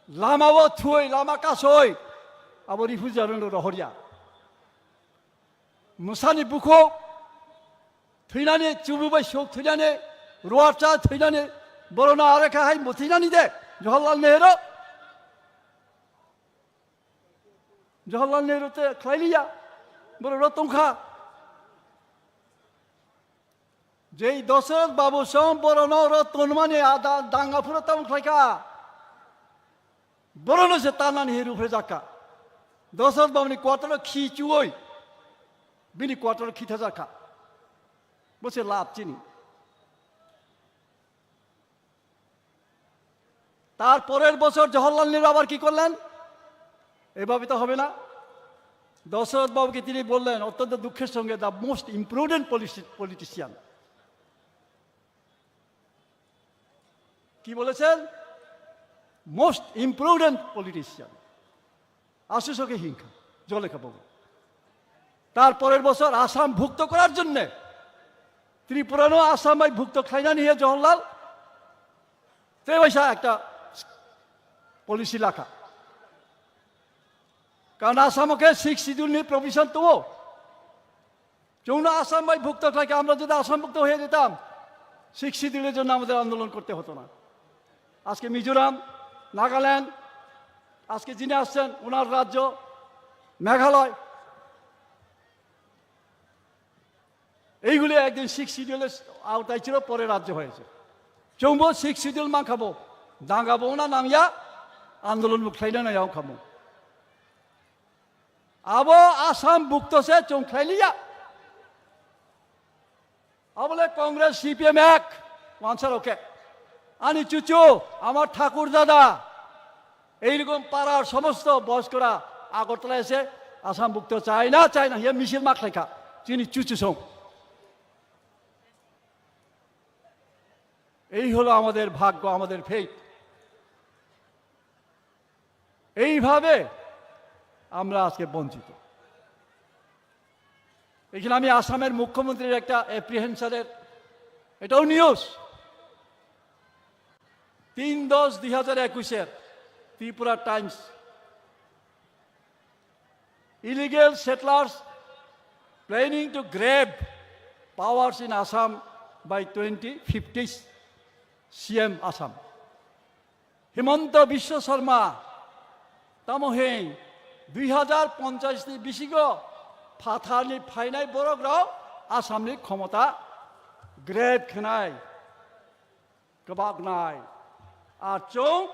লামাও থুই, লামা কাসই, abo refugee rok rohorya. Musani bukhuk thwinani, chubu bai sok thwinani, ruarcha thwinani, borona arekha hai muthwinani de, Jawaharlal Nehru. Jawaharlal Nehru te khlailiya, borok rok tongkha. Jei Dosoroth Babu song borokno oro tonmani ada danga phuro tamo khlaikha. Borokno se tanani he rupre jakka. Dosoroth Babuni quarter o khi chuoi, bini quarter o khi thajakha. Bo se lab chini. তার পরের বছর জওহরলাল নেহরু আবার কি করলেন? এভাবে তো হবে না। দশরথ বাবুকে তিনি বললেন অত্যন্ত দুঃখের সঙ্গে, "The most imprudent politi-, politician।" কি বলেছেন? "Most imprudent politician।" আসুসকে হিংসা, জলে খাবো। তার পরের বছর আসাম ভুক্ত করার জন্য ত্রিপুরানো আসাম ভুক্ত খাইনানি হে জওহরলাল, তেবাইসা একটা পলিসি লাখা। কারণ আসামকে সিক্স শিডিউল নিয়ে প্রভিশন তো চৌনা আসাম ভাই ভুক্ত থাকে, আমরা যদি আসাম ভুক্ত হয়ে যেতাম, সিক্স শিডিউলের জন্য আমাদের আন্দোলন করতে হতো না। আজকে মিজোরাম, নাগাল্যান্ড, আজকে যিনি আসছেন ওনার রাজ্য মেঘালয়, এইগুলি একদিন সিক্স শিডিউলের আওতায় ছিল, পরে রাজ্য হয়েছে। চৌম্ব সিক্স শিডিউল মাখাবো, দাঙ্গাবো না নামিয়া আন্দোলন বুকলাইনা নাইয়া খামো। Abo Assam bukto se chwng khlai liya. Abole Congress, C P M ek, wansa roke. Ani chuchu, amar thakur dada, এইরকম পাড়ার সমস্ত বয়স্করা আগরতলা এসে আসাম ভুক্ত চায় না, চায় না, হিয়া মিছিল মাখলাইখা, চিনি চুচু সং। এই হলো আমাদের ভাগ্য, আমাদের ফেট। এইভাবে আমরা আজকে বঞ্চিত। এখানে আমি আসামের মুখ্যমন্ত্রীর একটা অ্যাপ্রিহেনশনের, এটাও নিউজ, তিন দশ দুই হাজার একুশের Tripura Times, "Illegal settlers planning to grab powers in Assam by twenty fifty, C M Assam." Himanta বিশ্ব শর্মা tamo hing দুই হাজার পঞ্চাশ ni bisingo phatarni phainai borok rok Assam ni khomota grab khnai, kwbaknai. Ar chwng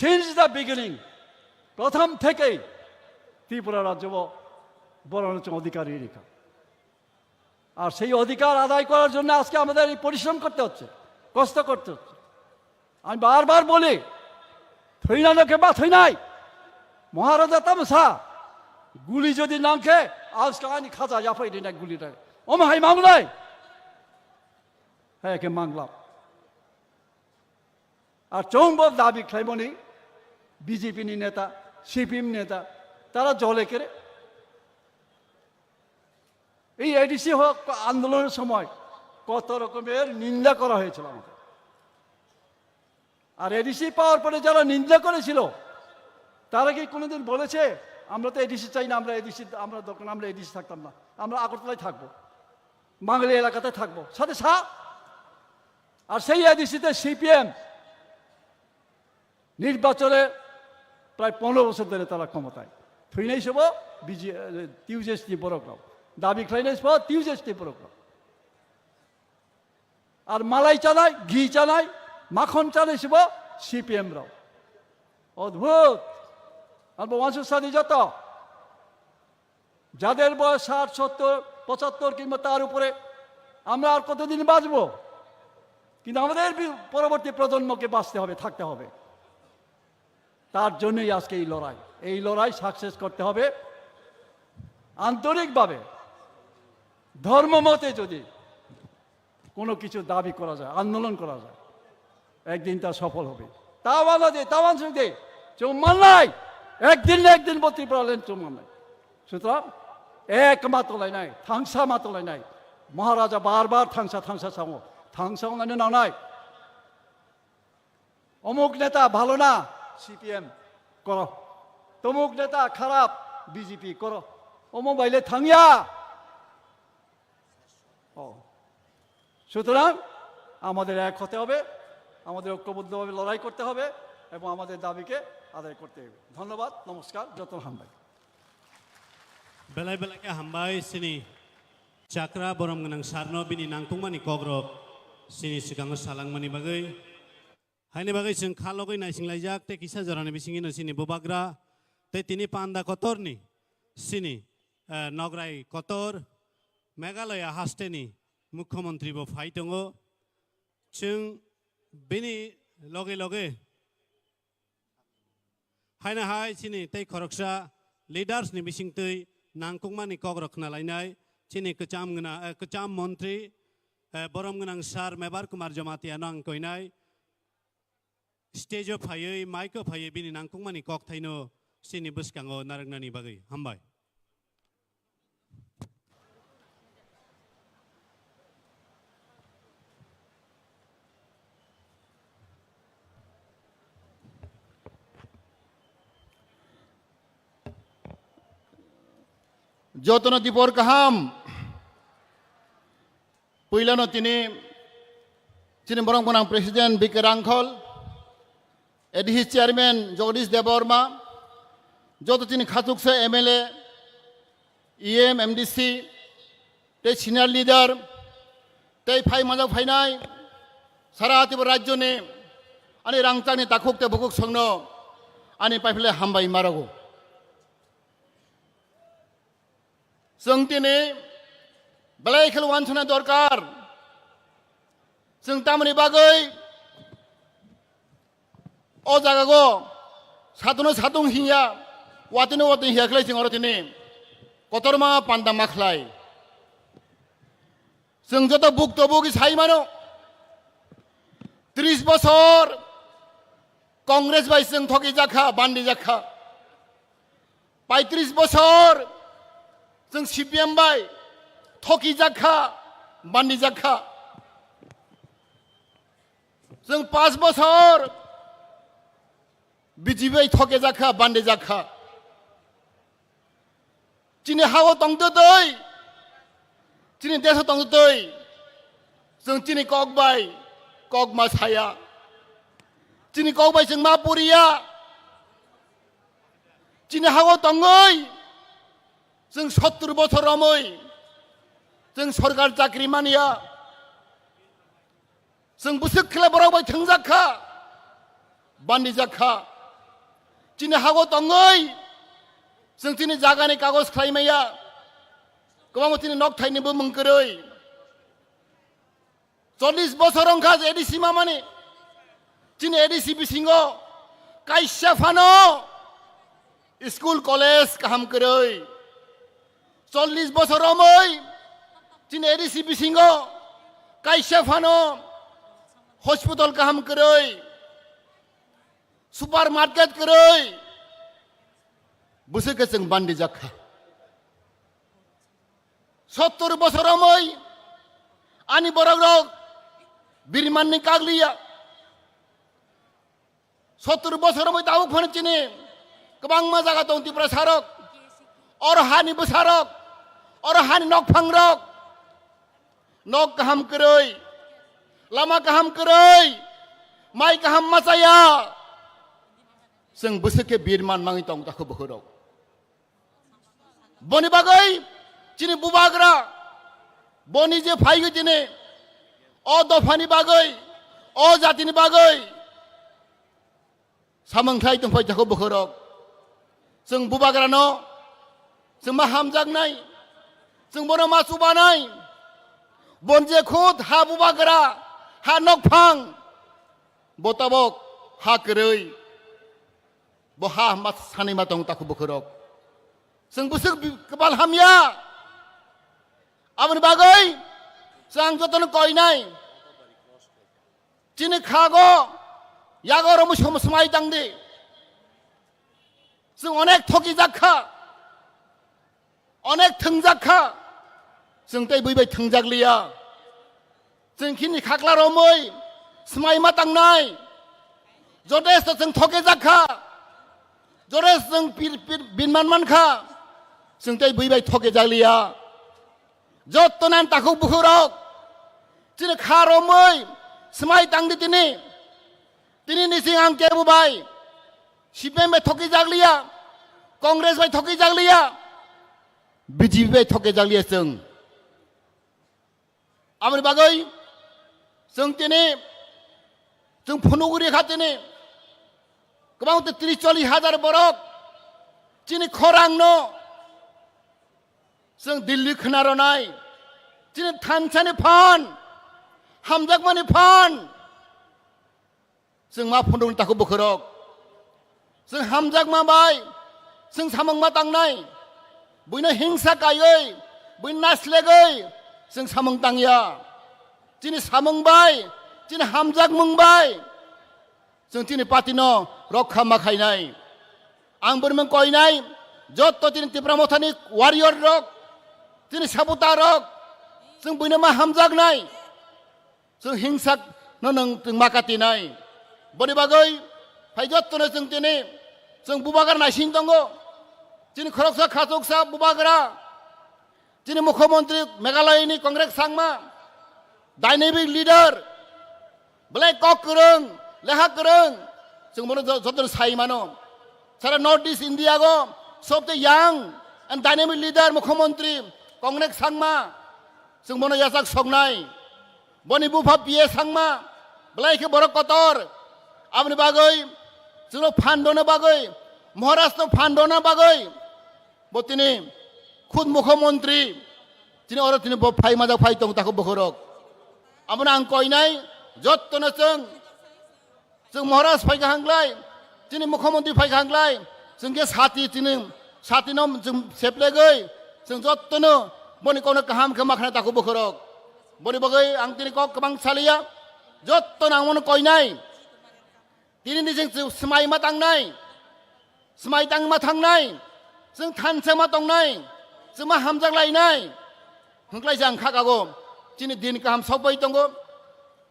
since the beginning, প্রথম থেকেই ত্রিপুরা রাজ্য বড় অধিকারী রেখা। আর সেই অধিকার আদায় করার জন্য আজকে আমাদের এই পরিশ্রম করতে হচ্ছে, কষ্ট করতে হচ্ছে। আমি বারবার বলি, থইনানো কেবা থইনাই, মহারাজা তামসা, গুলি যদি নাংখে, আজকে আনি খাজা জাফাই দিনাই গুলি নাই। ওম হাই মামলাই, হ্যাঁ, কে মাংলাম। আর চৌম্বক দাবি খাইমনি বিজেপি নি নেতা, সিপিএম নেতা, তারা জলে কেরে। এই এডিসি হক আন্দোলনের সময় কত রকমের নিন্দা করা হয়েছিল আমাদের। আর এডিসি পাওয়ার পরে যারা নিন্দা করেছিল, তারা কি কোনোদিন বলেছে, "আমরা তো এডিসি চাই না, আমরা এডিসি, আমরা দরকার, আমরা এডিসি থাকতাম না, আমরা আগরতলায় থাকবো, বাঙালি এলাকাতে থাকবো, সাথে সা-?" আর সেই এডিসিতে সিপিএম নির্বাচনে প্রায় পনেরো বছর ধরে তারা ক্ষমতায়। থইনাই সব বিজে-, টিউজেসটি বড় গ্রাম। দাবি খাইনাই সব টিউজেসটি বড় গ্রাম। আর মালাই চানাই, ঘি চানাই, মাখন চানাই সব সিপিএম রাও। অদ্ভুত। আর বংশ সাদী যত যাদের বয়স ষাট, সত্তর, পঁচাত্তর কিংবা তার উপরে, আমরা আর কতদিন বাঁচবো? কিন্তু আমাদের বি-, পরবর্তী প্রজন্মকে বাঁচতে হবে, থাকতে হবে। তার জন্যই আজকে এই লড়াই। এই লড়াই সাকসেস করতে হবে। আন্তরিকভাবে ধর্ম মতে যদি কোনো কিছু দাবি করা যায়, আন্দোলন করা যায়, একদিন তা সফল হবে। তাওয়ান de, taowan sung de, chwng mannai, একদিন না একদিন bo Tipraland chwng mannai. সুতরাং একমাত্র লাইনাই, থাংসা মাত্র লাইনাই। মহারাজা বারবার থাংসা থাংসা সামো, থাংসা অন্যান্য নানাই। অমুক নেতা ভালো না, সিপিএম করো। তমুক নেতা খারাপ, বিজেপি করো। অমুক বাইলে থাংয়া। ও, সুতরাং আমাদের এক হতে হবে, আমাদের ঐক্যবদ্ধভাবে লড়াই করতে হবে এবং আমাদের দাবিকে আদায় করতে হবে। ধন্যবাদ, নমস্কার, যত হামবাই। Belai belai khe hambai chini chakra borom gwnang sarno bini nangkukmani kokrok chini swkango salangmani bagwi. Haini bagwi chwng kha logwi naisinglaijak tei kisa jorani bisingino chini bubagra tei tini panda kotorni chini, eh, nograi kotor Meghalaya hasteni mukhyamantri bo phai tongo. Chwng bini loge loge haino hai chini tei khoroksa leaders ni bisingtwi nangkukmani kokrok khna lainai chini kwcham gwnang, eh, kwcham montri, eh, borom gwnang sir Mebar Kumar Jamatia no ang koinai. Stage o phaiwi, mic o phaiwi bini nangkukmani kokthaino chini bwskango narwknani bagwi. Hambai. Jotono dipor kaham. Puilano tini chini borok gwnang President B K Rangkhol, A D C Chairman Jagadish Debbarma, joto chini khachuksa M L A, E M, M D C, tei senior leader, tei phai manjak phainai sara Tripura rajyoni ani rangchakni takhuk tei bukhuk songno ani paiphile hambai marogo. Chwng tini belai khel wansuknai dorkar. Chwng tamoni bagwi o jagago satono satung hiya, watino watwi hiya khlai chwng oro tini kotorma panda ma khlai. Chwng joto bukto bugi sai mano, tris bosor Congress bai chwng thoki jakha, bandi jakha. Paitris bosor chwng C P M bai thoki jakha, bandi jakha. Chwng pas bosor B J P bai thoke jakha, bandi jakha. Chini hao tongtwtwi, chini deso tongtwtwi, chwng chini kok bai kok ma saya, chini kok bai chwng ma puriya. Chini hao tongwi chwng sottur bosor romwi chwng sorkar chakri manya. Chwng bwswk khle borok bai thwngjak kha, bandijak kha. Chini hago tongwi chwng chini jagani kagoj khlai maya. Kwbangma chini nok thaini bumung kwrwi. Chollish bosor wngkha je A D C mamani. Chini A D C bisingo kaisa phano school, college kaham kwrwi. Chollish bosor romwi chini A D C bisingo kaisa phano hospital kaham kwrwi, supermarket kwrwi, bwswk khe chwng bandijak kha. Sottur bosor romwi ani borok rok birmanni kagliya. Sottur bosor romwi tabuk phano chini kwbangma jaga tong Tiprasa rok. Oro hani bwsa rok, oro hani nokphang rok, nok kaham kwrwi, lama kaham kwrwi, mai kaham machaya. Chwng bwswk khe birman mangwi tong takhu bukhurok. Boni bagwi chini bubagra, boni je phaigwi tini o dophani bagwi, o jatini bagwi samung khlai tongphai jakho bukhurok. Chwng bubagrano chwng ma hamjaknai, chwng bono ma chubanai. Bon je khud ha bubagra, ha nokphang, bo tabok ha kwrwi. Bo ha ma sani ma tong takhu bukhurok. Chwng bwswk bi-, kwbal hamya. Aboni bagwi chwng ang jotono koinai. Chini khago yago romwi som-, swmai tangdi. Chwng onek thokijak kha. Onek thwngjak kha. Chwng tei bui bai thwngjak liya. Chwng khini khakla romwi swmai ma tangnai. Jotesto chwng thokijak kha. Jotesto chwng pir-, pir-, binman man kha. Chwng tei bui bai thokijak liya. Jotto nan takhuk bukhuk rok. Chini kha romwi swmai tangdi tini. Tini nising ang kebo bai. C P M bai thokijak liya. Congress bai thokijak liya. B J P bai thokijak liya chwng. Aboni bagwi chwng tini, chwng phunugwi rikha tini. Kwbang tei tris chollish hajar borok chini khorangno chwng Delhi khna rwnai. Chini thansani phan, hamjakmani phan. Chwng ma phunukni takhuk bukhurok. Chwng hamjakma bai, chwng samung ma tangnai. Buino hingsa kaiwi, buino naslegwi, chwng samung tangya. Chini samung bai, chini hamjakmung bai, chwng chini party no rokha ma khainai. Ang bwrwimung koinai, jotto chini Tipra Mothani warrior rok, chini sabuta rok, chwng buino ma hamjaknai. Chwng hingsak no nwng chwng ma katinai. Boni bagwi phai jottono chwng tini chwng bubagra naising tongo. Chini khoroksa khachuksa bubagra, chini mukhyamantri Meghalaya ni Congress sangma, dynamic leader, belai kok kwrwng, leha kwrwng, chwng bono jo-, jotono sai mano. Sara North East India go sobte young and dynamic leader mukhyamantri Congress sangma, chwng bono yachak soknai. Boni bupha P A sangma, belai khe borok kotor. Aboni bagwi chwngno phan rwna bagwi, Maharashtra phan rwna bagwi bo tini khud mukhyamantri, tini oro tini bo phai majak phai tong takhuk bukhurok. Abono ang koinai, jottono chwng Chwng Maharaj phaikha hwnglai, chini mukhyamantri phaikha hwnglai, chwng khe sati chini, sati no chwng seplegwi, chwng jottono boni kokno kaham khe ma khna takhuk bukhurok. Boni bagwi ang tini kok kwbang saliya, jottono ang bono koinai. Tini ni chwng swmai ma tangnai, swmai tang ma thangnai, chwng thansa ma tongnai, chwng ma hamjak lainai. Hwnglai jang kha kago, chini din kaham sokbai tongo.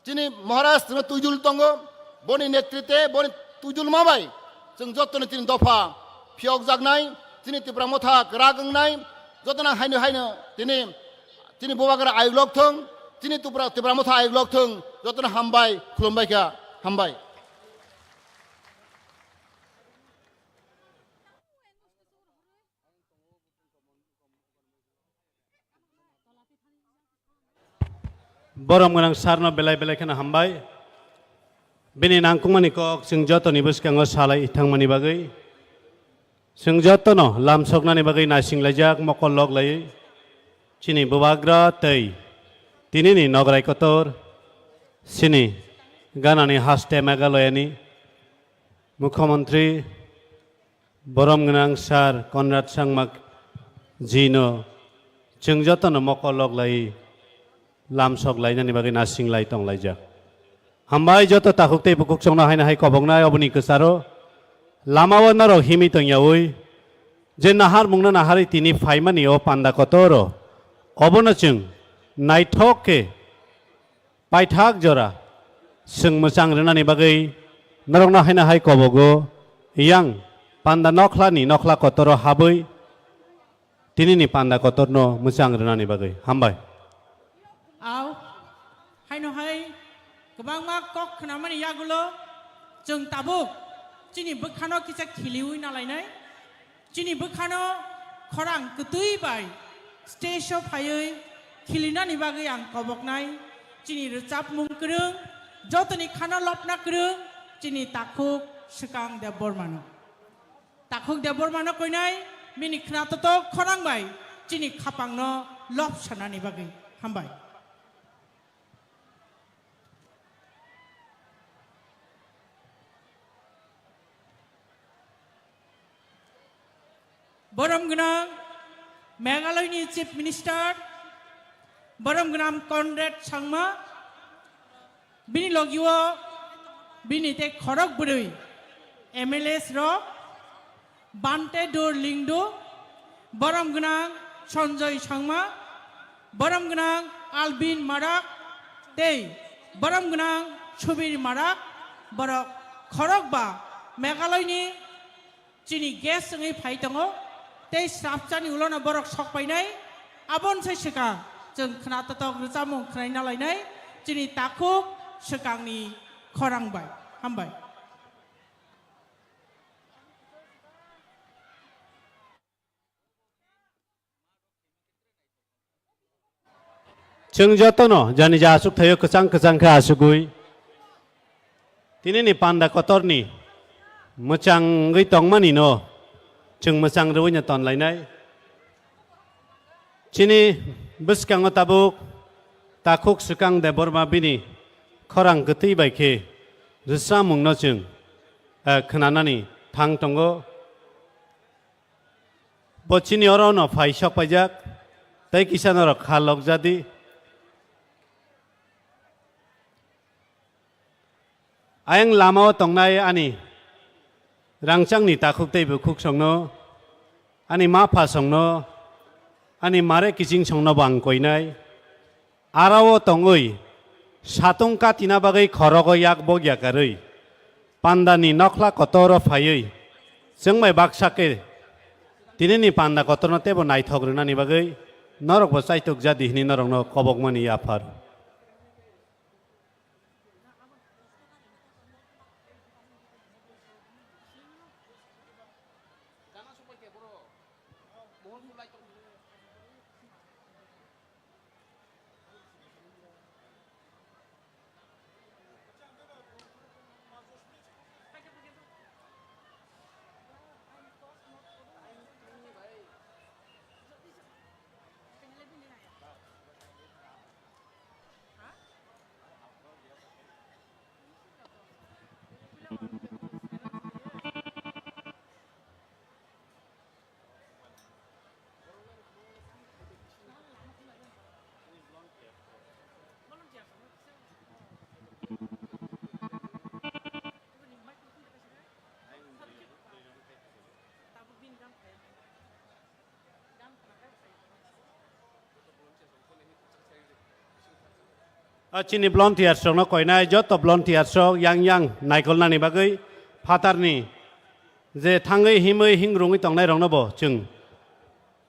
Chini Maharaj chwngno twijul tongo, boni netrite, boni twijulma bai chwng jottoni chini dopha phiyokjaknai, chini Tipra Motha kwrak wngnai, jotono haino haino tini chini bubagra ayuk lok thung, chini Tipra, Tipra Motha ayuk lok thung, jotono hambai, khulumbai kha, hambai. Borom gwnang sir no belai belai kheno hambai. Bini nangkukmani kok chwng jotoni bwskango salai thangmani bagwi. Chwng jotono lamsoknani bagwi naising laijak mokol lok laiwi. Chini bubagra tei tinini nograi kotor. Chini ganani haste Meghalaya ni Mukhyamantri Borom gwnang sir Conrad Sangma jino chwng jotono mokol lok lai lamsok lainani bagwi nasing lai tong laijak. Hambai joto takhuk tei bukhuk chwngno haino hai koboknai oboni kwcharo lamao norok himwi tongyaui je nahar mungno naharwi tini phaimani o panda kotoro obono chwng naithok khe paithak jora chwng mwchang rwnani bagwi norokno haino hai kobogo yang panda nokhlani nokhla kotoro habwi tinini panda kotorno mwchang rwnani bagwi. Hambai. Au, haino hai kwbangma kok khnamani yagulo chwng tabuk chini bwkhano kisa khiliwi nalainai. Chini bwkhano khorang kwtwi bai stage o phaiwi khilinani bagwi ang koboknai. Chini rwchapmung kwrwng, jotoni khano lobna kwrwng, chini takhuk Swkang Debbarmano. Takhuk Debbarmano koinai, bini khna totok khorang bai chini khapangno lob sanani bagwi. Hambai. Borom gwnang Meghalaya ni Chief Minister, borom gwnang Conrad Sangma, bini logio bini tei khorok bwrwi M L As rok, Bhante Dur Lyngdoh, borom gwnang Sanjoy Sangma, borom gwnang Alvin Marak tei borom gwnang Subir Marak, borok khorokba Meghalaya ni chini guest wngwi phai tongo, tei swrapsani ulono borok sok painai. Aboni sai swkang chwng khna totok rwchapmung khwnai nalainai chini takhuk swkangni khorang bai. Hambai. Chwng jotono jani ja aswk thaio kwchang kwchang khe asugwi, tinini panda kotorni mwchangwi tongmani no chwng mwchang rwino tonlainai. Chini bwskango tabuk takhuk swkang Debbarma bini khorang kwtwi bai khe rwchapmungno chwng, eh, khwnanani thang tongo. Bo chini oro no phai sok paijak, tei kisa norok kha lok jadi. Ayang lama o tongnai ani rangchakni takhuk tei bukhuk songno, ani ma pha songno, ani mare kiching songno bo ang koinai. Aro o tongwi satung katina bagwi khorogo yak bok yakarwi, pandani nokhla kotoro phaiwi, chwng bai baksa khe tinini panda kotorno teibo naithok rwnani bagwi norokbo chaitok jadi hwnwi norokno kobokmani yaphar. A chini volunteers rokno koinai joto volunteers rok yang yang naikolnani bagwi phatarni je thangwi himwi hingrungwi tongnai rokno bo chwng,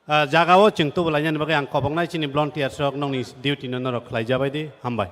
ah, jagao chwng tubulainani bagwi ang koboknai chini volunteers rok nokni duty no norok khlai jabai di, hambai.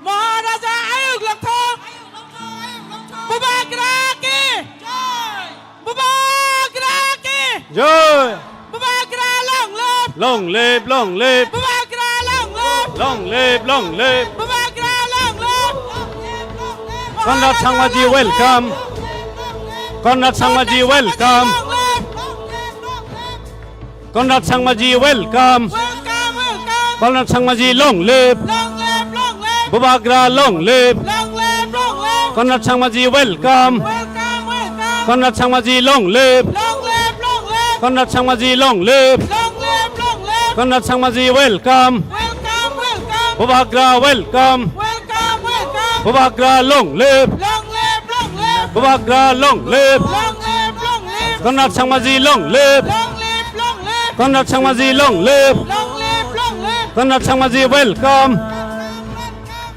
Maharaja Ayuk Longthong. Bubagra ki. Bubagra ki. Joy. Bubagra long live. Long live, long live. Bubagra long live. Long live, long live. Bubagra long live. Conrad Sangma ji, welcome. Conrad Sangma ji, welcome. Conrad Sangmaji, welcome. Welcome, welcome. Conrad Sangmaji, long live. Long live, long live. Bubagra, long live. Long live, long live. Conrad Sangmaji, welcome. Welcome, welcome. Conrad Sangmaji, long live. Long live, long live. Conrad Sangmaji, long live. Long live, long live. Conrad Sangmaji, welcome. Welcome, welcome. Bubagra, welcome. Welcome, welcome. Bubagra, long live. Long live, long live. Bubagra, long live. Long live, long live. Conrad Sangmaji, long live. Long live, long live. Conrad Sangmaji, long live. Long live, long live. Conrad Sangmaji, welcome.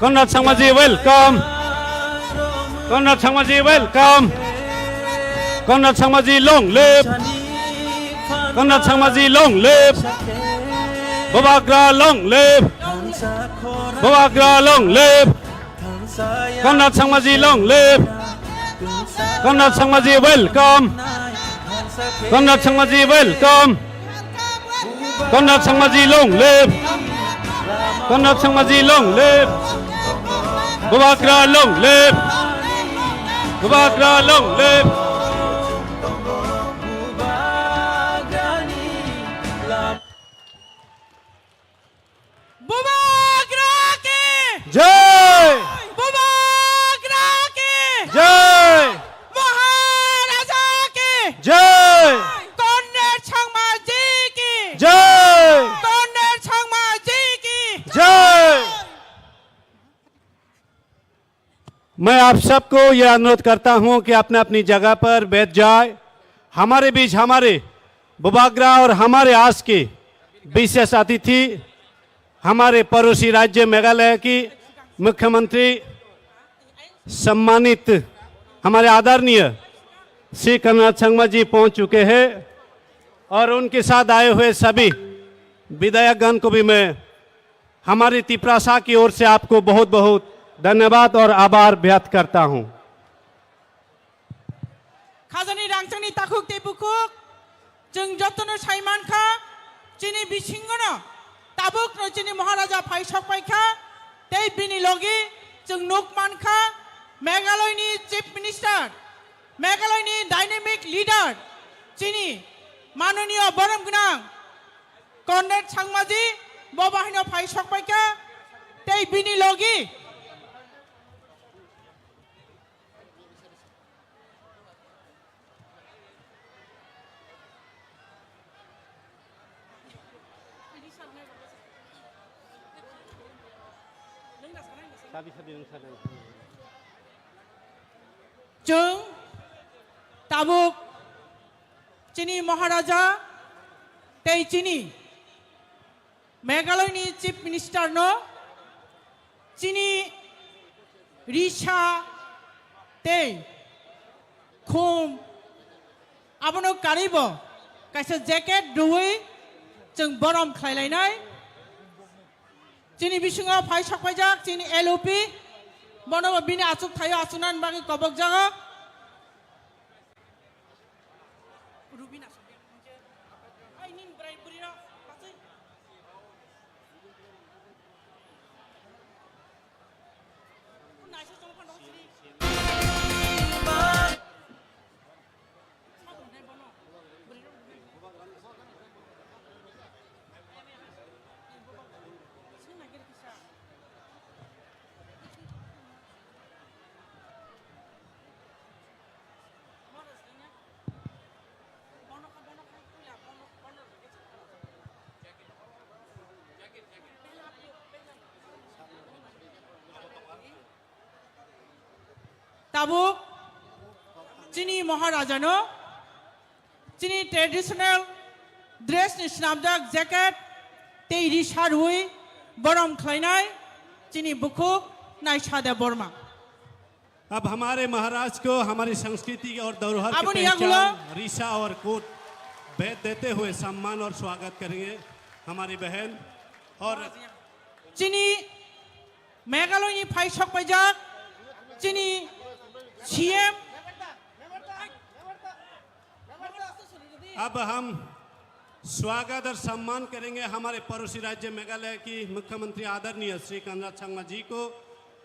Conrad Sangmaji, welcome. Conrad Sangmaji, welcome. Conrad Sangmaji, long live. Conrad Sangmaji, long live. Bubagra, long live. Bubagra, long live. Conrad Sangmaji, long live. Conrad Sangmaji, welcome. Conrad Sangmaji, welcome. Conrad Sangmaji, long live. Conrad Sangmaji, long live. Bubagra, long live. Bubagra, long live. Bubagra ki! Jai! Bubagra ki! Jai! Maharaja ki! Jai! Conrad Sangmaji ki! Jai! Conrad Sangmaji ki! Jai! मैं आप सबको यह अनुरोध करता हूं कि अपने अपनी जगह पर बैठ जाए। हमारे बीच हमारे बुबाग्रा और हमारे आज के विशेष अतिथि, हमारे पड़ोसी राज्य मेघालय की मुख्यमंत्री सम्मानित हमारे आदरणीय श्री कन्हैया संगमा जी पहुंच चुके हैं और उनके साथ आए हुए सभी विधायकगण को भी मैं हमारी तिप्रासा की ओर से आपको बहुत बहुत धन्यवाद और आभार व्यक्त करता हूं। Khajani rangchakni takhuk tei bukhuk, chwng jotono sai mankha, chini bisingono tabukno chini Maharaja phai sokpaikha, tei bini logi chwng nuk mankha, Meghalayani Chief Minister, Meghalayani dynamic leader, chini manoniyo borom gwnang Conrad Sangmaji, bo bahaino phai sokpaikha, tei bini logi Chwng tabuk chini Maharaja tei chini Meghalayani Chief Minister no chini risa tei khum abono karwibo kaisa jacket rwui chwng borom khlailainai. Chini bisingo phai sokpaijak chini L O P, bono bo bini achuk thaio achuknani bagwi kobokjago. Rubina sokya. Ai, nini bwrai bwrwi rok, patswi. Naisa chong phano sri. Sa dong nai bono. Bwrwi rok rubina. Sini nagir kisa. Tabuk chini Maharajano chini traditional dress ni swnamjak jacket tei ri sarwi borom khlainai chini bukhuk Naisa Debbarma. अब हमारे महाराज को हमारे संस्कृति और धरोहर की Aboni पहचान yagulo रीसा और कोट भेद देते हुए सम्मान और स्वागत करेंगे हमारी बहन और chini Meghalaya ni phai sokpaijak chini C M. अब हम स्वागत और सम्मान करेंगे हमारे पड़ोसी राज्य मेघालय की मुख्यमंत्री आदरणीय श्री कन्हैया संगमा जी को,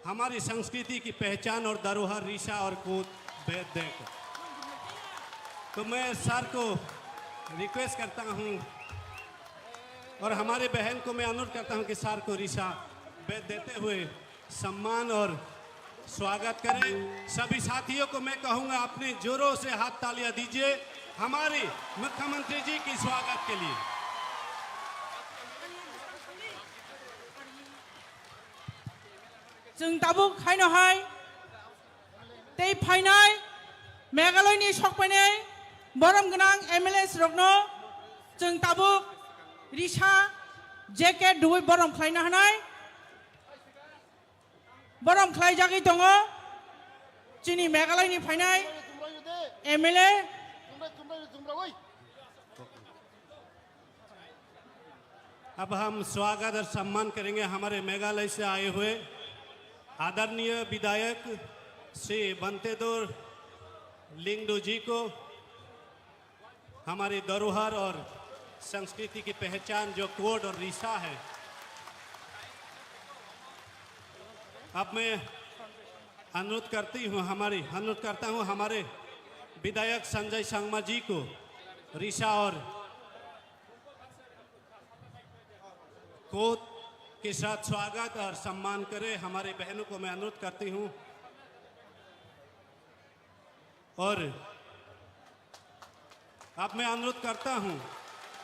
हमारी संस्कृति की पहचान और धरोहर रीसा और कोट भेद देकर। तो मैं सर को रिक्वेस्ट करता हूँ और हमारे बहन को मैं अनुरोध करता हूं कि सर को रिसा बे-, देते हुए सम्मान और स्वागत करें। सभी साथियों को मैं कहूंगा, अपने जोरों से हाथ तालियां दीजिए हमारे मुख्यमंत्री जी की स्वागत के लिए। Chwng tabuk haino hai tei phainai Meghalaya ni sokphainai borom gwnang M L As rokno chwng tabuk risa jacket rwui borom khlaina hanai. Borom khlaijagwi tongo chini Meghalaya ni phainai M L A. अब हम स्वागत और सम्मान करेंगे हमारे मेघालय से आए हुए आदरणीय विधायक श्री बंतेदोर लिंगडो जी को। हमारी धरोहर और संस्कृति की पहचान जो कोट और रिसा है, अब मैं अनुरोध करती हूँ, हमारी अनुरोध करता हूँ हमारे विधायक संजय संगमा जी को रिसा और कोट के साथ स्वागत और सम्मान करें। हमारे बहनों को मैं अनुरोध करती हूँ। और अब मैं अनुरोध करता हूं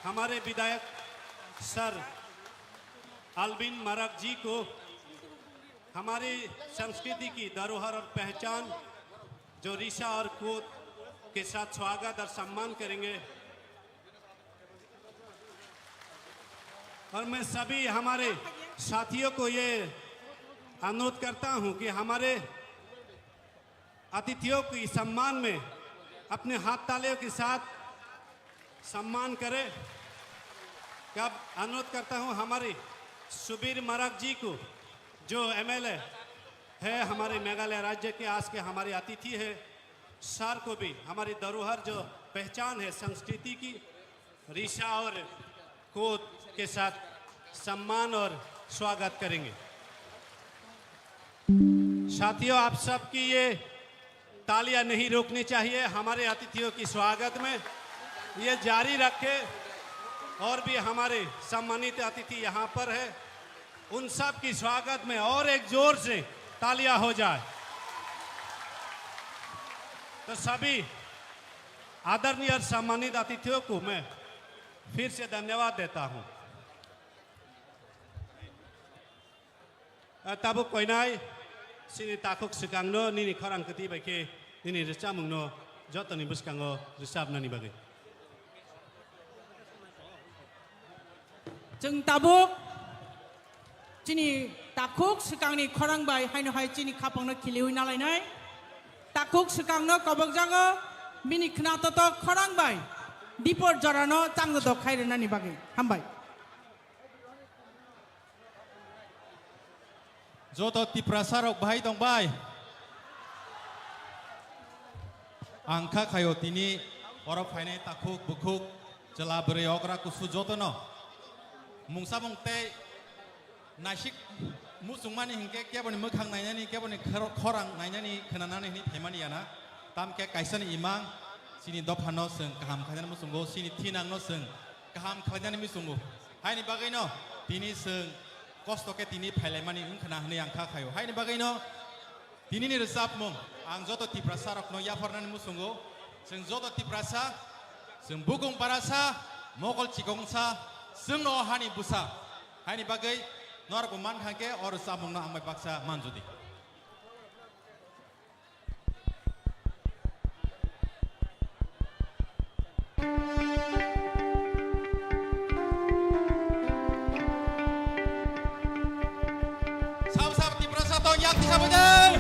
हमारे विधायक सर अल्विन मरक जी को हमारी संस्कृति की धरोहर और पहचान जो रिसा और कोट के साथ स्वागत और सम्मान करेंगे। और मैं सभी हमारे साथियों को ये अनुरोध करता हूं कि हमारे अतिथियों की सम्मान में अपने हाथ तालियों के साथ सम्मान करें। अब अनुरोध करता हूं हमारे सुबीर मरक जी को, जो M L A है हमारे मेघालय राज्य के, आज के हमारे अतिथि है, सर को भी हमारी धरोहर जो पहचान है संस्कृति की, रिसा और कोट के साथ सम्मान और स्वागत करेंगे। साथियों, आप सबकी ये तालियां नहीं रुकनी चाहिए हमारे अतिथियों की स्वागत में, ये जारी रखें। और भी हमारे सम्मानित अतिथि यहाँ पर है, उन सब की स्वागत में और एक जोर से तालियां हो जाए। तो सभी आदरणीय और सम्मानित अतिथियों को मैं फिर से धन्यवाद देता हूं। Tabuk koinai chini takhuk swkangno nini khorang kwtwi bai khe nini rwchapmungno jotoni bwskango rwchapnani bagwi. Chwng tabuk chini takhuk swkangni khorang bai haino hai chini khapangno khiliui nalainai. Takhuk swkangno kobokjago bini khna totok khorang bai dipor jorano changdodok khai rwnani bagwi. Hambai. Joto Tiprasa rok bahai tong bai? Ang kha khaio tini oro phainai takhuk bukhuk chwla bwrwi okra kusu jotono mungsa mung tei naisik muchungmani hinkhe keboni mwkhang nainani, keboni khor-, khorang nainani, khwnanani hwnwi phaimani yana. Tamkhe kaisani imang chini dophano chwng kaham khainani muchungo, chini thinangno chwng kaham khlainani muchungo. Haini bagwino tini chwng kosto khe tini phailaimani wngkhwna hwnwi ang kha khaio. Haini bagwino tinini rwchapmung ang joto Tiprasa rokno yapharnani muchungo. Chwng joto Tiprasa, chwng bukung barasa, mokol chikongsa, chwngno o hani bwsa. Haini bagwi norokbo mankha khe o rwchapmungno ang bai baksa manjodi. Sabo sabo Tiprasa tong yak tisa bwdai.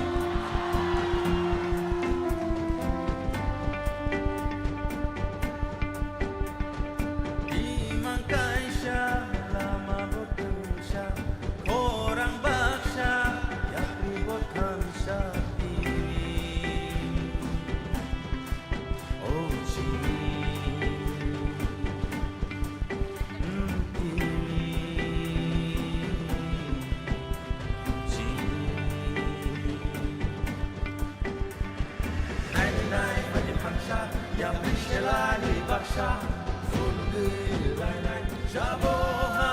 Imang kaisa lama bo tungsa, khorang baksa, yakri bo thansa tini. O chini, mm, tini, chini. Nainai mani phansa, yapri selani baksa, phulgwi lainai, jabo ha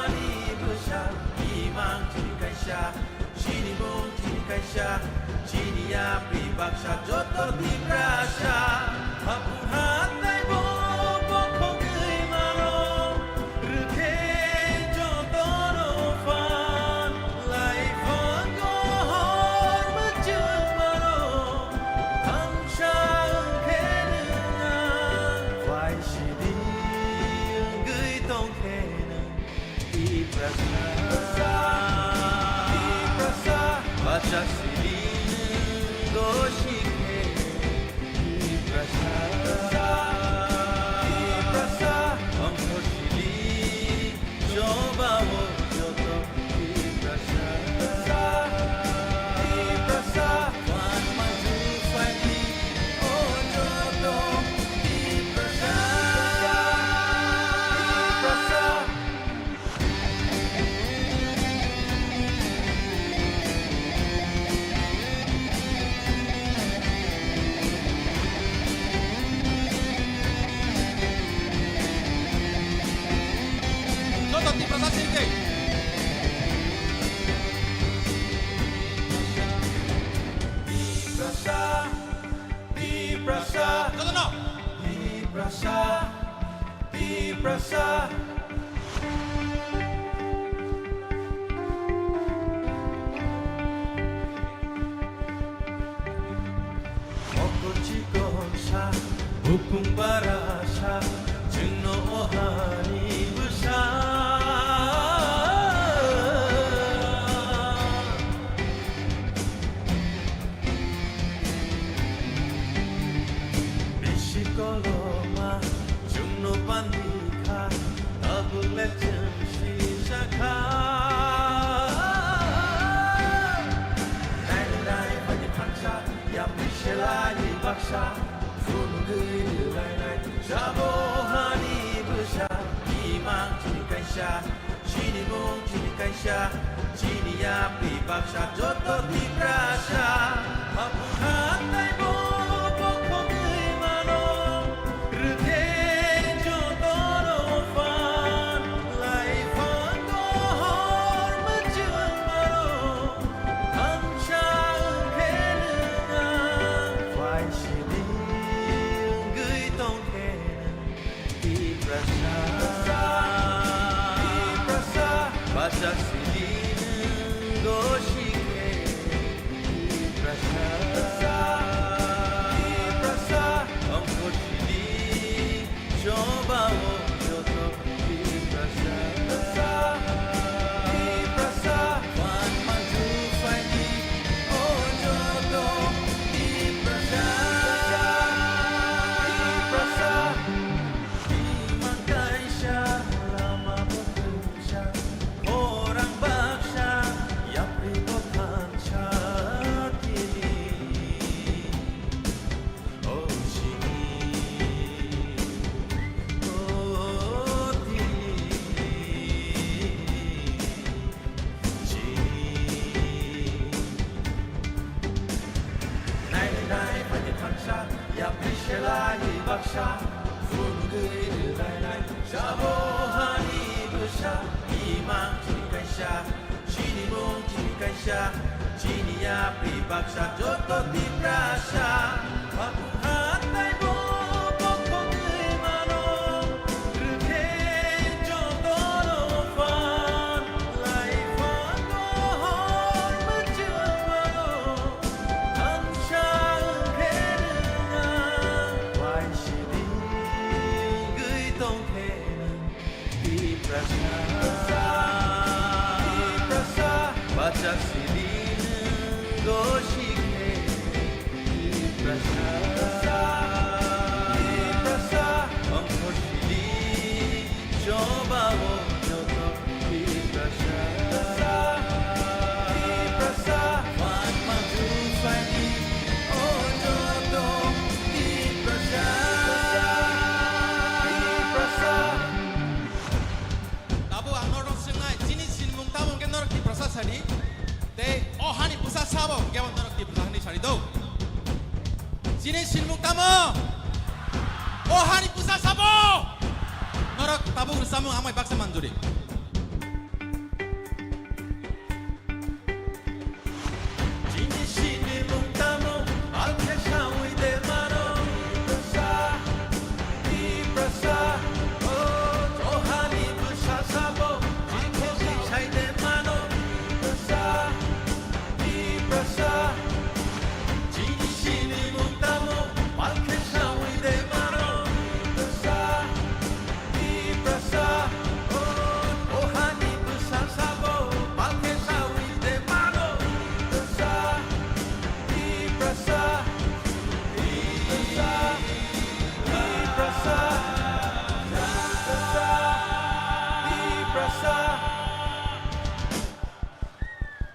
kaisa, chini yapri baksa joto Tiprasa. Hapung hatai bo bokhogwi mano, rwkhe jotono phan, laiphang gohor mwchwng mano, thamsa wngkhe nwng ang, waisidi wngwi tongkhe nwng. Tiprasa, Tiprasa, bacha sili gosi khe. Tiprasa, Tiprasa, ongkho sili choba o joto. Tiprasa, Tiprasa, wan manju phaidi o joto. Tiprasa, Tiprasa. Joto Tiprasa sirkei. Tiprasa, Tiprasa. Jotono. Tiprasa, Tiprasa. Mokol chikon sa, bupung bara sa, chwngno o hani bwsa. Bisi koloma chwngno pandi kha, tabuk le chwng sijak kha. Nainai nainai phaidi thansa, yapri selai baksa, phunugwi rwlainai jabo hani bwsa, imang chini kaisa. Chini mung chini kaisa, chini yapri baksa joto Tiprasa. Hapung hatai bo bokhogwi mano, rwkhe jotono phan, laiphang gohor mwchwng mano, thamsa wngkhe nwng ang, waisidi wngwi tongkhe nwng. Tiprasa, Tiprasa, bacha sidi gosi khe. Tiprasa, Tiprasa, ongkho sidi choba o joto. Tiprasa, Tiprasa, wan manju phaidi o joto. Tiprasa, Tiprasa. Imang kaisa lama bo twngsa, khorang baksa, yapri bo thansa tini. O chini, o tini, chini. Nainai nainai phaidi thansa, yapri selai baksa, phunugwi rwlainai jabo hani bwsa, imang chini kaisa, chini mung chini kaisa, chini yapri baksa joto Tiprasa. Hapung hatai bo bokhogwi mano, rwkhe jotono phan, laiphang gohor mwchwng mano, thamsa wngkhe nwng ang, waisidi wngwi tongkhe nwng. Tiprasa, Tiprasa, bacha sidi nwng gosi khe. Tiprasa, Tiprasa, ongkho sidi choba o joto. Tiprasa, Tiprasa, wan manju phaidi o joto. Tiprasa, Tiprasa. Tabuk ang norok swngnai, chini sinmung tamo hwnkhe norok Tiprasa sadi? Tei o hani bwsa sabo hwnkhe bo norok Tiprasa hwnwi sadi do? Chini sinmung tamo? O hani bwsa sabo? Norok tabuk rwchapmung amai baksa manjuri.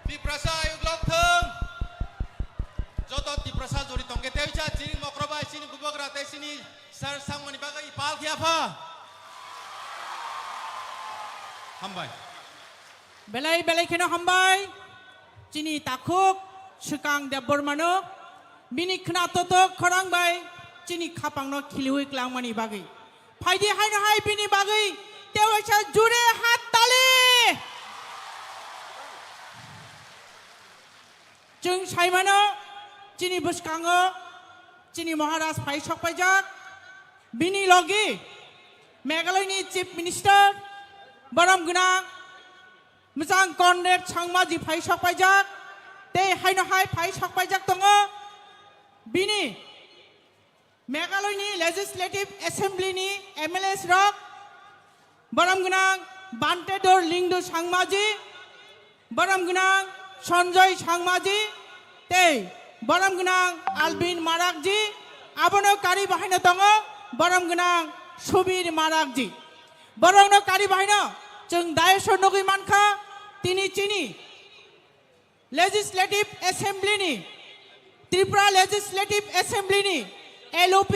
Tiprasa ayuk lok thung. Joto Tiprasa jori tongke tei cha chini mokro bai chini bubagra tei chini sir sangmani bagwi pal khia pha. Hambai. Belai belai kheno hambai. Chini takhuk Swkang Debbarmano bini khna totok khorang bai chini khapangno khiliwi klangmani bagwi. Phaidi haino hai bini bagwi tewaisa jure hat tali. Chwng saimano chini bwskango chini Maharaj phai sokpaijak. Bini logi Meghalayani Chief Minister borom gwnang Mwchang Conrad Sangmaji phai sokpaijak, tei haino hai phai sokpaijak tongo. Bini Meghalayani Legislative Assembly ni M L As rok, borom gwnang Bantedor Lingdu Sangmaji, borom gwnang Sanjoy Sangmaji, tei borom gwnang Albin Marakji, abono kari bahaino tongo, borom gwnang Subir Marakji. Borokno kari bahaino chwng dais o nugwi mankha, tini chini Legislative Assembly ni, Tripura Legislative Assembly ni L O P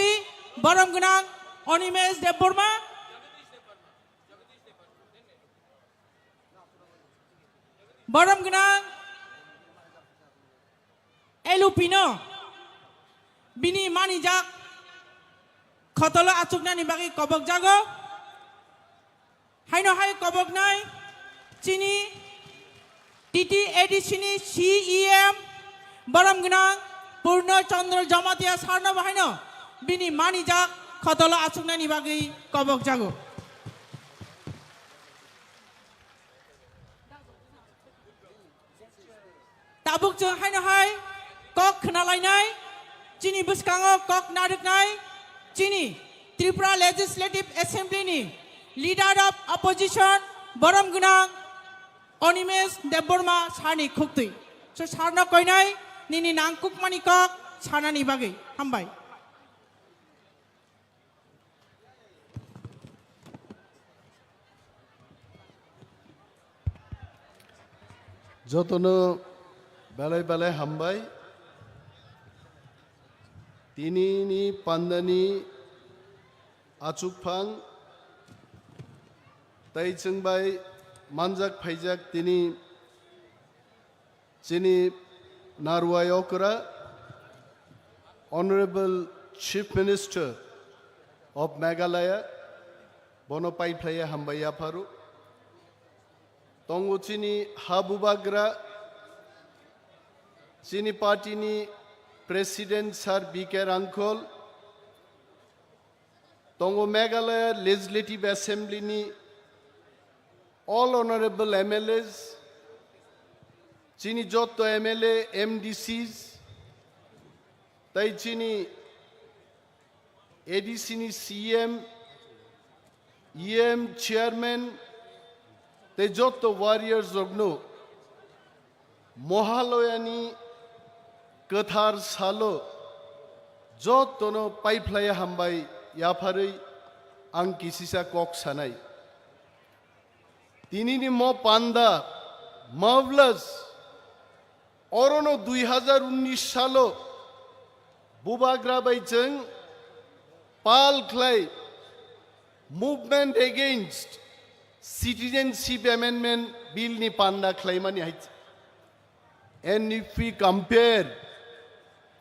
borom gwnang Animesh Debbarma, borom gwnang L O P no bini manijak khotolo achuknani bagwi kobokjago. Haino hai koboknai chini T T A D C ni C E M borom gwnang Purno Chandra Jamatia sarno bahaino bini manijak khotolo achuknani bagwi kobokjago. Tabuk chwng haino hai kok khna lainai, chini bwskango kok narwknai, chini Tripura Legislative Assembly ni Leader of Opposition borom gwnang Animesh Debbarma sarni khuktwi. So sarno koinai nini nangkukmani kok sanani bagwi. Hambai. Jotono belai belai hambai. Tinini pandani achukphang tei chwngbai manjak phaijak tini chini narwai okra, Honorable Chief Minister of Meghalaya, bono paiphlaiya hambai yapharo. Tongo chini ha bubagra, chini party ni President Sir B K Rangkhol, tongo Meghalaya Legislative Assembly ni all honorable M L As, chini jotto M L A, M D Cs, tai chini A D C ni C M, E M, Chairman, tei jotto warriors rokno Mohaloyani kwthar salo jottono paiphlaiya hambai yapharwi ang kisisa kok sanai. Tinini mo panda, mufflers, orono dui hazar unnish salo bubagra bai chwng pal khlai Movement Against Citizenship Amendment Bill ni panda khlaimani hai. And if we compare,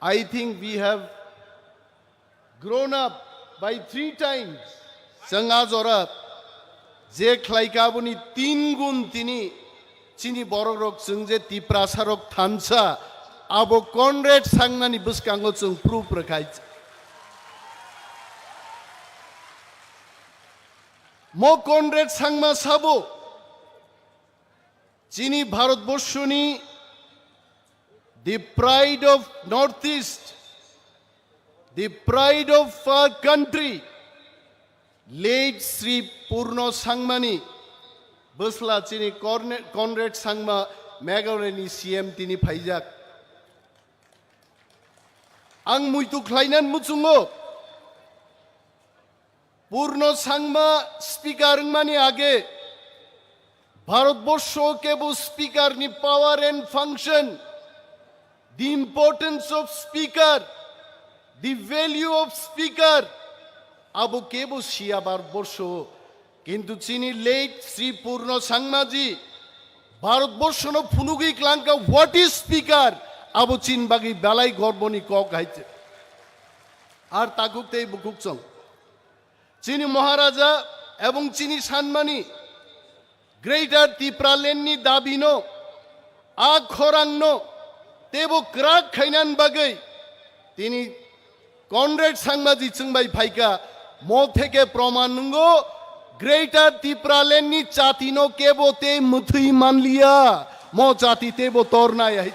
I think we have grown up by three times. Chwng a jora je khlaika aboni tin gun tini chini borok rok chwng je Tiprasa rok thansa abo Conrad Sangmani bwskango chwng proof rwkhai. Mo Conrad Sangma sabo chini Bharatborshoni the pride of Northeast, the pride of our country, late Sri Purno Sangmani bwsla chini Corne-, Conrad Sangma Meghalayani C M tini phaijak. Ang muitu khlainan muchungo. Purno Sangma speaker wngmani age Bharatborsho kebo speaker ni power and function, the importance of speaker, the value of speaker, abo kebo siya Bharatborsho. Kintu chini late Sri Purno Sangmaji Bharatborsho no phunugwi klangka what is speaker, abo chin bagwi belai gorboni kok hai. Ar takhuk tei bukhuk chong. Chini Maharaja ebong chini sanmani Greater Tipraland ni dabi no, a khorang no tebo kwrak khainan bagwi tini Conrad Sangmaji chwngbai phaika, mo theke proman nungo Greater Tipraland ni chati no kebo tei mwthwi manliya, mo chati tebo tornai hai.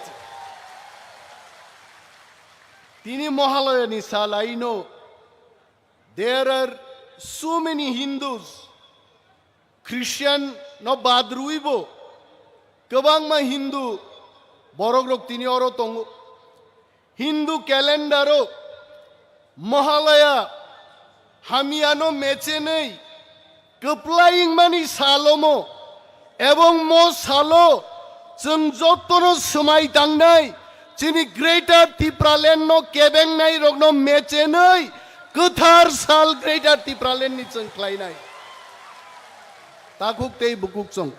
Tini Mahalaya ni salai no There are so many Hindus, Christian no bad rwibo, kwbangma Hindu borok rok tini oro tongo. Hindu calendar o Mahalaya hamyano mechenwi kwplai wngmani salomo, ebong mo salo chwng jotono swmai tangnai, chini Greater Tipraland no kebengnai rokno mechenwi kwthar sal Greater Tipraland ni chwng khlainai. Takhuk tei bukhuk chwng.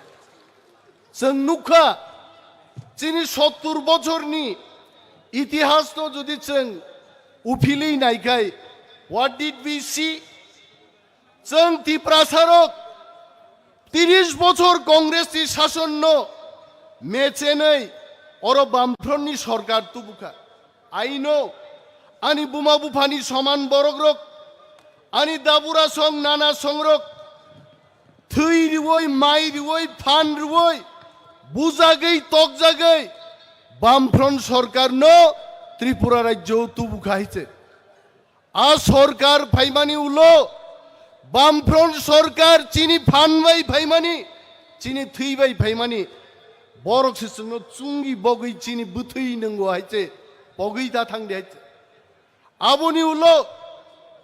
Chwng nukha, chini sottur bochorni itihas no jodi chwng uphilwi naikhai, what did we see? Chwng Tiprasarok tris bochor Congress ni sason no mechenwi oro Bamfront ni sorkar tubukha. I know, ani buma buphani soman borok rok, ani dabura song nana song rok, thwi riwoi, mai riwoi, phan riwoi, bujagwi, tokjagwi, Bamfront sorkar no Tripura rajyo tubukha hai se. A sorkar phaimani ulo, Bamfront sorkar chini phan bai phaimani, chini thwi bai phaimani, borok se chwngno chungi bogwi chini bwthwi nwngo hai se, pogwi ta thang de hai se. Aboni ulo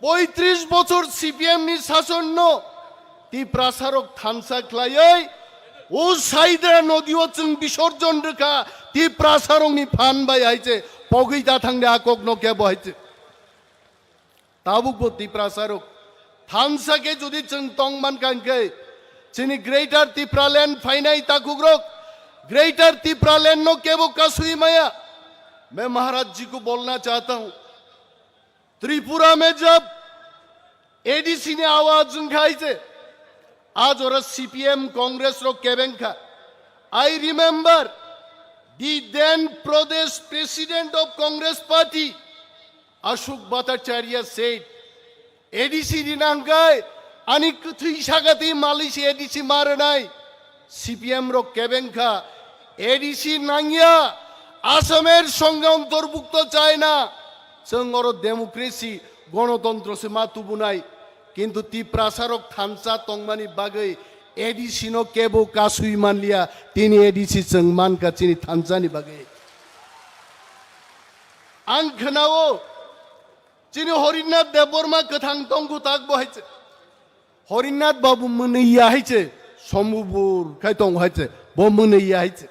poitris bochor C P M ni sason no Tiprasarok thansa khlaiwi o Saidra nodi o chwng bisorjon rwkha Tiprasarokni phan bai hai se, pogwi ta thang de a kok no kebo hai se. Tabukbo Tiprasarok thansa khe jodi chwng tong mankha hwnkhe, chini Greater Tipraland phainai takhukrok, Greater Tipraland no kebo kasui maya. Main Maharaj ji ko bolna chahta hu, Tripura mein jab A D C ni awaz wngkha hai se, a jora C P M Congress rok kebengkha. I remember the then Pradesh President of Congress Party, Ashok Bhattacharya said, A D C rinangkai, ani kwthwi sakati malisi A D C maranai, C P M rok kebengkha, A D C nangya, Asamer songe ontorbukto chaina, chwng oro democracy, gonotontro se ma tubunai, kintu Tiprasarok thansa tongmani bagwi A D C no kebo kasui manliya, tini A D C chwng mankha chini thansani bagwi. Ang khwnao, chini Horinath Debbarma kwthang tongkhu tak bo hai se. Horinath Babu mwnwi ya hai se, sombubur khai tong hai se, bo mwnwi ya hai se.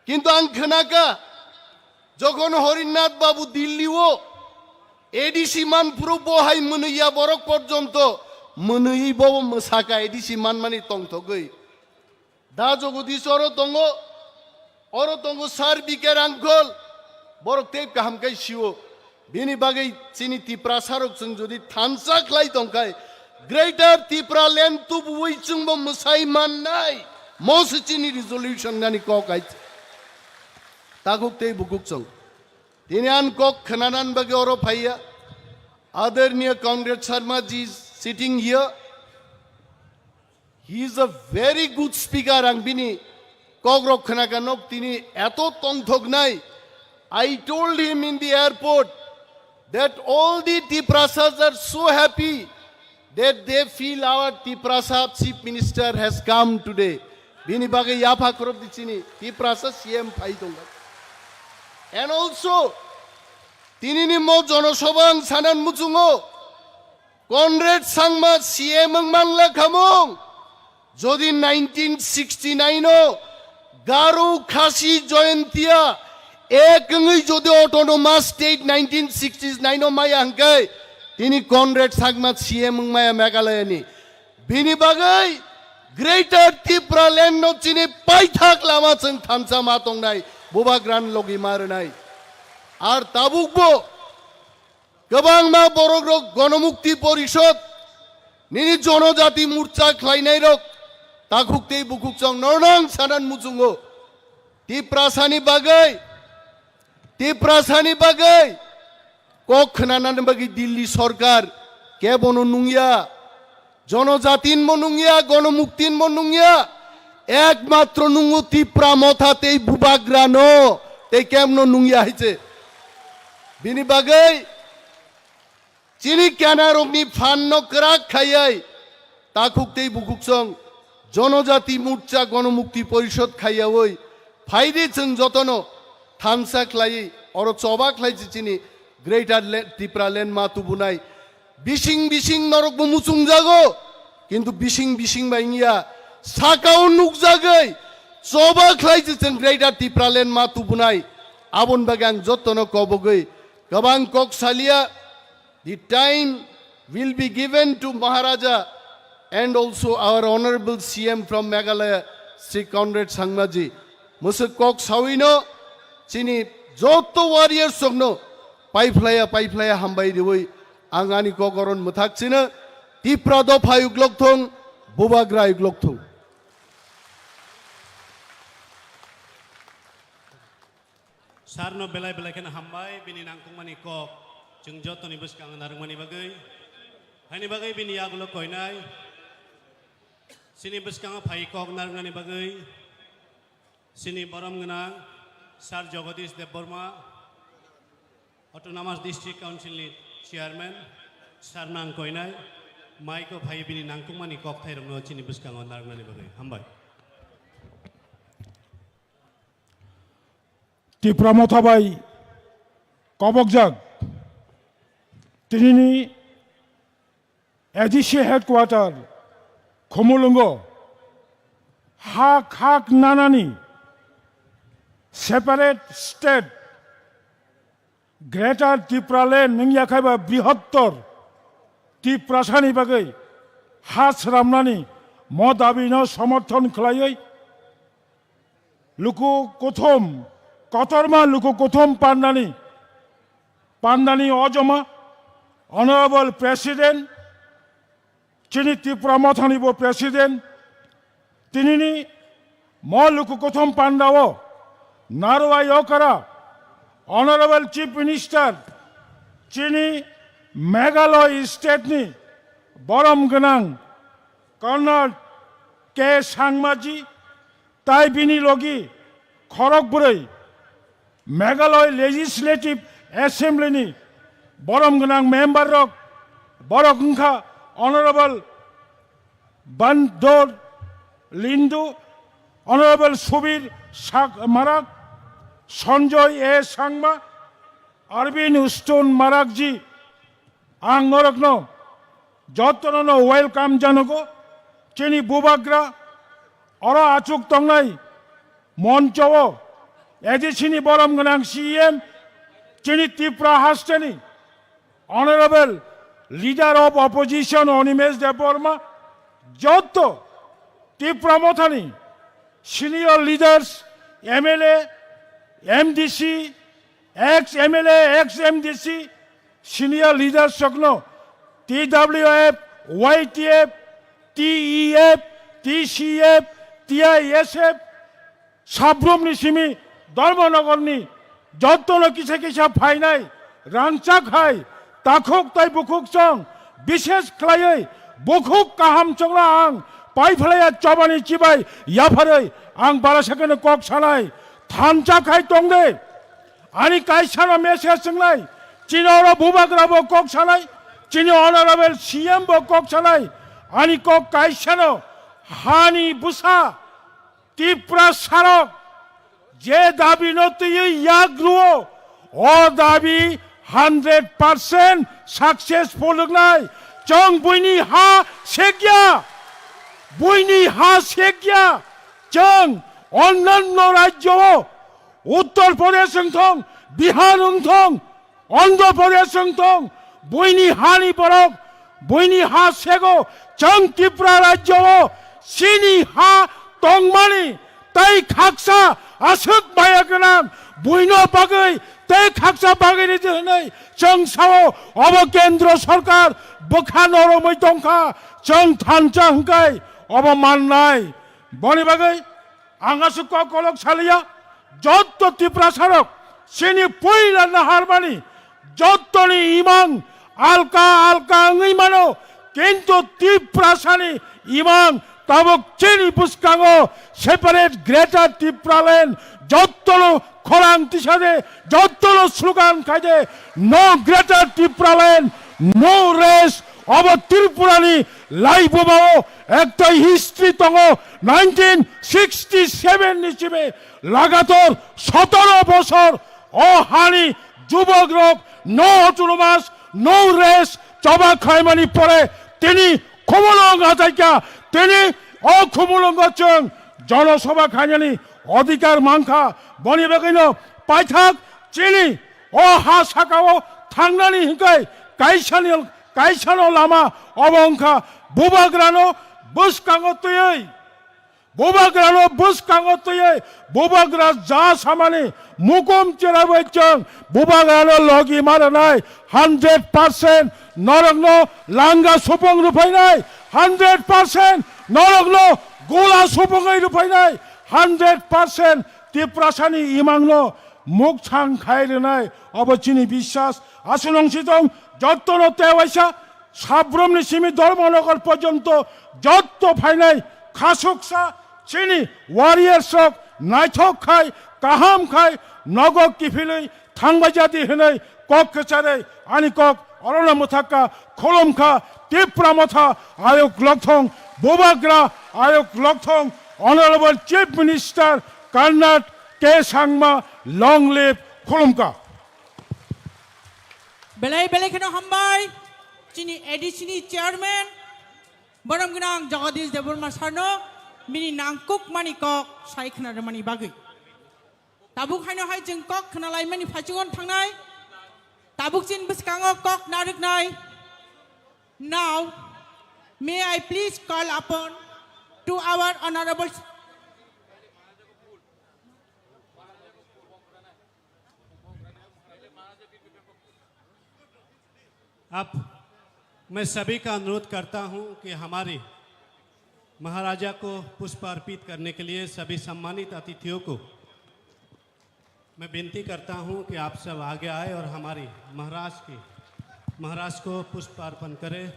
Kintu ang khwnakha, jokhon Horinath Babu Dilli o A D C manphuru bo hai mwnwi ya borok porjonto mwnwi bo mwsakha A D C manmani tongthogwi. Da Jagadish oro tongo, oro tongo Sir B K Rangkhol, borok tei kaham khe sio. Bini bagwi chini Tiprasarok chwng jodi thansa khlai tongkhai, Greater Tipraland tubuwi chwngbo mwsai mannai, mo se chini resolution nani kok hai. Takhuk tei bukhuk chwng. Tini an kok khwnanan bagwi oro phaiya. Adarniya Conrad Sharma ji is sitting here. He is a very good speaker, ang bini kokrok khwnakha nok tini eto tongthoknai. I told him in the airport that all the Tiprasas are so happy that they feel our Tiprasa chief minister has come today. Bini bagwi yapha khorop di chini Tiprasa C M phai tongkha. And also, tinini mo jonosabha ang sanan muchungo, Conrad Sangma C M wng manla khamung, Jodi nineteen sixty-nine o Garo Khasi Jaintia ek wngwi jodi autonomous state nineteen sixty-nine o maya hwnkhe tini Conrad Sangma C M wngmaya Meghalaya ni. Bini bagwi Greater Tipraland no chini paithak lama chwng thansa ma tongnai bubagra ni logi ma rwnai. Ar tabukbo kwbangma borok rok Gonomukti Porishod nini Jonojati Morcha khlainai rok takhuk tei bukhuk chwng nornang sanan muchungo. Tiprasani bagwi, Tiprasani bagwi kok khwnanani bagwi Delhi sorkar kebono nungya. Jonojatin mo nungya, Gonomuktin mo nungya. Ekmatro nungo Tipra Motha tei bubagra no tei kemno nungya hai se. Bini bagwi chini kenarokni phan no kwrak khaiwi takhuk tei bukhuk chwng Jonojati Morcha Gonomukti Porishod khaiyawi phaidi chwng jotono thansa khlaiwi oro choba khlai se chini Greater Le-, Tipraland ma tubunai. Bising bising norokbo muchungjago, kintu bising bising bai wngya, sakao nukjagwi choba khlai se chwng Greater Tipraland ma tubunai. Aboni bagwi ang jotono kobogwi kwbang kok salia. The time will be given to Maharaja and also our honorable C M from Meghalaya, Shri Conrad Sangmaji. Mwswk kok sawino chini joto warriors rokno paiphlaya paiphlaya hambai riwi ang ani kok oron mwthak chino. Tipra dopha yuklok thung, bubagra yuklok thung. Sarno belai belai kheno hambai bini nangkukmani kok chwng jotoni bwskango narwkmani bagwi. Haini bagwi bini yagulo koinai chini bwskango phai kok narwknani bagwi chini borom gwnang Sir Jagadish Debbarma, Autonomous District Council ni Chairman, Sir nang koinai, maiko phai bini nangkukmani kok thairokno chini bwskango narwknani bagwi. Hambai. Tipra Motha bai kobokjak tinini A D C headquarter Khumulwngo hak hak nanani separate state Greater Tipraland nungya khaiba brihottor Tiprasani bagwi ha sramnani mo dabino somorthon khlaiwi luku kuthum, kotorma luku kuthum pandani, pandani ojoma, Honorable President, chini Tipra Mothani bo President, tinini mo luku kuthum pandao, Narwai Okra, Honorable Chief Minister, chini Meghalaya State ni borom gwnang Conrad K Sangmaji, tai bini logi khorok bwrwi Meghalaya Legislative Assembly ni borom gwnang member rok, borok wngkha Honorable Bandor Lindu, Honorable Subir Sak-, Marak, Sanjoy A Sangma, Arvind Stone Marakji, ang norokno jotono no welcome janogo, chini bubagra, oro achuk tongnai moncho o A D C ni borom gwnang C E M, chini Tripura hasteni Honorable Leader of Opposition Animesh Debbarma, joto Tripura Mothani senior leaders, M L A, M D C, ex M L A, ex M D C, senior leaders rokno T W F, Y T F, T E F, T C F, T I S F, Sabrumni simi Dharmanagorni jotono kisa kisa phainai rangchak hai takhuk tai bukhuk chwng, bishes khlaiwi bukhuk kaham chwngno ang paiphlaiya chobani chibai yapharwi ang bara sakeno kok sanai thansa khai tongde. Ani kaisano message wngnai, chini oro bubagra bo kok sanai, chini honorable C M bo kok sanai, ani kok kaisano hani bwsa Tripura sarok je dabi no twiwi yak ruo, o dabi hundred percent successful wngnai. Chwng buini ha sekya. Buini ha sekya, chwng onnanno rajyo o, Uttar Pradesh wng thong, Bihar wng thong, Andhra Pradesh wng thong, buini hani borok, buini ha sego, chwng Tripura rajyo o, chini ha tongmani, tei khaksa aswk maya gwnang, buino bagwi tei khaksa bagwi ridi hwnwi chwng sao, obo kendro sorkar bwkha noromwi tongkha, chwng thansa hwnkhe obo mannai. Boni bagwi ang aswk kok kolok saliya, jotto Tiprasarok chini puila naharmani jottoni imang alka alka wngwi mano, kintu Tiprasani imang tabuk chini bwskango separate Greater Tipraland jottono khorang tisade, jottono slogan khaide, "No Greater Tipraland, no rest." Obo Tripurani laibumao ekta history tongo, nineteen sixty seven ni simi lagator sotoro bosor o hani jubok rok no autonomous, no rest choba khlaimani pore tini khumulwng achaikha, tini o khumulwngo chwng jonosabha khainani odhikar mankha. Boni bagwino paithak chini o ha sakao thangnani hwnkhe kaisani, kaisano lama obo wngkha bubagrano bwskango twiwi. Bubagrano bwskango twiwi bubagra ja samani mukum cherabai chwng bubagrano logi ma rwnai hundred percent norokno langa supung rwphainai, hundred percent norokno gola supungwi rwphainai, hundred percent Tiprasani imangno mukchang khai rwnai, obo chini biswas. Aswk nung si tong, jottono tewaisa, Sabrumni simi Dharmanagar porjonto jotto phainai khasuksa chini warriors rok naithok khai, kaham khai, nogo kiphilwi thangbai jadi hwnwi kok kwcharwi ani kok orono mwthakha, khulumkha Tipra Motha Ayok Lokthong, Bubagra Ayok Lokthong, Honorable Chief Minister Conrad K Sangma, long live, khulumkha. Belai belai kheno hambai chini A D C ni chairman borom gwnang Jagadish Debbarma sarno bini nangkuk mani kok sai khna rwmani bagwi. Tabuk haino hai chwng kok khna laimani phaichungon thangnai. Tabuk chini bwskango kok narwknai. Now, may I please call upon to our honorable आप, मैं सभी का अनुरोध करता हूं कि हमारी महाराजा को पुष्प अर्पित करने के लिए सभी सम्मानित अतिथियों को मैं विनती करता हूं कि आप सब आगे आए और हमारी महाराज की, महाराज को पुष्प अर्पण करें।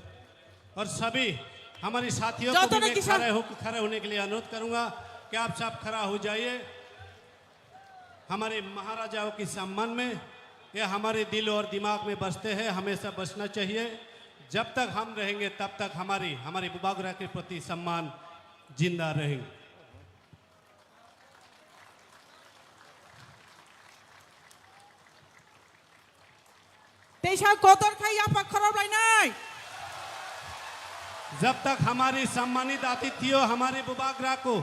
और सभी हमारे साथियों को भी मैं खड़े हो, खड़े होने के लिए अनुरोध करूंगा कि आप सब खड़ा हो जाइए। हमारे महाराजाओं के सम्मान में ये हमारे दिल और दिमाग में बसते हैं, हमेशा बसना चाहिए। जब तक हम रहेंगे, तब तक हमारी, हमारे बुबागरा के प्रति सम्मान जिंदा रहेंगे। Teisa kotor khai yaphak khorop lainai. जब तक हमारे सम्मानित अतिथियों हमारे बुबागरा को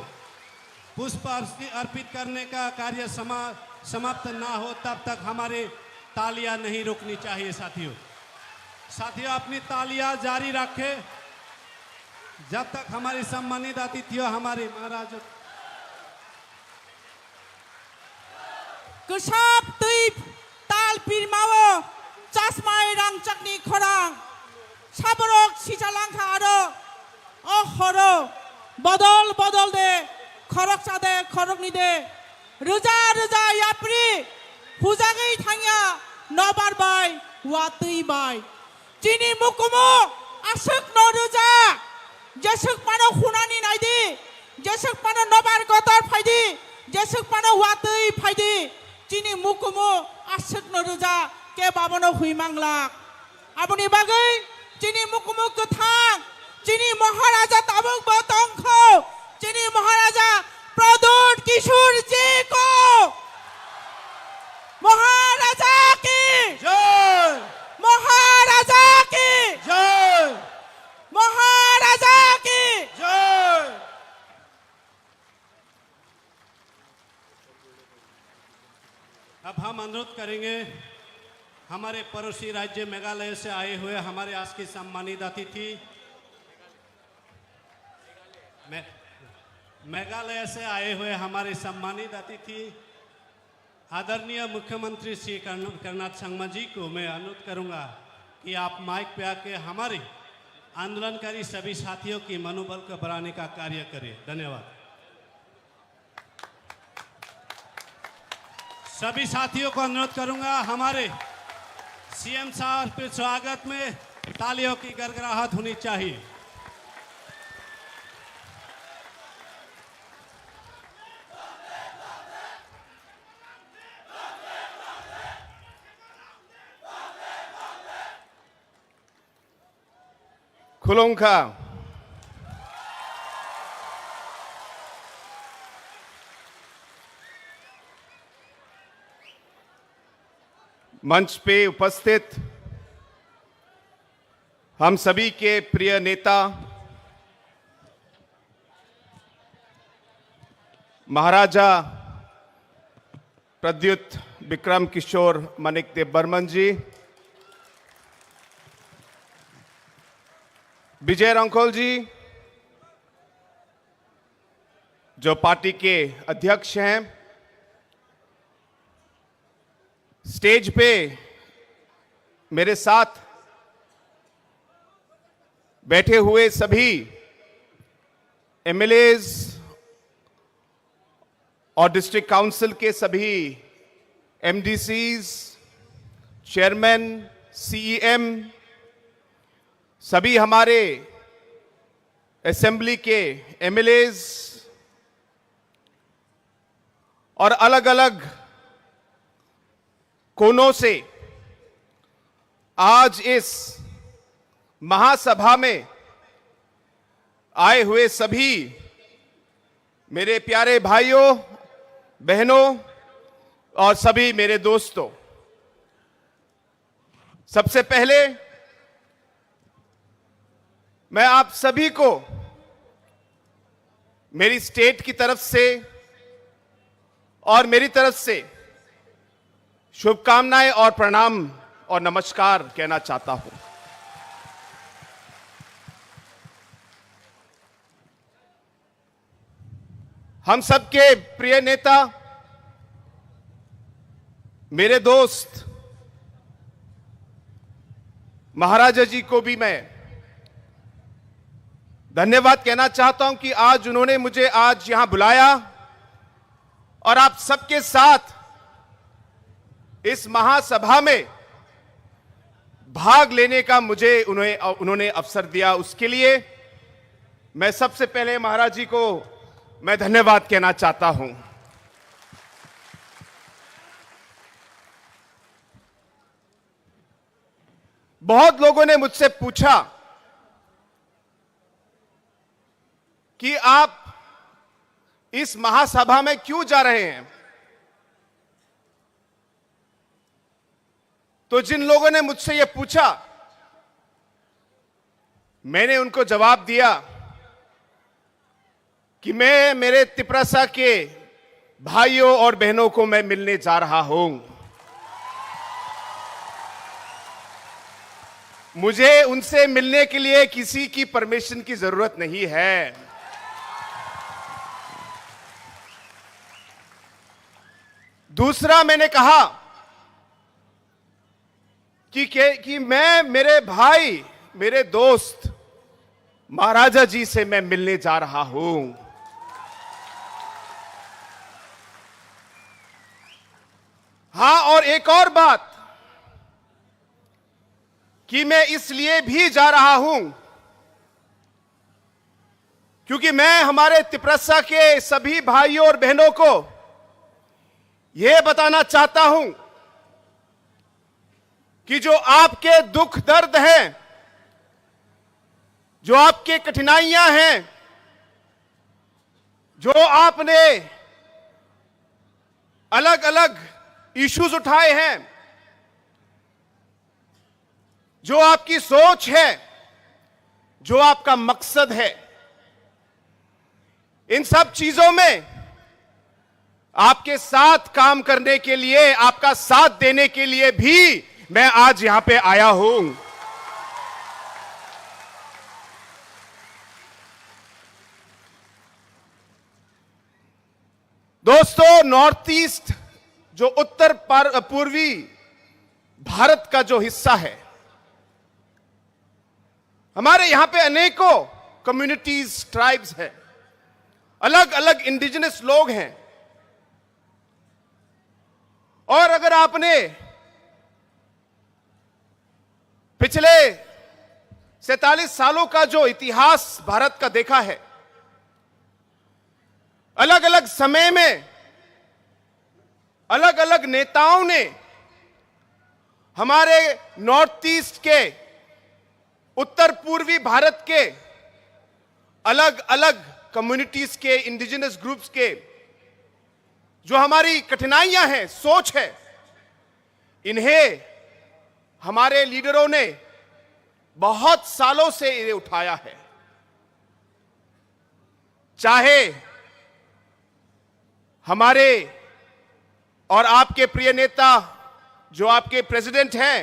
पुष्प अर्पि-, अर्पित करने का कार्य समा-, समाप्त ना हो, तब तक हमारी तालियां नहीं रुकनी चाहिए साथियों। साथियों, अपनी तालियां जारी रखें, जब तक हमारे सम्मानित अतिथियों हमारे महाराज Kwsap twi tal pirmao chasmai rangchakni khorang. Saborok sichalangkha aro o horo bodol bodol de, khoroksa de, khorokni de, rwja rwja yapri hujagwi thangya nobar bai, watwi bai. Chini mukumu aswk no rwja, jeswk mano hunani naidi, jeswk mano nobar kotor phaidi, jeswk mano watwi phaidi, chini mukumu aswk no rwja, kebo abono hui manglak. Aboni bagwi chini mukumu kwthang, chini Maharaja tabuk bo tongkho, chini Maharaja Pradyut Kishore ji ko, Maharaja ki, Jai! Maharaja ki, Jai! Maharaja ki, Jai! हम अनुरोध करेंगे हमारे पड़ोसी राज्य मेघालय से आए हुए हमारे आज के सम्मानित अतिथि, मे-, मेघालय से आए हुए हमारे सम्मानित अतिथि आदरणीय मुख्यमंत्री श्री कर्ण-, कर्नाड संगमा जी को मैं अनुरोध करूंगा कि आप माइक पे आके हमारे आंदोलनकारी सभी साथियों की मनोबल को बढ़ाने का कार्य करें। धन्यवाद। सभी साथियों को अनुरोध करूंगा, हमारे सीएम साहब के स्वागत में तालियों की गड़गड़ाहट होनी चाहिए। खुलुमखा। मंच पे उपस्थित हम सभी के प्रिय नेता महाराजा प्रद्युत विक्रम किशोर मानिक देव बर्मन जी, विजय रंखोल जी, जो पार्टी के अध्यक्ष हैं, स्टेज पे मेरे साथ बैठे हुए सभी एमएलएज और डिस्ट्रिक्ट काउंसिल के सभी एमडीसीज, चेयरमैन, सीईएम, सभी हमारे असेंबली के एमएलएज और अलग-अलग कोनों से आज इस महासभा में आए हुए सभी मेरे प्यारे भाइयों, बहनों और सभी मेरे दोस्तों, सबसे पहले मैं आप सभी को मेरी स्टेट की तरफ से और मेरी तरफ से शुभकामनाएं और प्रणाम और नमस्कार कहना चाहता हूं। हम सबके प्रिय नेता, मेरे दोस्त महाराजा जी को भी मैं धन्यवाद कहना चाहता हूं कि आज उन्होंने मुझे आज यहां बुलाया और आप सबके साथ इस महासभा में भाग लेने का मुझे उन्हें, उन्होंने अवसर दिया, उसके लिए मैं सबसे पहले महाराज जी को मैं धन्यवाद कहना चाहता हूं। बहुत लोगों ने मुझसे पूछा कि आप इस महासभा में क्यों जा रहे हैं, तो जिन लोगों ने मुझसे ये पूछा, मैंने उनको जवाब दिया कि मैं मेरे तिपरासा के भाइयों और बहनों को मैं मिलने जा रहा हूं। मुझे उनसे मिलने के लिए किसी की परमिशन की जरूरत नहीं है। दूसरा, मैंने कहा कि, कि, कि मैं मेरे भाई, मेरे दोस्त महाराजा जी से मैं मिलने जा रहा हूं। हां, और एक और बात कि मैं इसलिए भी जा रहा हूं क्योंकि मैं हमारे तिपरासा के सभी भाइयों और बहनों को यह बताना चाहता हूं कि जो आपके दुख दर्द हैं, जो आपके कठिनाइयां हैं, जो आपने अलग-अलग इश्यूज उठाए हैं, जो आपकी सोच है, जो आपका मकसद है, इन सब चीजों में आपके साथ काम करने के लिए, आपका साथ देने के लिए भी मैं आज यहां पे आया हूं। दोस्तों, नॉर्थ ईस्ट जो उत्तर पर-, पूर्वी भारत का जो हिस्सा है, हमारे यहां पे अनेकों कम्युनिटीज, ट्राइब्स हैं, अलग-अलग इंडिजिनस लोग हैं। और अगर आपने पिछले सैंतालीस सालों का जो इतिहास भारत का देखा है, अलग-अलग समय में अलग-अलग नेताओं ने हमारे नॉर्थ ईस्ट के, उत्तर पूर्वी भारत के अलग-अलग कम्युनिटीज के, इंडिजिनस ग्रुप्स के जो हमारी कठिनाइयां हैं, सोच है, इन्हें हमारे लीडरों ने बहुत सालों से इन्हें उठाया है। चाहे हमारे और आपके प्रिय नेता, जो आपके प्रेसिडेंट हैं,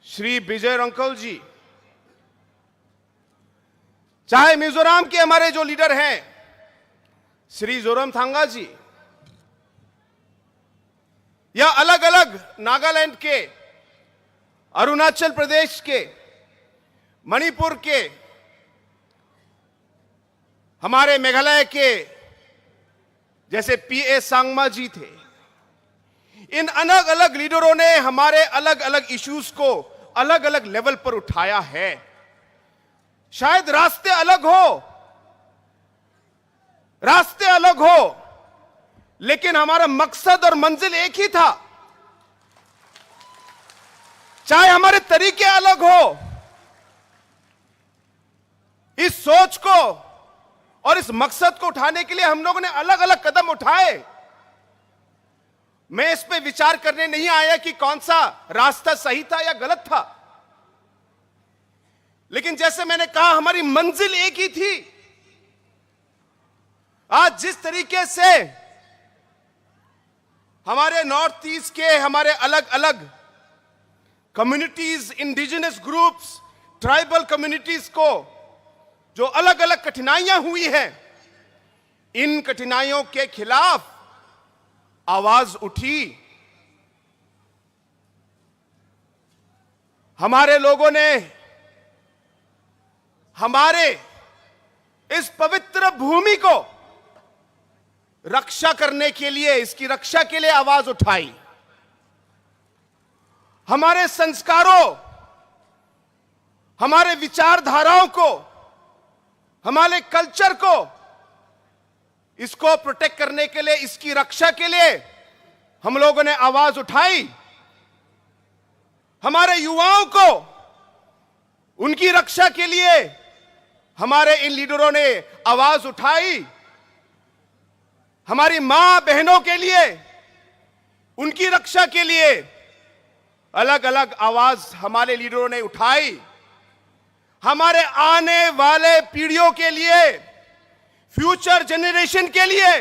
श्री विजय रंकल जी, चाहे मिजोरम के हमारे जो लीडर हैं, श्री जोरमथंगा जी, या अलग-अलग नागालैंड के, अरुणाचल प्रदेश के, मणिपुर के, हमारे मेघालय के, जैसे पीए संगमा जी थे, इन अलग-अलग लीडरों ने हमारे अलग-अलग इश्यूज को अलग-अलग लेवल पर उठाया है। शायद रास्ते अलग हो, रास्ते अलग हो, लेकिन हमारा मकसद और मंजिल एक ही था। चाहे हमारे तरीके अलग हो, इस सोच को और इस मकसद को उठाने के लिए हम लोगों ने अलग-अलग कदम उठाए। मैं इस पे विचार करने नहीं आया कि कौन सा रास्ता सही था या गलत था, लेकिन जैसे मैंने कहा, हमारी मंजिल एक ही थी। आज जिस तरीके से हमारे नॉर्थ ईस्ट के हमारे अलग-अलग communities, indigenous groups, tribal communities को जो अलग-अलग कठिनाइयां हुई हैं, इन कठिनाइयों के खिलाफ आवाज उठी। हमारे लोगों ने हमारे इस पवित्र भूमि को रक्षा करने के लिए, इसकी रक्षा के लिए आवाज उठाई। हमारे संस्कारों, हमारे विचारधाराओं को, हमारे कल्चर को, इसको प्रोटेक्ट करने के लिए, इसकी रक्षा के लिए हम लोगों ने आवाज उठाई। हमारे युवाओं को, उनकी रक्षा के लिए हमारे इन लीडरों ने आवाज उठाई। हमारी मां बहनों के लिए, उनकी रक्षा के लिए अलग-अलग आवाज हमारे लीडरों ने उठाई। हमारे आने वाले पीढ़ियों के लिए, फ्यूचर जनरेशन के लिए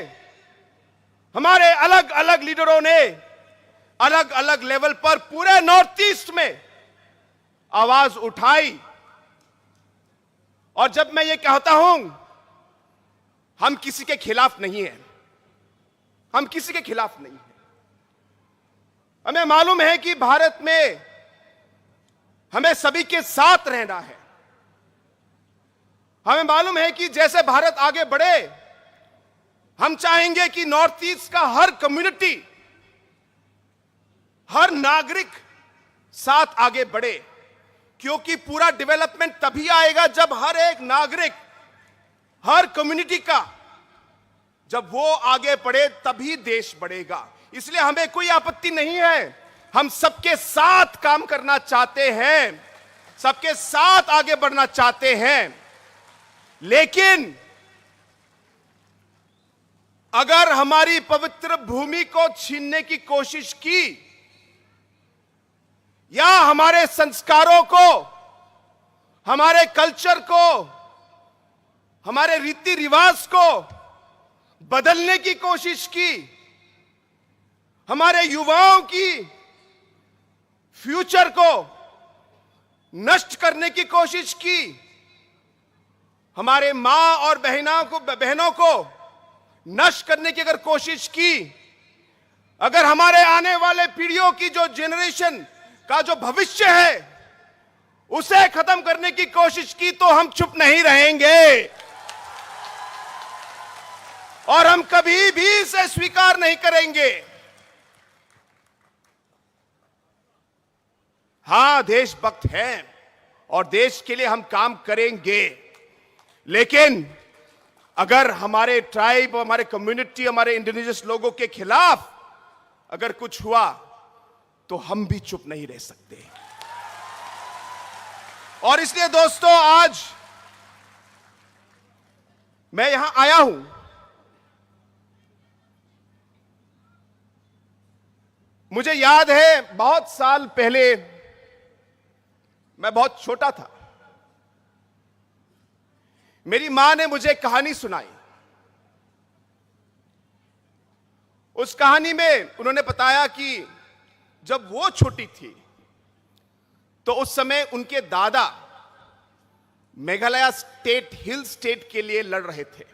हमारे अलग-अलग लीडरों ने अलग-अलग लेवल पर पूरे नॉर्थ ईस्ट में आवाज उठाई। और जब मैं ये कहता हूं, हम किसी के खिलाफ नहीं है, हम किसी के खिलाफ नहीं है। हमें मालूम है कि भारत में हमें सभी के साथ रहना है। हमें मालूम है कि जैसे भारत आगे बढ़े, हम चाहेंगे कि नॉर्थ ईस्ट का हर कम्युनिटी, हर नागरिक साथ आगे बढ़े, क्योंकि पूरा डेवलपमेंट तभी आएगा जब हर एक नागरिक, हर कम्युनिटी का, जब वो आगे बढ़े तभी देश बढ़ेगा। इसलिए हमें कोई आपत्ति नहीं है, हम सबके साथ काम करना चाहते हैं, सबके साथ आगे बढ़ना चाहते हैं। लेकिन अगर हमारी पवित्र भूमि को छीनने की कोशिश की या हमारे संस्कारों को, हमारे कल्चर को, हमारे रीति रिवाज को बदलने की कोशिश की, हमारे युवाओं की फ्यूचर को नष्ट करने की कोशिश की, हमारे माँ और बहनों को, बहनों को नष्ट करने की अगर कोशिश की, अगर हमारे आने वाले पीढ़ियों की जो जनरेशन का जो भविष्य है, उसे खत्म करने की कोशिश की, तो हम चुप नहीं रहेंगे और हम कभी भी इसे स्वीकार नहीं करेंगे। हाँ, देशभक्त हैं और देश के लिए हम काम करेंगे, लेकिन अगर हमारे ट्राइब, हमारे कम्युनिटी, हमारे इंडिजिनस लोगों के खिलाफ अगर कुछ हुआ, तो हम भी चुप नहीं रह सकते। और इसलिए दोस्तों, आज मैं यहां आया हूं। मुझे याद है, बहुत साल पहले मैं बहुत छोटा था। मेरी माँ ने मुझे कहानी सुनाई। उस कहानी में उन्होंने बताया कि जब वो छोटी थी, तो उस समय उनके दादा मेघालय स्टेट, हिल स्टेट के लिए लड़ रहे थे।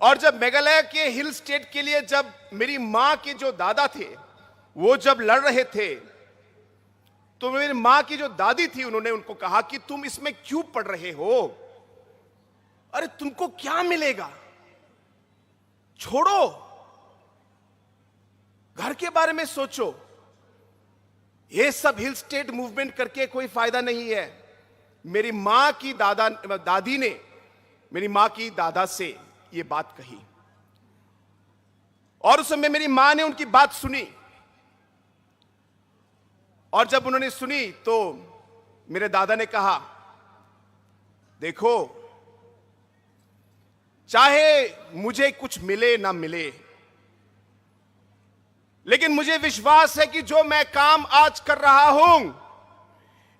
और जब मेघालय के हिल स्टेट के लिए जब मेरी माँ के जो दादा थे, वो जब लड़ रहे थे, तो मेरी माँ की जो दादी थी, उन्होंने उनको कहा कि तुम इसमें क्यों पड़ रहे हो? अरे, तुमको क्या मिलेगा? छोड़ो, घर के बारे में सोचो। ये सब हिल स्टेट मूवमेंट करके कोई फायदा नहीं है। मेरी माँ की दादा, दादी ने मेरी माँ की दादा से ये बात कही और उस समय मेरी माँ ने उनकी बात सुनी। और जब उन्होंने सुनी, तो मेरे दादा ने कहा, देखो, चाहे मुझे कुछ मिले ना मिले, लेकिन मुझे विश्वास है कि जो मैं काम आज कर रहा हूं,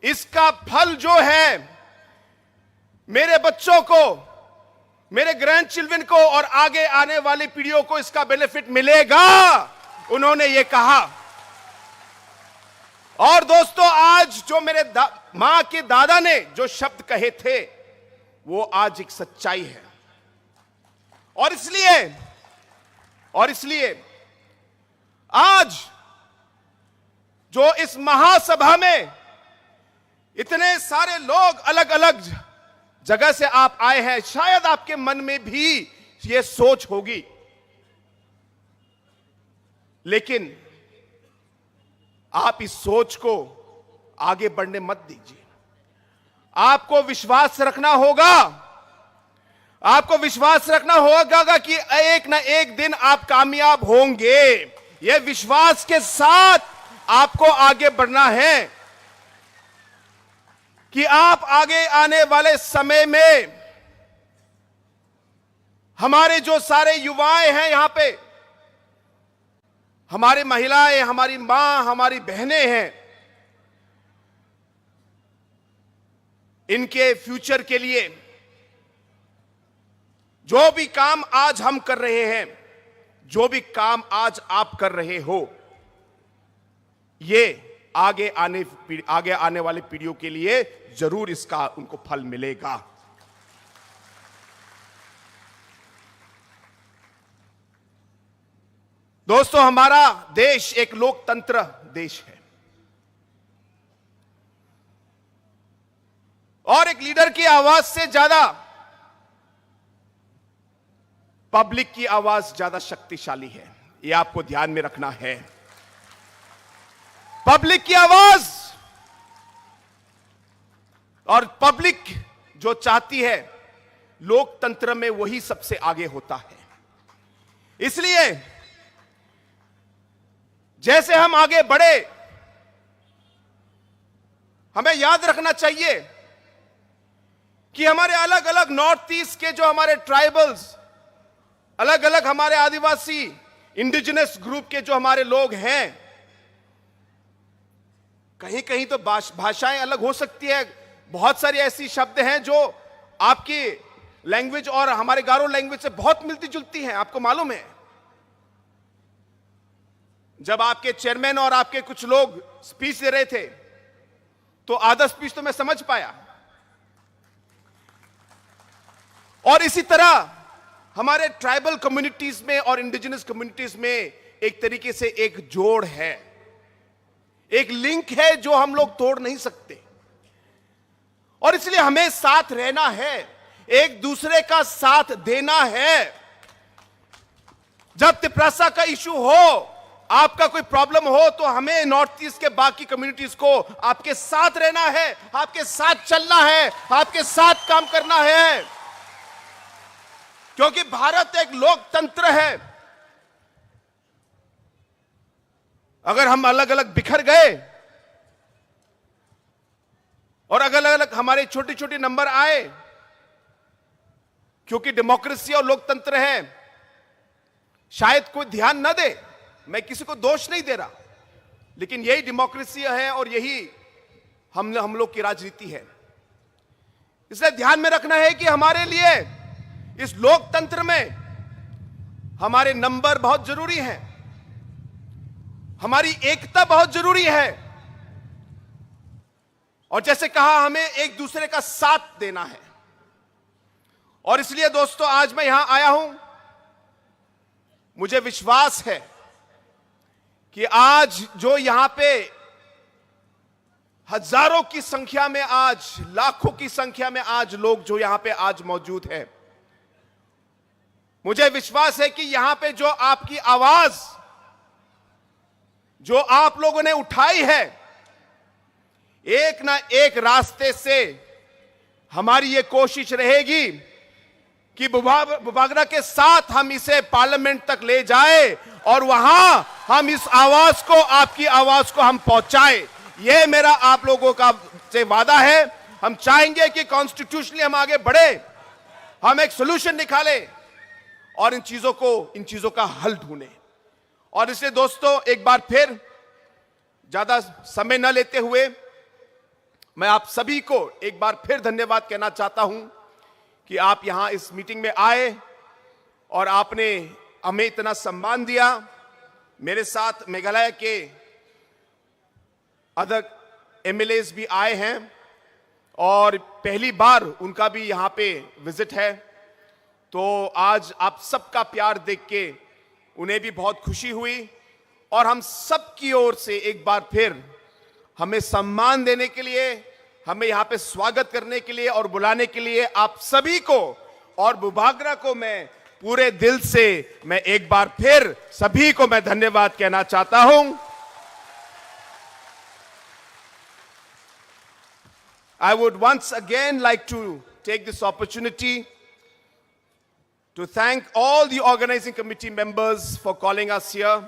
इसका फल जो है, मेरे बच्चों को, मेरे ग्रैंड चिल्ड्रन को और आगे आने वाली पीढ़ियों को इसका बेनिफिट मिलेगा, उन्होंने ये कहा। और दोस्तों, आज जो मेरे दा-, माँ के दादा ने जो शब्द कहे थे, वो आज एक सच्चाई है। और इसलिए, और इसलिए आज जो इस महासभा में इतने सारे लोग अलग-अलग जगह से आप आए हैं, शायद आपके मन में भी ये सोच होगी, लेकिन आप इस सोच को आगे बढ़ने मत दीजिए। आपको विश्वास रखना होगा, आपको विश्वास रखना होगा कि एक ना एक दिन आप कामयाब होंगे। यह विश्वास के साथ आपको आगे बढ़ना है कि आप आगे आने वाले समय में हमारे जो सारे युवाएं हैं यहाँ पे, हमारी महिलाएं, हमारी माँ, हमारी बहनें हैं, इनके फ्यूचर के लिए जो भी काम आज हम कर रहे हैं, जो भी काम आज आप कर रहे हो, ये आगे आने पीढ़-, आगे आने वाली पीढ़ियों के लिए जरूर इसका उनको फल मिलेगा। दोस्तों, हमारा देश एक लोकतंत्र देश है और एक लीडर की आवाज से ज्यादा पब्लिक की आवाज ज्यादा शक्तिशाली है, ये आपको ध्यान में रखना है। पब्लिक की आवाज और पब्लिक जो चाहती है, लोकतंत्र में वही सबसे आगे होता है। इसलिए जैसे हम आगे बढ़े, हमें याद रखना चाहिए कि हमारे अलग-अलग नॉर्थ ईस्ट के जो हमारे ट्राइबल्स, अलग-अलग हमारे आदिवासी, इंडिजिनस ग्रुप के जो हमारे लोग हैं, कहीं-कहीं तो भाष-, भाषाएं अलग हो सकती है, बहुत सारी ऐसी शब्द हैं जो आपकी लैंग्वेज और हमारे गारो लैंग्वेज से बहुत मिलती जुलती है, आपको मालूम है। जब आपके चेयरमैन और आपके कुछ लोग स्पीच दे रहे थे, तो आधा स्पीच तो मैं समझ पाया। और इसी तरह हमारे ट्राइबल कम्युनिटीज में और इंडिजिनस कम्युनिटीज में एक तरीके से एक जोड़ है, एक लिंक है, जो हम लोग तोड़ नहीं सकते। और इसलिए हमें साथ रहना है, एक दूसरे का साथ देना है। जब तिपरासा का इशू हो, आपका कोई प्रॉब्लम हो, तो हमें नॉर्थ ईस्ट के बाकी कम्युनिटीज को आपके साथ रहना है, आपके साथ चलना है, आपके साथ काम करना है, क्योंकि भारत एक लोकतंत्र है। अगर हम अलग अलग बिखर गए और अलग अलग हमारे छोटे छोटे नंबर आए, क्योंकि डेमोक्रेसी और लोकतंत्र है, शायद कोई ध्यान न दे, मैं किसी को दोष नहीं दे रहा, लेकिन यही डेमोक्रेसी है और यही हम हम लोग की राजनीति है। इसलिए ध्यान में रखना है कि हमारे लिए इस लोकतंत्र में हमारे नंबर बहुत जरूरी है, हमारी एकता बहुत जरूरी है, और जैसे कहा, हमें एक दूसरे का साथ देना है। और इसलिए दोस्तों, आज मैं यहां आया हूं, मुझे विश्वास है कि आज जो यहां पे हजारों की संख्या में, आज लाखों की संख्या में आज लोग जो यहां पे आज मौजूद हैं, मुझे विश्वास है कि यहां पे जो आपकी आवाज, जो आप लोगों ने उठाई है, एक ना एक रास्ते से हमारी ये कोशिश रहेगी कि बुभा-, बुभागरा के साथ हम इसे पार्लियामेंट तक ले जाए और वहां हम इस आवाज को, आपकी आवाज को हम पहुंचाए। ये मेरा आप लोगों का से वादा है। हम चाहेंगे कि कॉन्स्टिट्यूशनली हम आगे बढ़े, हम एक सॉल्यूशन निकालें और इन चीजों को, इन चीजों का हल ढूंढें। और इसलिए दोस्तों, एक बार फिर ज्यादा समय न लेते हुए मैं आप सभी को एक बार फिर धन्यवाद कहना चाहता हूं कि आप यहां इस मीटिंग में आए और आपने हमें इतना सम्मान दिया। मेरे साथ मेघालय के अदर एमएलएज भी आए हैं और पहली बार उनका भी यहाँ पे विजिट है। तो आज आप सबका प्यार देख के उन्हें भी बहुत खुशी हुई और हम सब की ओर से एक बार फिर हमें सम्मान देने के लिए, हमें यहाँ पे स्वागत करने के लिए और बुलाने के लिए आप सभी को और बुभागरा को मैं पूरे दिल से, मैं एक बार फिर सभी को मैं धन्यवाद कहना चाहता हूं। I would once again like to take this opportunity to thank all the organizing committee members for calling us here.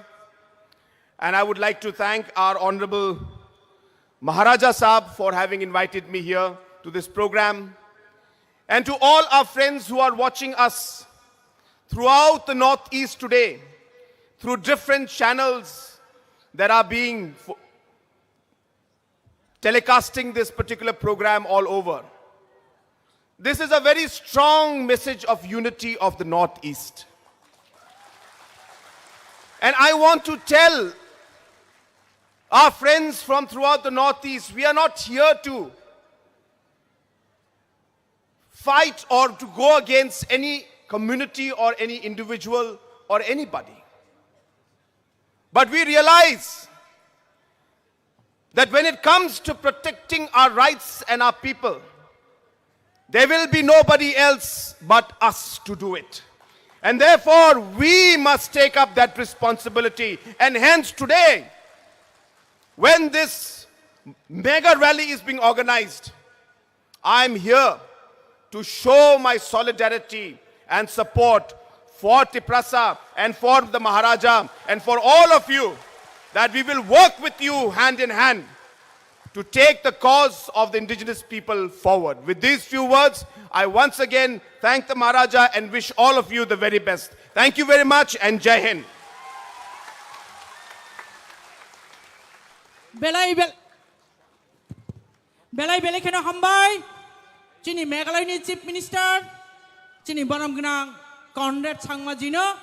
And I would like to thank our Honorable Maharaja Saab for having invited me here to this program. And to all our friends who are watching us throughout the Northeast today, through different channels that are being fo-, telecasting this particular program all over. This is a very strong message of unity of the Northeast. And I want to tell our friends from throughout the Northeast, we are not here to fight or to go against any community or any individual or anybody. But we realize that when it comes to protecting our rights and our people, there will be nobody else but us to do it. And therefore, we must take up that responsibility. And hence today, when this mega rally is being organized, I am here to show my solidarity and support for Tiprasa and for the Maharaja and for all of you, that we will work with you hand in hand to take the cause of the indigenous people forward. With these few words, I once again thank the Maharaja and wish all of you the very best. Thank you very much and Jai Hind. Belai bel-, belai belai kheno hambai chini Meghalaya ni Chief Minister chini borom gwnang Conrad Sangma jino.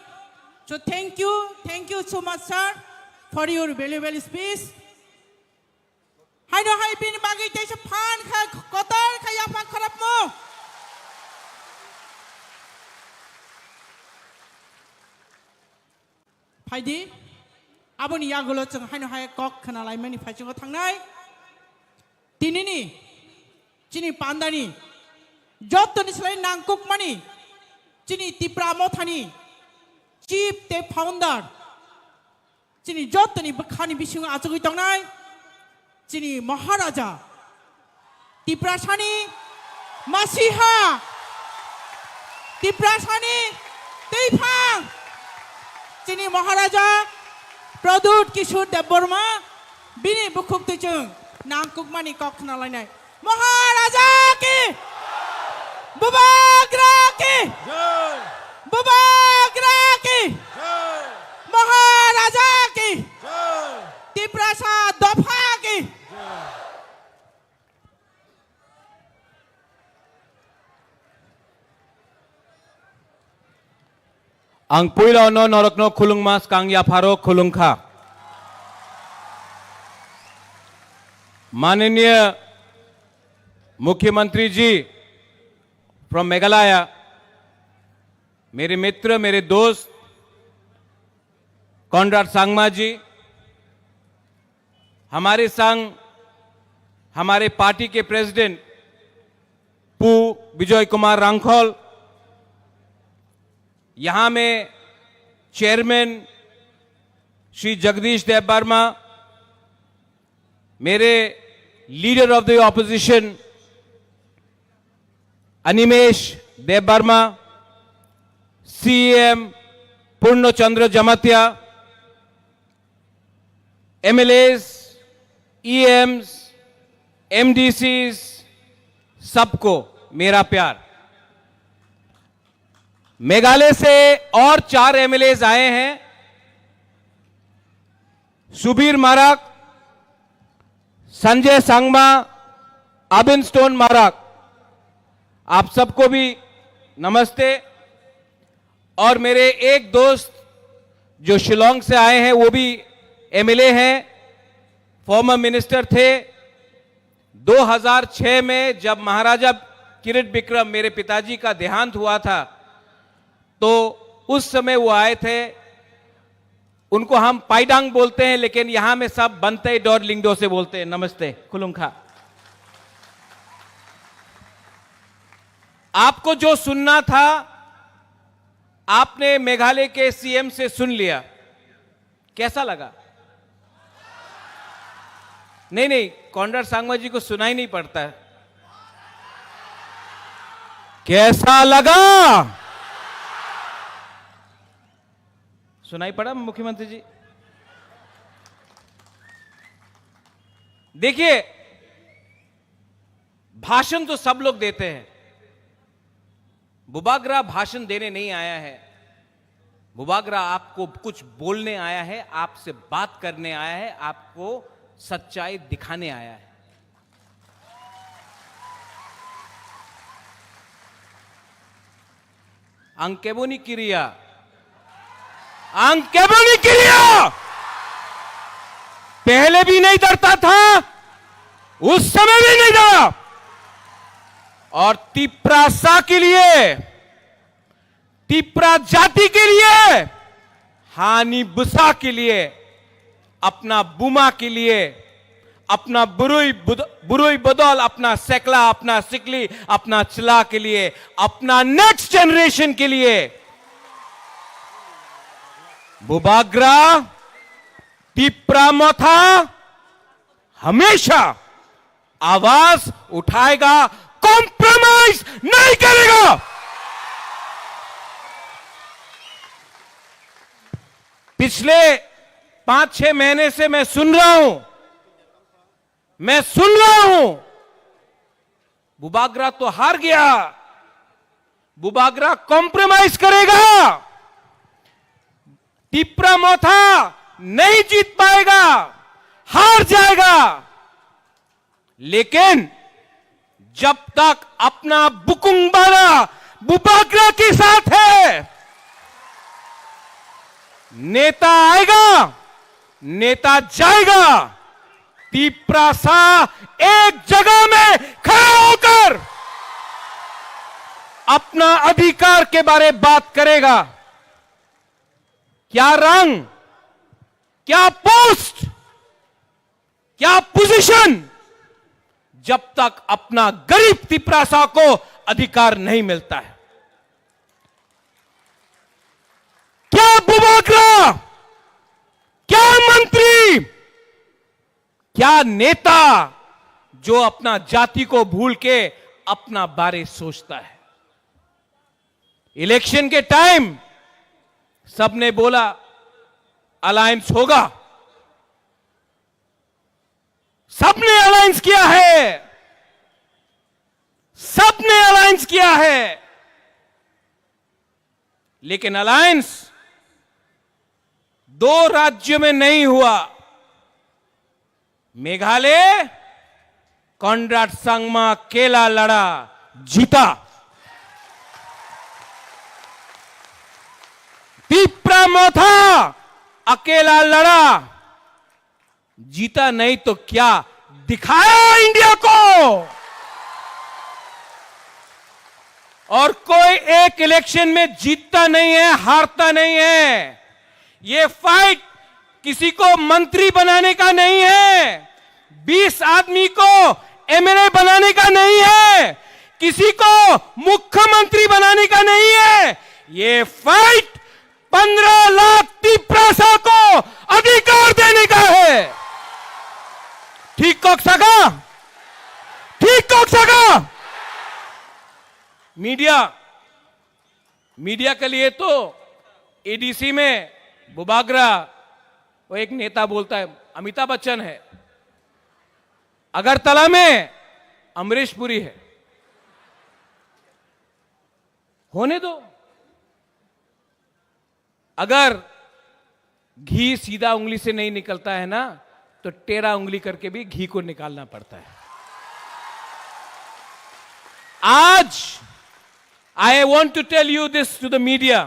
So thank you, thank you so much, sir, for your valuable speech. Haino hai bini bagwi teisa phan kha, kotor kha yaphang khorapmung. Phaidi, aboni yagulo chwng haino hai kok khna laimani phaichungo thangnai. Tinini, chini pandani, jottoni slai nangkukmani, chini Tipra Mothani chief tei founder, chini jottoni bwkhani bisingo achugwi tongnai, chini Maharaja, Tiprasani masiha, Tiprasani twiphang, chini Maharaja Pradyut Kishore Debbarma, bini bukhuk twichwng nangkukmani kok khna lainai. Maharaja ki! Bubagra ki! Jai! Bubagra ki! Jai! Maharaja ki! Jai! Tiprasa dopha ki! Jai! Ang puila no norokno khulungma skang yapharo khulungkha. माननीय मुख्यमंत्री जी from Meghalaya, मेरे मित्र, मेरे दोस्त कॉनराड संगमा जी, हमारे संग हमारे पार्टी के प्रेसिडेंट पू विजय कुमार रांखल, यहाँ में चेयरमैन श्री जगदीश देव वर्मा, मेरे leader of the opposition Animesh Dev Varma, CM Purna Chandra Jamatia, एमएलएस, ईएम्स, एमडीसीज, सबको मेरा प्यार। मेघालय से और चार एमएलएज आए हैं, सुबीर मारक, संजय संगमा, अबिन स्टोन मारक, आप सबको भी नमस्ते। और मेरे एक दोस्त जो शिलोंग से आए हैं, वो भी एमएलए हैं, फॉर्मर मिनिस्टर थे। दो हज़ार छह में जब महाराजा किरिट विक्रम, मेरे पिताजी का देहांत हुआ था, तो उस समय वो आए थे। उनको हम पाइडांग बोलते हैं, लेकिन यहां में सब बनते डोर लिंगडो से बोलते हैं। नमस्ते, खुलुंखा। आपको जो सुनना था, आपने मेघालय के सीएम से सुन लिया। कैसा लगा? नहीं, नहीं, कॉनराड संगमा जी को सुनाई नहीं पड़ता है। कैसा लगा? सुनाई पड़ा मुख्यमंत्री जी? देखिए, भाषण तो सब लोग देते हैं, बुबागरा भाषण देने नहीं आया है। बुबागरा आपको कुछ बोलने आया है, आपसे बात करने आया है, आपको सच्चाई दिखाने आया है। Ang keboni kiriya. Ang keboni kiriya. पहले भी नहीं डरता था, उस समय भी नहीं डरा। और तिप्रासा के लिए, तिप्रा जाति के लिए, हानि बुसा के लिए, अपना बुमा के लिए, अपना बुरुई बुद-, बुरुई बदल, अपना सेकला, अपना सिकली, अपना चिला के लिए, अपना नेक्स्ट जनरेशन के लिए बुबाग्रा, तिप्रा मथा हमेशा आवाज उठाएगा, कॉम्प्रोमाइज नहीं करेगा। पिछले पांच छह महीने से मैं सुन रहा हूं, मैं सुन रहा हूं, बुबाग्रा तो हार गया, बुबाग्रा कॉम्प्रोमाइज करेगा, तिप्रा मोथा नहीं जीत पाएगा, हार जाएगा। लेकिन जब तक अपना बुकुंग बारा बुबागरा के साथ है। नेता आएगा, नेता जाएगा। तिपरासा एक जगह में खड़ा होकर अपना अधिकार के बारे बात करेगा। क्या रंग, क्या पोस्ट, क्या पोजीशन, जब तक अपना गरीब तिपरासा को अधिकार नहीं मिलता है। क्या बुबागरा, क्या मंत्री, क्या नेता जो अपना जाति को भूल के अपना बारे सोचता है? इलेक्शन के टाइम सबने बोला अलायंस होगा, सबने अलायंस किया है, सबने अलायंस किया है, लेकिन अलायंस दो राज्यों में नहीं हुआ। मेघालय, कॉनराड संगमा अकेला लड़ा, जीता। तिपरा मोथा अकेला लड़ा, जीता नहीं तो क्या दिखाया इंडिया को? और कोई एक इलेक्शन में जीतता नहीं है, हारता नहीं है। ये फाइट किसी को मंत्री बनाने का नहीं है, बीस आदमी को एमएलए बनाने का नहीं है, किसी को मुख्यमंत्री बनाने का नहीं है। ये फाइट पन्ध्र लाख तिपरासा को अधिकार देने का है। ठीक कक्साका, ठीक कक्साका। मीडिया, मीडिया के लिए तो एडीसी में बुबागरा, वो एक नेता बोलता है, अमिताभ बच्चन है। अगरतला में अमरीश पुरी है। होने दो। अगर घी सीधा उंगली से नहीं निकलता है ना, तो टेढ़ा उंगली करके भी घी को निकालना पड़ता है। आज I want to tell you this to the media,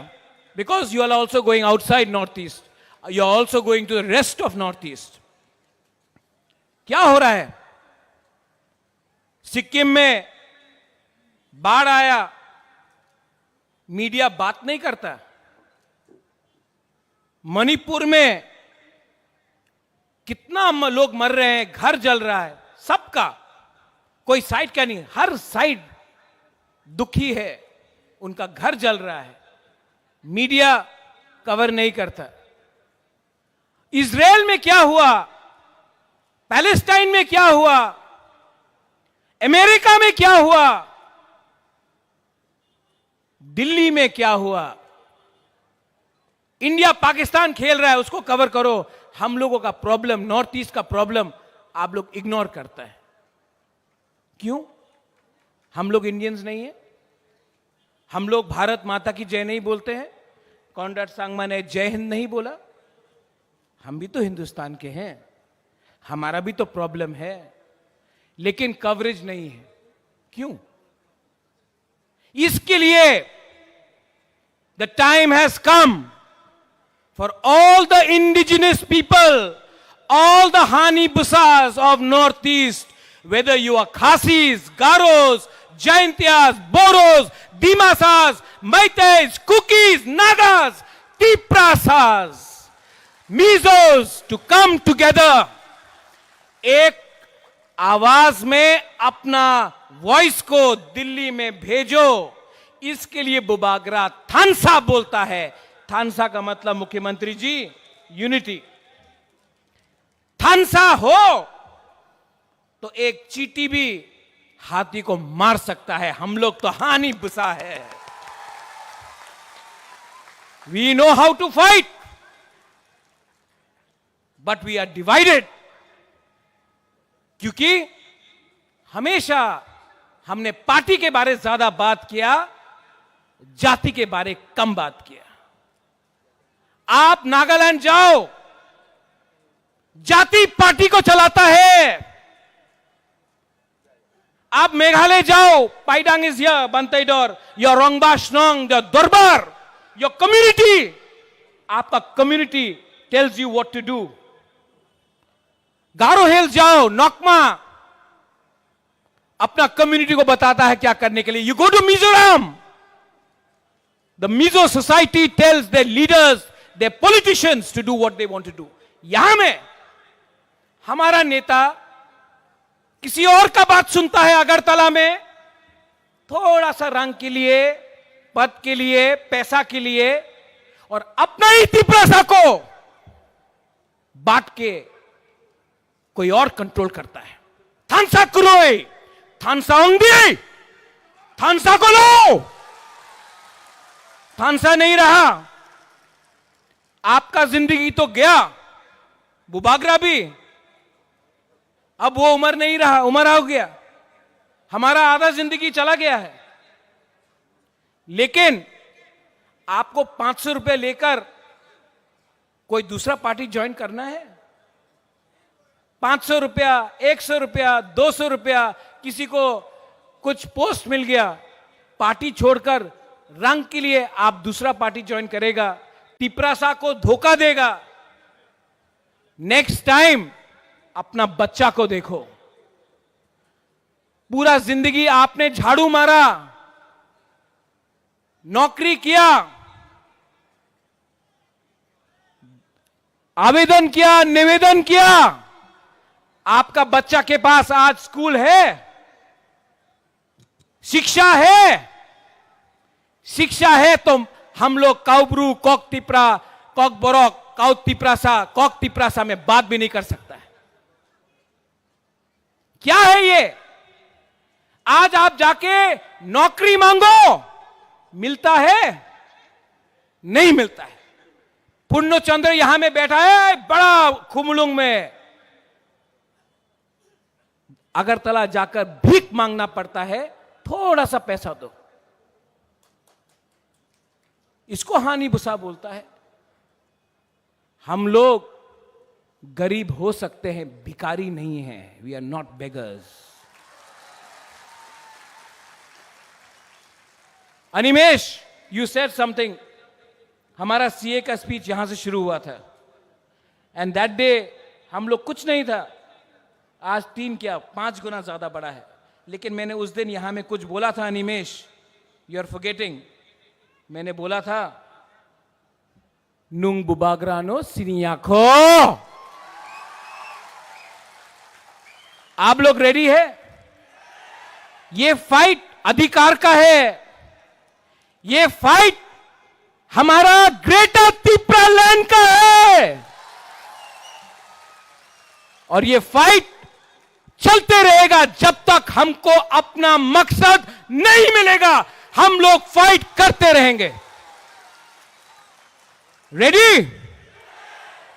because you are also going outside Northeast, you are also going to the rest of Northeast. क्या हो रहा है? सिक्किम में बाढ़ आया, मीडिया बात नहीं करता। मणिपुर में कितना म-, लोग मर रहे हैं, घर जल रहा है, सबका कोई साइड का नहीं, हर साइड दुखी है, उनका घर जल रहा है, मीडिया कवर नहीं करता। इसराइल में क्या हुआ, पैलेस्टाइन में क्या हुआ, अमेरिका में क्या हुआ, दिल्ली में क्या हुआ, इंडिया पाकिस्तान खेल रहा है, उसको कवर करो। हम लोगों का प्रॉब्लम, नॉर्थ ईस्ट का प्रॉब्लम आप लोग इग्नोर करता है। क्यों? हम लोग इंडियंस नहीं है? हम लोग भारत माता की जय नहीं बोलते हैं? कॉनराड संगमा ने जय हिंद नहीं बोला? हम भी तो हिंदुस्तान के हैं, हमारा भी तो प्रॉब्लम है, लेकिन कवरेज नहीं है। क्यों? इसके लिए the time has come for all the indigenous people, all the Hani Busas of Northeast, whether you are Khasis, Garos, Jaintias, Boros, Dimasas, Meiteis, Kukis, Nagas, Tiprasas, Mizos, to come together. एक आवाज में अपना वॉइस को दिल्ली में भेजो, इसके लिए बुबागरा थानसा बोलता है। थानसा का मतलब, मुख्यमंत्री जी, यूनिटी। थानसा हो तो एक चींटी भी हाथी को मार सकता है। हम लोग तो हानी बुसा है। We know how to fight, but we are divided, क्योंकि हमेशा हमने पार्टी के बारे ज्यादा बात किया, जाति के बारे कम बात किया। आप नागालैंड जाओ, जाति पार्टी को चलाता है। आप मेघालय जाओ, Paidang is here, Banteidor, your Rangbah Shnong, your Dorbar, your community, आपका community tells you what to do. गारो हिल्स जाओ, नोकमा अपना कम्युनिटी को बताता है क्या करने के लिए। You go to Mizoram, the Mizo society tells their leaders, their politicians to do what they want to do. यहां में हमारा नेता किसी और का बात सुनता है अगरतला में, थोड़ा सा रंग के लिए, पद के लिए, पैसा के लिए, और अपना ही तिपरासा को बांट के कोई और कंट्रोल करता है। थानसा क्रोई, थानसा ओंगदी, थानसा को लो, थानसा नहीं रहा। आपका जिंदगी तो गया, बुबागरा भी, अब वो उम्र नहीं रहा, उम्र हो गया। हमारा आधा जिंदगी चला गया है। लेकिन आपको पांच सौ रुपए लेकर कोई दूसरा पार्टी ज्वाइन करना है? पांच सौ रुपया, एक सौ रुपया, दो सौ रुपया, किसी को कुछ पोस्ट मिल गया, पार्टी छोड़कर रंग के लिए आप दूसरा पार्टी ज्वाइन करेगा, तिपरासा को धोखा देगा। नेक्स्ट टाइम अपना बच्चा को देखो। पूरा जिंदगी आपने झाड़ू मारा, नौकरी किया, आवेदन किया, निवेदन किया। आपका बच्चा के पास आज स्कूल है, शिक्षा है, शिक्षा है तो हम लोग काउब्रू, कॉक तिपरा, कॉक बोरक, काउ तिपरासा, कॉक तिपरासा में बात भी नहीं कर सकता है। क्या है ये? आज आप जाके नौकरी मांगो, मिलता है? नहीं मिलता है। पूर्ण चंद्र यहां में बैठा है, बड़ा खुमलुंग में, अगरतला जाकर भीख मांगना पड़ता है, थोड़ा सा पैसा दो। इसको हानि भूसा बोलता है। हम लोग गरीब हो सकते हैं, भिखारी नहीं है। We are not beggars. Animesh, you said something. हमारा सीए का स्पीच यहां से शुरू हुआ था, एंड दैट डे हम लोग कुछ नहीं था, आज तीन क्या पांच गुना ज्यादा बड़ा है। लेकिन मैंने उस दिन यहां में कुछ बोला था, अनिमेश, you are forgetting, मैंने बोला था, Nung bubagrano siniya kho. आप लोग रेडी है? ये फाइट अधिकार का है, ये फाइट हमारा ग्रेटर तिपरा लैंड का है, और ये फाइट चलते रहेगा जब तक हमको अपना मकसद नहीं मिलेगा। हम लोग फाइट करते रहेंगे। रेडी?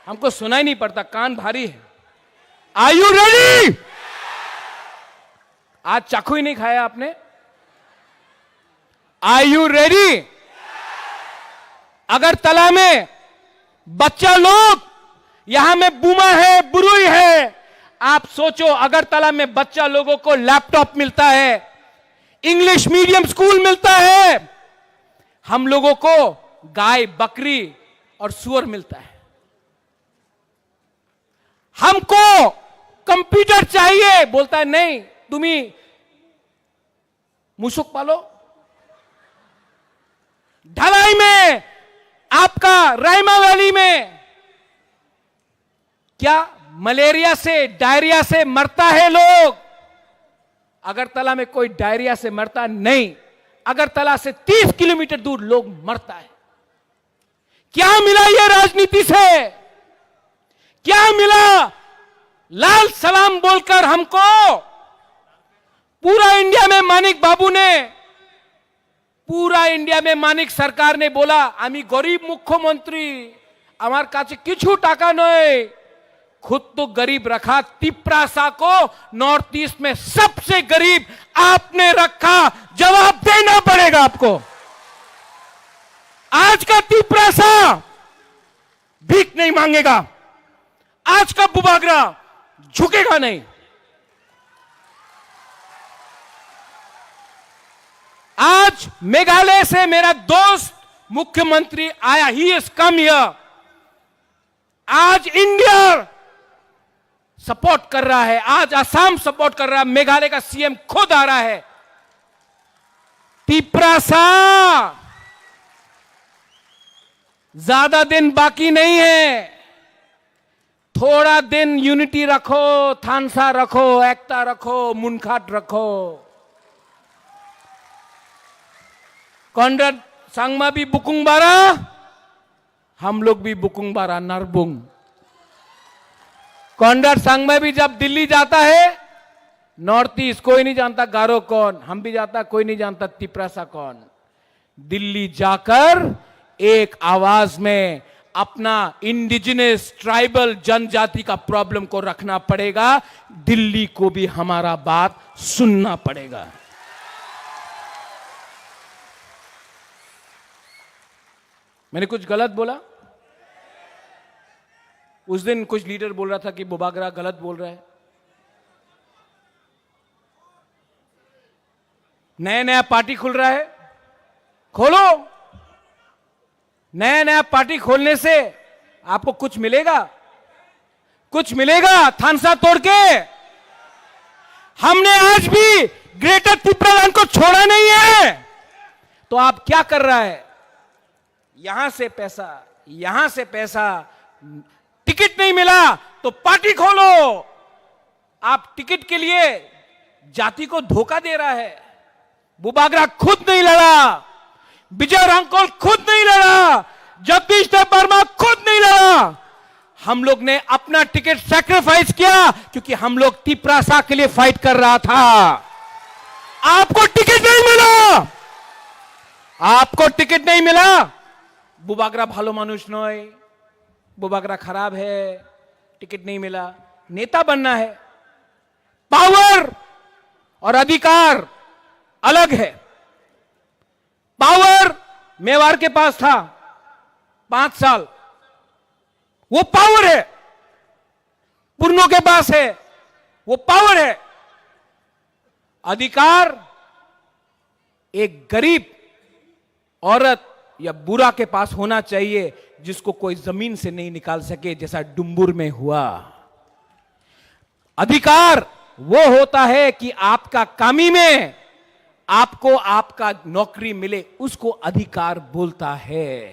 हमको सुनाई नहीं पड़ता, कान भारी है। Are you ready? आज चाकू ही नहीं खाया आपने। Are you ready? अगरतला में बच्चा लोग, यहां में बुमा है, बुरुई है। आप सोचो, अगरतला में बच्चा लोगों को लैपटॉप मिलता है, इंग्लिश मीडियम स्कूल मिलता है, हम लोगों को गाय, बकरी और सुअर मिलता है। हमको कंप्यूटर चाहिए, बोलता है, नहीं, तुम्ही मुसुक पालो। ढलाई में, आपका रायमा वैली में क्या मलेरिया से, डायरिया से मरता है लोग? अगरतला में कोई डायरिया से मरता नहीं। अगरतला से तीस किलोमीटर दूर लोग मरता है। क्या मिला ये राजनीति से? क्या मिला लाल सलाम बोलकर हमको? पूरा इंडिया में मानिक बाबू ने, पूरा इंडिया में मानिक सरकार ने बोला, "আমি গরিব মুখ্যমন্ত্রী, আমার কাছে কিছু টাকা নেই।" खुद तो गरीब रखा, तिपरासा को नॉर्थ ईस्ट में सबसे गरीब आपने रखा, जवाब देना पड़ेगा आपको। आज का तिपरासा भीख नहीं मांगेगा, आज का बुबागरा झुकेगा नहीं। मेघालय से मेरा दोस्त मुख्यमंत्री आया, ही इज कम हियर। आज इंडिया सपोर्ट कर रहा है, आज असम सपोर्ट कर रहा है, मेघालय का सीएम खुद आ रहा है। तिप्रासा, ज्यादा दिन बाकी नहीं है, थोड़ा दिन यूनिटी रखो, थानसा रखो, एकता रखो, मुनखाट रखो। कॉनराड संगमा भी बुकुंग बारा, हम लोग भी बुकुंग बारा नरबुंग। कॉनराड संगमा भी जब दिल्ली जाता है, नॉर्थ ईस्ट कोई नहीं जानता गारो कौन, हम भी जाता, कोई नहीं जानता तिप्रासा कौन। दिल्ली जाकर एक आवाज में अपना इंडिजिनस ट्राइबल जनजाति का प्रॉब्लम को रखना पड़ेगा। दिल्ली को भी हमारा बात सुनना पड़ेगा। मैंने कुछ गलत बोला? उस दिन कुछ लीडर बोल रहा था कि बुबागरा गलत बोल रहा है। नया नया पार्टी खुल रहा है, खोलो। नया नया पार्टी खोलने से आपको कुछ मिलेगा? कुछ मिलेगा थानसा तोड़ के? हमने आज भी ग्रेटर तिप्रालैंड को छोड़ा नहीं है। तो आप क्या कर रहा है? यहां से पैसा, यहां से पैसा, टिकट नहीं मिला तो पार्टी खोलो। आप टिकट के लिए जाति को धोखा दे रहा है। बुबागरा खुद नहीं लड़ा, विजय रांगकोल खुद नहीं लड़ा, जगदीश देव वर्मा खुद नहीं लड़ा। हम लोग ने अपना टिकट सैक्रिफाइस किया क्योंकि हम लोग तिप्रासा के लिए फाइट कर रहा था। आपको टिकट नहीं मिला, आपको टिकट नहीं मिला। बुबागरा ভালো মানুষ নয়, बुबागरा खराब है, टिकट नहीं मिला। नेता बनना है। पावर और अधिकार अलग है। पावर मेवाड़ के पास था पांच साल, वो पावर है। पुरनों के पास है, वो पावर है। अधिकार एक गरीब औरत या बूढ़ा के पास होना चाहिए, जिसको कोई जमीन से नहीं निकाल सके, जैसा डुम्बुर में हुआ। अधिकार वो होता है कि आपका कामी में आपको आपका नौकरी मिले, उसको अधिकार बोलता है।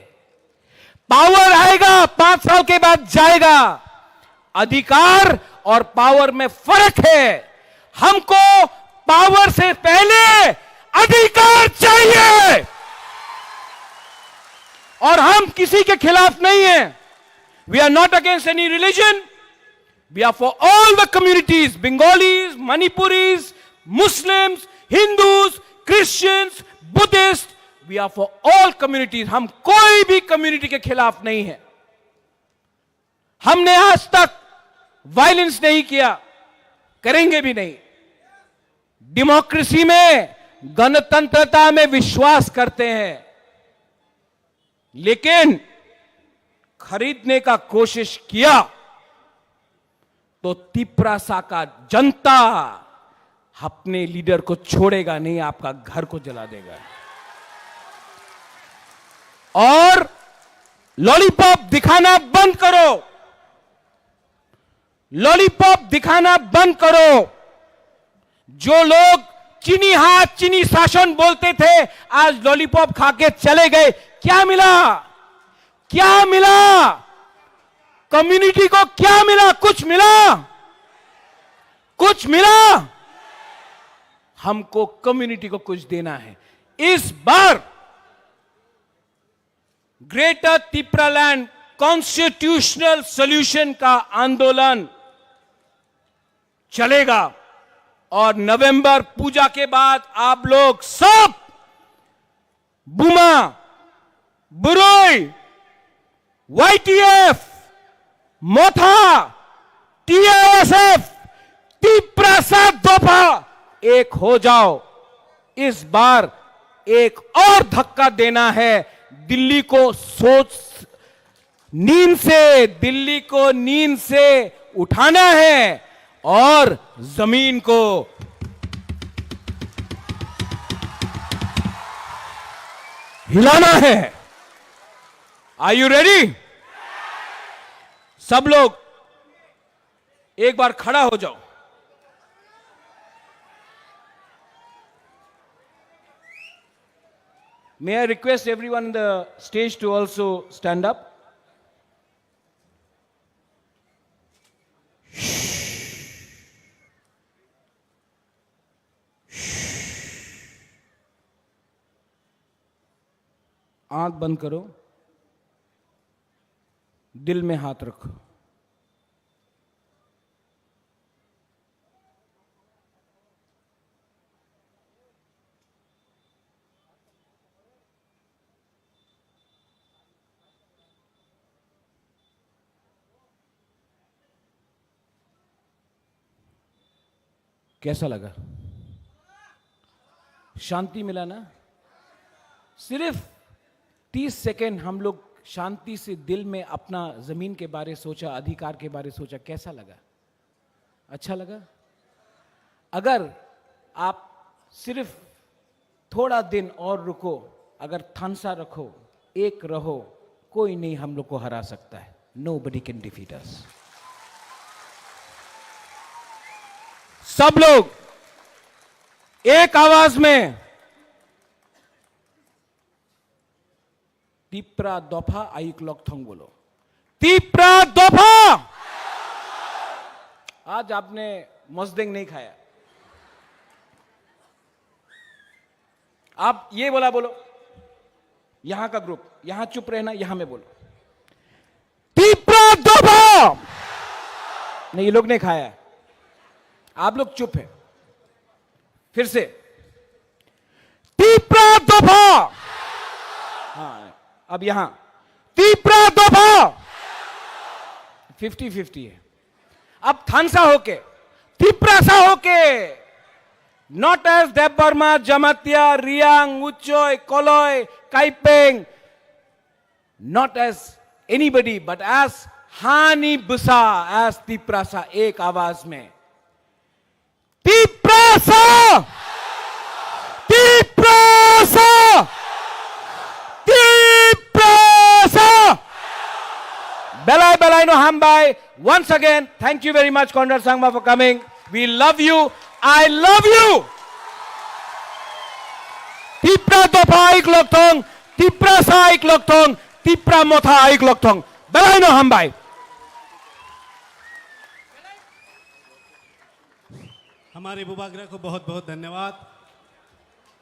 पावर आएगा, पांच साल के बाद जाएगा। अधिकार और पावर में फर्क है। हमको पावर से पहले अधिकार चाहिए। और हम किसी के खिलाफ नहीं है। We are not against any religion. We are for all the communities, Bengalis, Manipuris, Muslims, Hindus, Christians, Buddhists. We are for all communities. हम कोई भी कम्युनिटी के खिलाफ नहीं है। हमने आज तक वायलेंस नहीं किया, करेंगे भी नहीं। डेमोक्रेसी में, गणतंत्रता में विश्वास करते हैं, लेकिन खरीदने का कोशिश किया तो तिप्रासा का जनता अपने लीडर को छोड़ेगा नहीं, आपका घर को जला देगा। और लॉलीपॉप दिखाना बंद करो, लॉलीपॉप दिखाना बंद करो। जो लोग चीनी हाथ, चीनी शासन बोलते थे, आज लॉलीपॉप खा के चले गए। क्या मिला? क्या मिला? कम्युनिटी को क्या मिला? कुछ मिला? कुछ मिला? हमको कम्युनिटी को कुछ देना है। इस बार ग्रेटर तिप्रालैंड कॉन्स्टिट्यूशनल सॉल्यूशन का आंदोलन चलेगा और नवंबर पूजा के बाद आप लोग सब बुमा, बुरोई, वाईटीएफ, मोथा, टीआईएसएफ, तिप्रासा दोफा, एक हो जाओ। इस बार एक और धक्का देना है, दिल्ली को सोच, नींद से, दिल्ली को नींद से उठाना है और जमीन को दिलाना है। Are you ready? सब लोग एक बार खड़ा हो जाओ। May I request everyone on the stage to also stand up? आंख बंद करो, दिल में हाथ रखो। कैसा लगा? शांति मिला ना? सिर्फ तीस सेकंड हम लोग शांति से दिल में अपना जमीन के बारे सोचा, अधिकार के बारे सोचा, कैसा लगा? अच्छा लगा? अगर आप सिर्फ थोड़ा दिन और रुको, अगर थानसा रखो, एक रहो, कोई नहीं हम लोग को हरा सकता है। Nobody can defeat us. सब लोग एक आवाज में Tipra dopha ayuk lokthong bolo. Tipra dopha! आज आपने मजदेंग नहीं खाया। आप ये बोला बोलो, यहाँ का ग्रुप, यहाँ चुप रहना, यहाँ में बोलो। Tipra dopha! नहीं, ये लोग नहीं खाया है। आप लोग चुप है। फिर से। Tipra dopha! हाँ, अब यहाँ। Tipra dopha! फिफ्टी फिफ्टी है। अब थानसा होके, तिप्रासा होके, not as Debbarma, Jamatia, Riang, Uchoi, Koloi, Kaipeng, not as anybody, but as Hani Bwsa, as Tiprasa, ek awaz mein. Tiprasa! Tiprasa! Tiprasa! Belai belai no hambai. Once again, thank you very much, Conrad Sangma, for coming. We love you. I love you. Tipra dopha aik lokthong, Tiprasa aik lokthong, Tipra motha aik lokthong. Belai no hambai. हमारे बुबागरा को बहुत बहुत धन्यवाद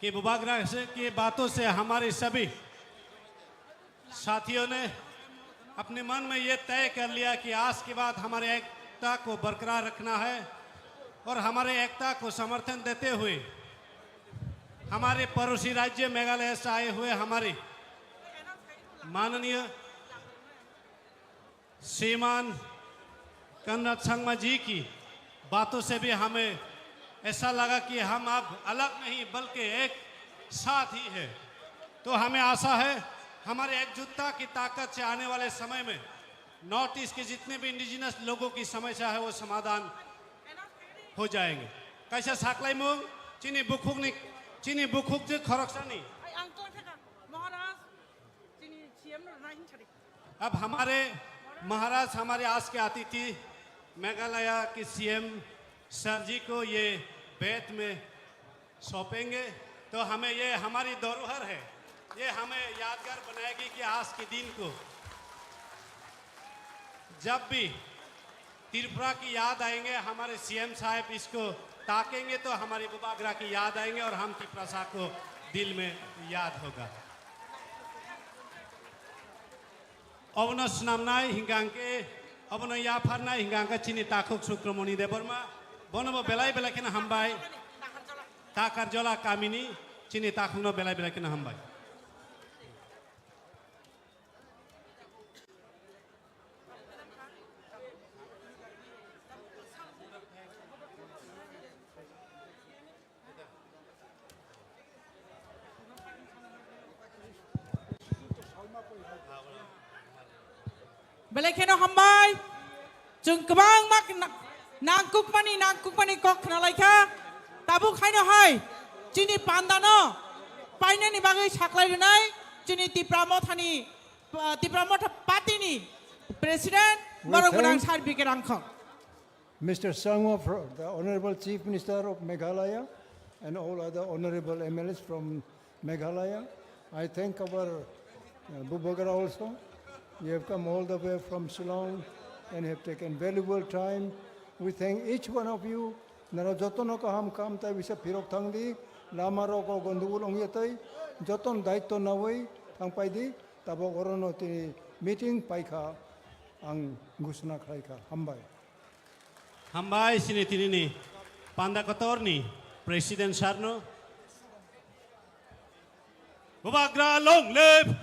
कि बुबागरा से के बातों से हमारे सभी साथियों ने अपने मन में ये तय कर लिया कि आज के बाद हमारे एकता को बरकरार रखना है और हमारे एकता को समर्थन देते हुए हमारे पड़ोसी राज्य मेघालय से आए हुए हमारे माननीय श्रीमान कनराड संगमा जी की बातों से भी हमें ऐसा लगा कि हम अब अलग नहीं बल्कि एक साथ ही है। तो हमें आशा है हमारे एकजुटता की ताकत से आने वाले समय में नॉर्थ ईस्ट के जितने भी इंडिजिनस लोगों की समस्या है वो समाधान हो जाएंगे। कैसे साकलाइमुंग चीनी बुखुक नि चीनी बुखुक जे खरकसानी। Ang tong thaka, Maharaj, chini C M no nai hin chari. अब हमारे महाराज, हमारे आज के अतिथि मेघालय के C M सर जी को ये बेंत में सौंपेंगे, तो हमें ये हमारी धरोहर है, ये हमें यादगार बनाएगी कि आज के दिन को जब भी त्रिपुरा की याद आएंगे, हमारे C M साहब इसको ताकेंगे तो हमारी बुबागरा की याद आएंगे और हम तिप्रासा को दिल में याद होगा। Obono swnamnai hingkha hwnkhe, obono yapharnai hingkha hwnkhe chini takhuk Sukramoni Debbarma, bonobo belai belai kheno hambai. Takarjola kamini chini takhukno belai belai kheno hambai. Belai kheno hambai. Chwng kwbangma kna-, nangkukmani, nangkukmani kok khnalaikha. Tabuk haino hai chini pandano painani bagwi saklai rwnai. Chini Tipra Mothani, uh, Tipra Motha Party ni President, we Borok Gwnang thank Sir B K Rangkhong. Mister Sangma, fro-, the Honorable Chief Minister of Meghalaya, and all other honorable M L As from Meghalaya. I thank our, uh, Bubagra also. You have come all the way from Shillong and have taken valuable time. We thank each one of you. Nara jotono kaham kam tai bisa phirok thangdi, lama rogo gondogol ongya tai, joton daitto nawi thangpaidi, tabok orono tini meeting paikha, ang gusna khlaikha. Hambai. Hambai sini tinini panda kotorni President Sarno. Bubagra long live!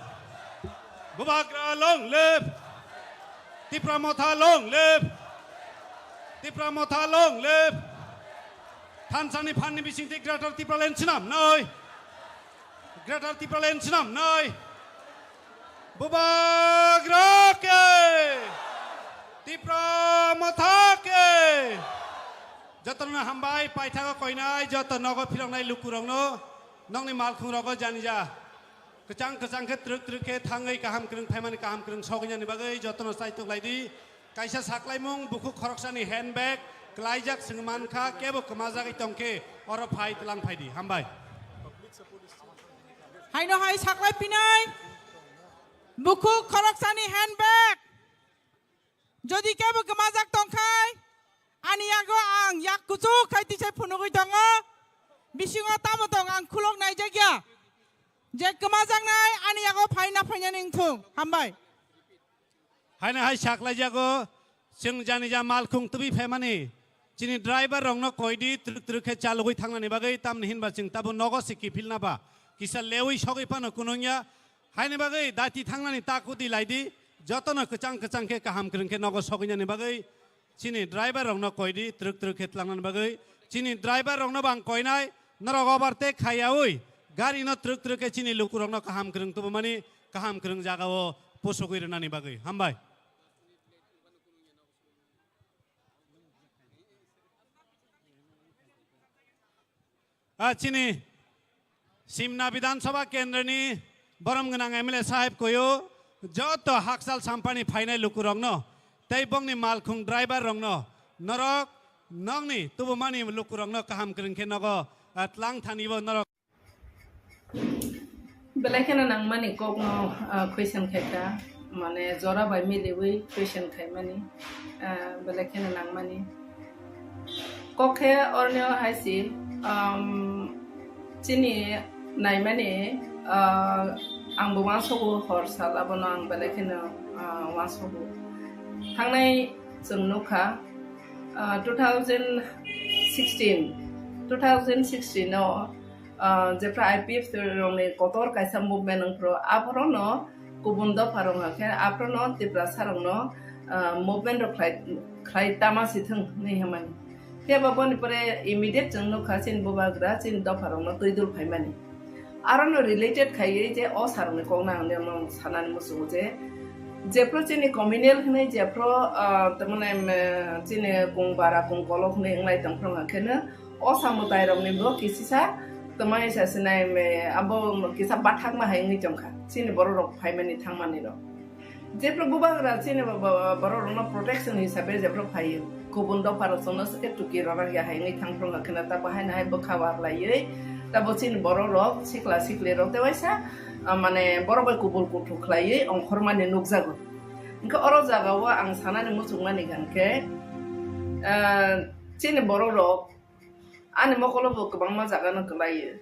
Bubagra long live! Tipra Motha long live! Tipra Motha long live! Thansani phanni bisingtwi Greater Tipraland swnamnai! Greater Tipraland swnamnai! Bubagra ke! Tipra Motha ke! Jotono hambai, paithago koinai, joto nogo philoknai lukurokno, nokni malkhungrogo janija. Kwchang kwchang khe twrwk twrwk khe thangwi kaham kwrwng phaimani kaham kwrwng sogwinani bagwi jotono chaitok laidi. Kaisa saklaimung bukhuk khoroksani handbag kwlaijak chwng mankha, kebo kwmajagwi tongkhe oro phai tlang phaidi. Hambai. Haino hai saklai pinai bukhuk khoroksani handbag. Jodi kebo kwmajak tongkhai, ani yago ang yak kuchuk khai tisai phunugwi tongo. Bisingo tamo tong ang khulok naijakya. Je kwmajaknai ani yago phaina phainani wngthung. Hambai. Haino hai saklaijago, chwng janija malkhung tubui phaimani. Chini driver rokno koidi twrwk twrwk khe chalogwi thangnani bagwi, tamni hinba chwng tabuk nogo se kiphilna ba. Kisa lewi sogwi phano kunungya. Haini bagwi dati thangnani ta kudi laidi, jotono kwchang kwchang khe kaham kwrwng khe nogo sogwinani bagwi chini driver rokno koidi twrwk twrwk khe tlangnani bagwi chini driver rokno bang koinai norok overtake khaiyaui gari no twrwk twrwk khe chini lukurokno kaham kwrwng tubumani kaham kwrwng jagao pusugwi rwnani bagwi. Hambai. Ah, chini Simna Bidhan Sabha Kendra ni borom gwnang M L A sahib koyo joto hakchal sampani phainai lukurokno tei bongni malkhung driver rokno norok nokni tubumani lukurokno kaham kwrwng khe nogo, ah, tlang thani bo norok. Belai kheno nangmani kokno, ah, question khaikha, mane jora bai miliwi question khaimani, ah, belai kheno nangmani. Kok khe oroni o hai si, um, chini naimani, ah, ang bo uansogo hor sal abono ang belai kheno, ah, uansogo. Thangnai chwng nukha, ah, two thousand sixteen, two thousand sixteen o, ah, jephra I P F T rokni kotor kaisa movement wngphru, aphorono kubun dopha rok hwnkhe aphorono Tiprasa rokno, ah, movement rok khlai, khlai tama si thung hinwi hwnmani. Phiya ba boni pore immediate chwng nukha chini bubagra chini dopha rokno twi dul phaimani. Arono related khaiwi je o sir rokni kokno ang nini sanani muchungo je, jephru chini communal hwnwi jephru, ah, tamani, em, chini kung bara kung kolok hwnwi wnglai tongphru hwnkheno, o samwtai rokni bo kisisa twmai sa sinai me abo kisa bathakma hai wngwi tongkha chini borok rok phaimani thangmani rok. Jephru bubagra chini bo-, bo-, borok rokno protection hisabe jephru phaio, kubun dopha rok chwngno swkhe tuki rwrak ya hai wngwi thangphru hwnkhe no ta bo haino hai bwkha war laiwi ta bo chini borok rok sikla sikli rok tei waisa, ah, mane borok bai kubul kuthuk khlaiwi ongkhormani nukjago. Hwnkhe oro jagao ang sanani muchungmani hwnkhe, ah, chini borok rok ani mokolo bo kwbangma jaga no kwlaio.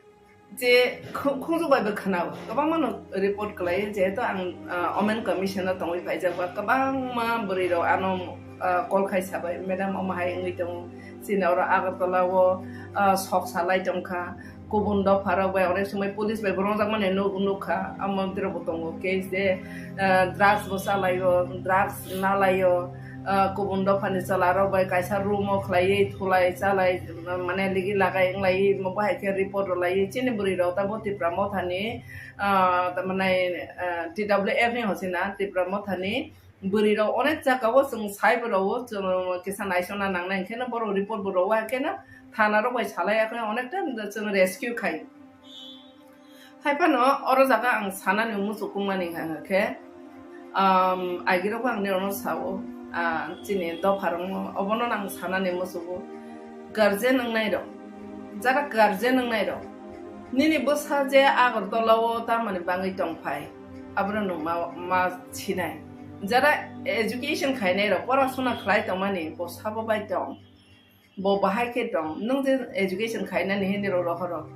Je khu-, khunju bai bo khwnao, kwbangma no report kwlaio, jehetu ang, ah, Women Commission o tongwi phaijak ba, kwbangma bwrwi rok ano, ah, call khai sabai, "Madam, omo hai wngwi tongo, chini oro Agartala o, ah, sok salai tongkha." Kubun dopha rok bai onek somoi police bai bo rwngjakmani nuk-, nukha, amo tei rok bo tongo case de, ah, drugs bo chalaio, drugs nalaio, ah, kubun dophani chwla rok bai kaisa room o khlaiwi thulai chalai, mane ligi lagai wnglaiwi omo bahai khe report rwlaiwi chini bwrwi rok ta bo Tipra Mothani, ah, tamani, ah, T W F ni hochina Tipra Mothani bwrwi rok onek jagao chwng sai bo rwo, chwng kisa naisona nangnai, hwnkhe no borok report bo rwo, hwnkhe no thana rok bai salai ya khe onekta chwng rescue khai. Hai phano oro jaga ang sanani muchukmani hwnka khe, um, agirok ang nirokno sao, ah, chini dopharokno, obono ang sanani muchugo. Guardian wngnai rok, jara guardian wngnai rok, nini bwsa je Agartala o tamoni bagwi tongphai, abono nwng ma, ma sinai. Jara education khainai rok, porasuna khlai tongmani, bo sabo bai tong. Bo bahai khe tong, nwng je education khainani hini rok rohoro.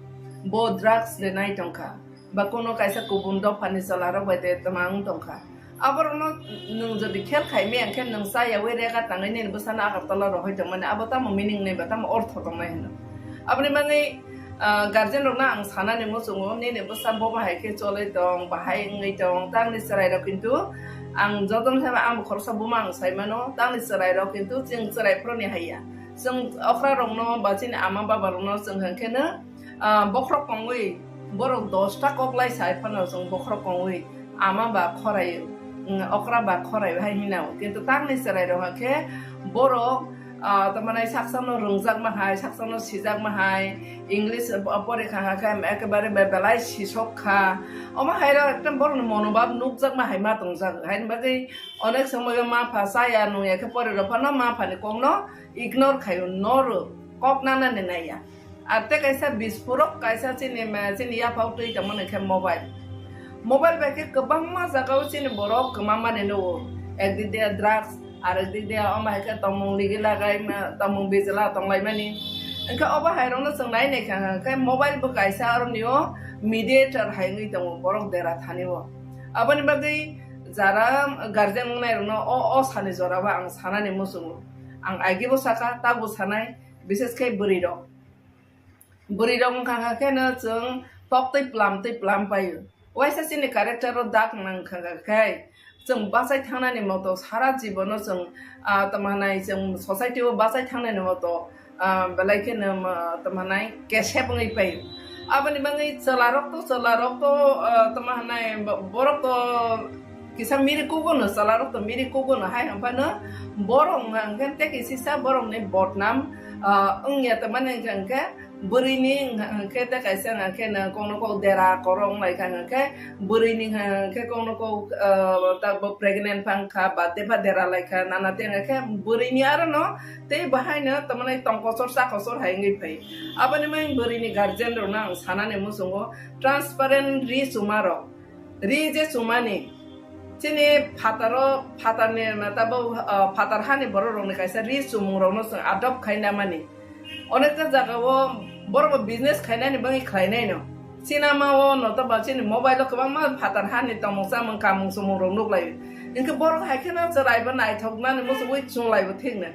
Bo drugs de nai tongkha, ba kono kaisa kubun dophani chwla rok bai de twmang tongkha. Aborokno nwng jodi khel khai maya khe nwng cha yaui rega tangwi nini bwsano Agartala rohoi tongmani, abo tamo meaning nai ba tamo ortho tongnai hino. Aboni bagwi, ah, guardian rokno ang sanani muchungo, nini bwsa bo bahai khe choloi tong, bahai wngwi tong, tamni chwrai rok kintu ang jotono thaiba ang khoroksa buma ang saimano, tamni chwrai rok kintu chwng chwrai phuroni haiya. Chwng okra rokno ba chini ama baba rokno chwng hwnkhe no, ah, bokhorok kongwi borok dosta kok lai sai phano chwng bokhorok kongwi ama ba khorai, mm, okra ba khorai hai hinao. Kintu tamni chwrai rok khe borok, ah, tamani saksano rwngjakma hai, saksano sijakma hai, English porikha khe ekebare be-, belai sisok kha. Omo hai rok ekdom borokni monobhab nukjakma hai ma tongjak. Haini bagwi onek somoyo ma pha chaya nungya khe pore rok phano ma phani kokno ignore khaio, no rw, kok nanani naiya. Ar tei kaisa bispurok kaisa chini ma, chini yaphao twi tongmani khe mobile. Mobile bai khe kwbangma jagao chini borok kwmamani nugo. Ekdik de drugs, arekdik de omo hai khe tongmung ligi lagai ma, tongmung bijla tonglaimani. Hwnkhe obo hai rokno chwng nai nai kha khe mobile bo kaisa aroni o mediator hai wngwi tongo borok dera thani o. Aboni bagwi jara guardian wngnai rokno o, o sani jora bo ang sanani muchungo. Ang agi bo saka, tak bo sanai, bises khe bwrwi rok. Bwrwi rok wngkha khe no chwng tok twi plam twi plam paio. Waisa chini character o dak nang kha khe chwng bachai thangnani moto sara jibono chwng, ah, tamo hanai chwng society o bachai thangnani moto, ah, belai kheno, ah, tamo hanai kesep wngwi paio. Aboni bagwi chwla rok to, chwla rok to, ah, tamo hanai bo-, borok to kisa miri kugo no, chwla rok to miri kugo no, hai hwnphano borok hwnka hwnkhe tei kisisa borokni bodnam, ah, wngya tongmani hwnka hwnkhe bwrwini hwnka hwnkhe tei kaisa hwnka hwnkhe no kokno kok dera korok wnglaikha hwnka hwnkhe bwrwini hwnka hwnkhe kokno kok, ah, ta bo pregnant phangkha ba tei pha dera laikha nana tei hwnka hwnkhe bwrwini aro no tei bahaino tongmani tongkosor chakosor hai wngwi phai. Aboni bagwi bwrwini guardian rokno ang sanani muchungo transparent ri chuma rok. Ri je chumani, chini phataro, phatarni na tabo, ah, phatar hani borok rokni kaisa ri chumung rokno chwng adopt khai namani. Onekta jaga o borok bo business khainani bagwi khlainai no. Sinama o no to ba chini mobile o kwbangma phatar hani tongmung chamung kamung chumung rok nuklai. Hinkhe borok hai kheno chwrai bo naithok nani muchungwi chunglai bo thik no.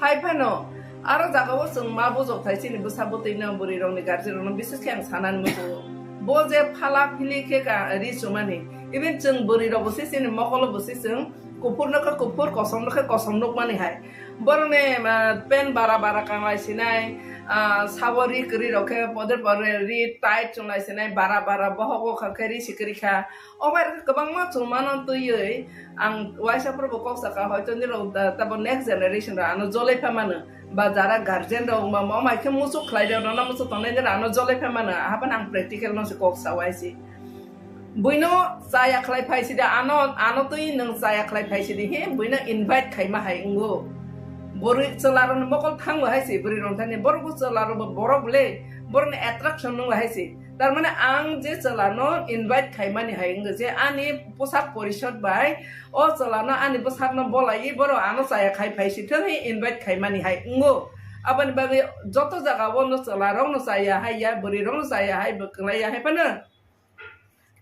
Hai phano, aro jagao chwng ma bujok thai chini bwsa bwtwi no bwrwi rokni guardian rokno bises khe ang sanani muchungo. Bo je phala phili khe ka ri chumani, even chwng bwrwi rok bo se chini mokolo bo se chwng kuphur no khe kuphur, kosom no khe kosom nukmani hai. Borokni, ah, pant bara bara kanglai sinai, ah, sabo ri kwrwi rok khe poder poder ri tight chunglai sinai, bara bara bohogo kha khe ri si kwrwi kha. O bai rok kwbangma chumano twiwi ang waisa phuru bo kok saka, hoito nirok da, tabo next generation rok ano jolai pha mano, ba jara guardian rok wngma ma, o mai khe muchuk khlai rok, nono muchuk tongnai nirok ano jolai pha mano, haphano ang practical no se kok sa waisi. Buino chaya khlai phai sidi, ano, ano twi nwng chaya khlai phai sidi, he, buino invite khaima hai wngo. Bwrwi chwla rokni mokol thangbo hai se, bwrwi rok thani, borok bo chwla rok bo, borok le, borokni attraction nungbo hai se. Tar mane ang je chwla no invite khaimani hai wngo je ani posak porishod bai o chwla no ani bwsak no bolai borok ano chaya khai phai si thung hi invite khaimani hai wngo. Aboni bagwi joto jaga o no chwla rok no chaya hai ya, bwrwi rok no chaya hai, bwklai ya hai phano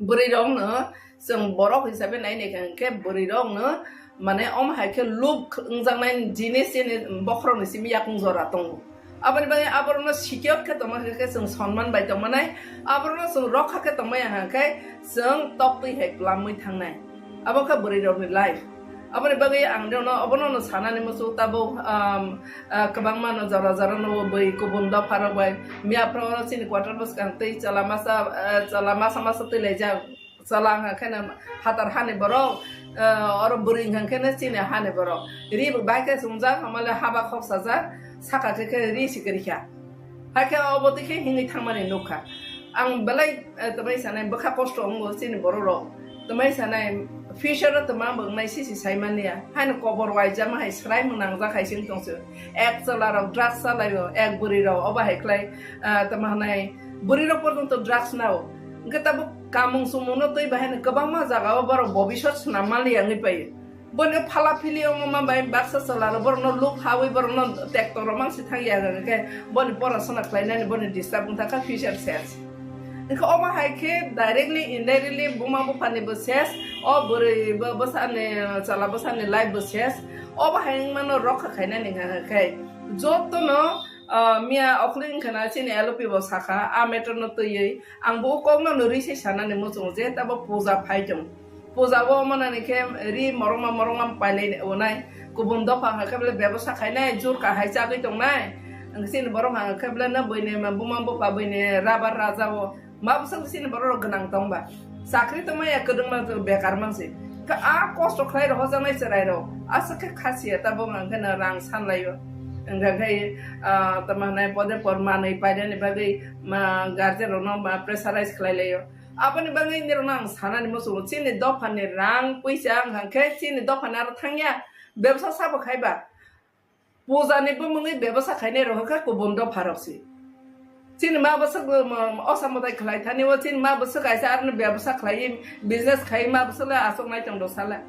bwrwi rok no chwng borok hisabe nai nai kha hwnkhe bwrwi rok no mane omo hai khe loop wngjaknai jinis chini bokhorok ni simi yakung jora tongo. Aboni bagwi aborokno secure khe tongma khe, khe chwng sonman bai tongmanai, aborokno chwng rokha khe tongmaya hwnkhe chwng toktwi hai plamwi thangnai. Abo khe bwrwi rokni life. Aboni bagwi ang rokno obono no sanani muchungo tabuk, um, ah, kwbangma no jora jora no bwi kubun dopha rok bai miya phoro chini quarter bwskang twi chwla masa, ah, chwla masa masa twi laijak. Chwla wngkha khe no phatar hani borok, eh, oro bwrwi wngkha khe no chini hani borok. Ri bo bai khe chumjak, hamale haba khok sajak, saka khe khe ri si kwrwi kha. Hakhe obo twi khe himwi thangmani nukha. Ang belai, eh, tamai sanai bwkha kosto wngo chini borok rok. Tamai sanai future o tama bo wngnai sisi sai manya. Haino kobor waijama hai srai mung nangjak hai sing tong se. Ek chwla rok drugs chalai o, ek bwrwi rok obo hai khlai, ah, tama hanai bwrwi rok porjonto drugs nao. Hwnkhe tabuk kamung chumung no twi bahai no kwbangma jaga o borok bobisot swnam mali wngwi pai. Boni phala phili wngma bai baksa chwla rok borok no luk hawi borok no tekto rok mang si thang ya hwnkhe boni pora sona khlai nani boni disturb wng thang kha future ses. Hwnkhe omo hai khe directly indirectly buma bupha ni bo ses, o bwrwi bo bwsa ni chwla bwsa ni life bo ses. Obo hai wng mano rokha khai nani hwnkhe joto no, ah, miya okhli wngkha na chini L O P bo sakha a matter no twiwi. Ang bo o kok no no rwi se sanani muchungo je tabo puja phai tong. Puja o manani khe ri morongma morongma pailai onai. Kubun dopha hwnkhe bele bebosa khainai, jur kahai chagwi tongnai. Ang chini borok hwnkhe bele no buini buma bupha buini rabar raja o. Ma bwswk chini borok rok gwnang tongba. Chakri tongmaya kwdwngma bekar mansi. Kha a kosto khlai rok hojaknai chwrai rok. Aswk khe khasiya tabuk hwnkhe no rang sanlai o. Hwnkhe, ah, tamo hwnai pode por manwi painani bagwi ma guardian rokno ma pressurize khlai lai o. Aboni bagwi nirokno ang sanani muchungo, chini dophani rang puisa wngkha khe chini dophani aro thangya, bebsa sabo khaiba. Pujani bumungwi bebsa khainai rok kha kubun dopha rok se. Chini ma bwswk, um, osa mwtai khlai thani o, chini ma bwswk kaisa aroni bebsa khlaiwi business khai ma bwswk le aswk nai tong do sala.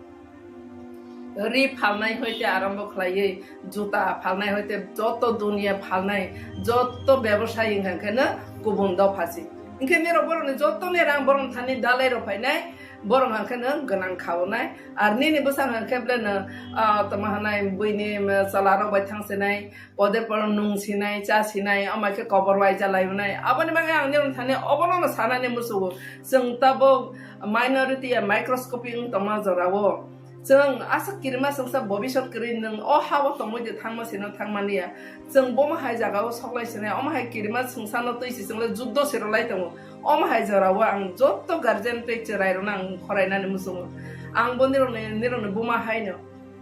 Ri phalnai hoite arambo khlaiwi, juta phalnai hoite joto duniya phalnai, joto bebosai wngkha khe no kubun dopha se. Hwnkhe nirok borokni jotoni rang borokni thani dalai rok phainai, borok hwnkhe no gwnang khaonai. Ar nini bwsa hwnkhe bele no, ah, tamo hwnai buini, um, chwla rok bai thang sinai, pode por nung sinai, cha sinai, omo khe kobor waija lai mwnai. Aboni bagwi ang nirok thani obono no sanani muchungo. Chwng tabuk minority ya microscopic wng tongma jorao. Chwng aswk kirima chwngsa bobisot kwrwi nwng o ha-o tongwi de thangma sino thangmani ya. Chwng bomo hai jagao soklai sinai, omo hai kirima chwngsano twi se chwng le juddo se rwlai tongo. Omo hai jorao ang joto guardian tei chwrai rokno ang khorainani muchungo. Ang bo nirokni, nirokni buma haino.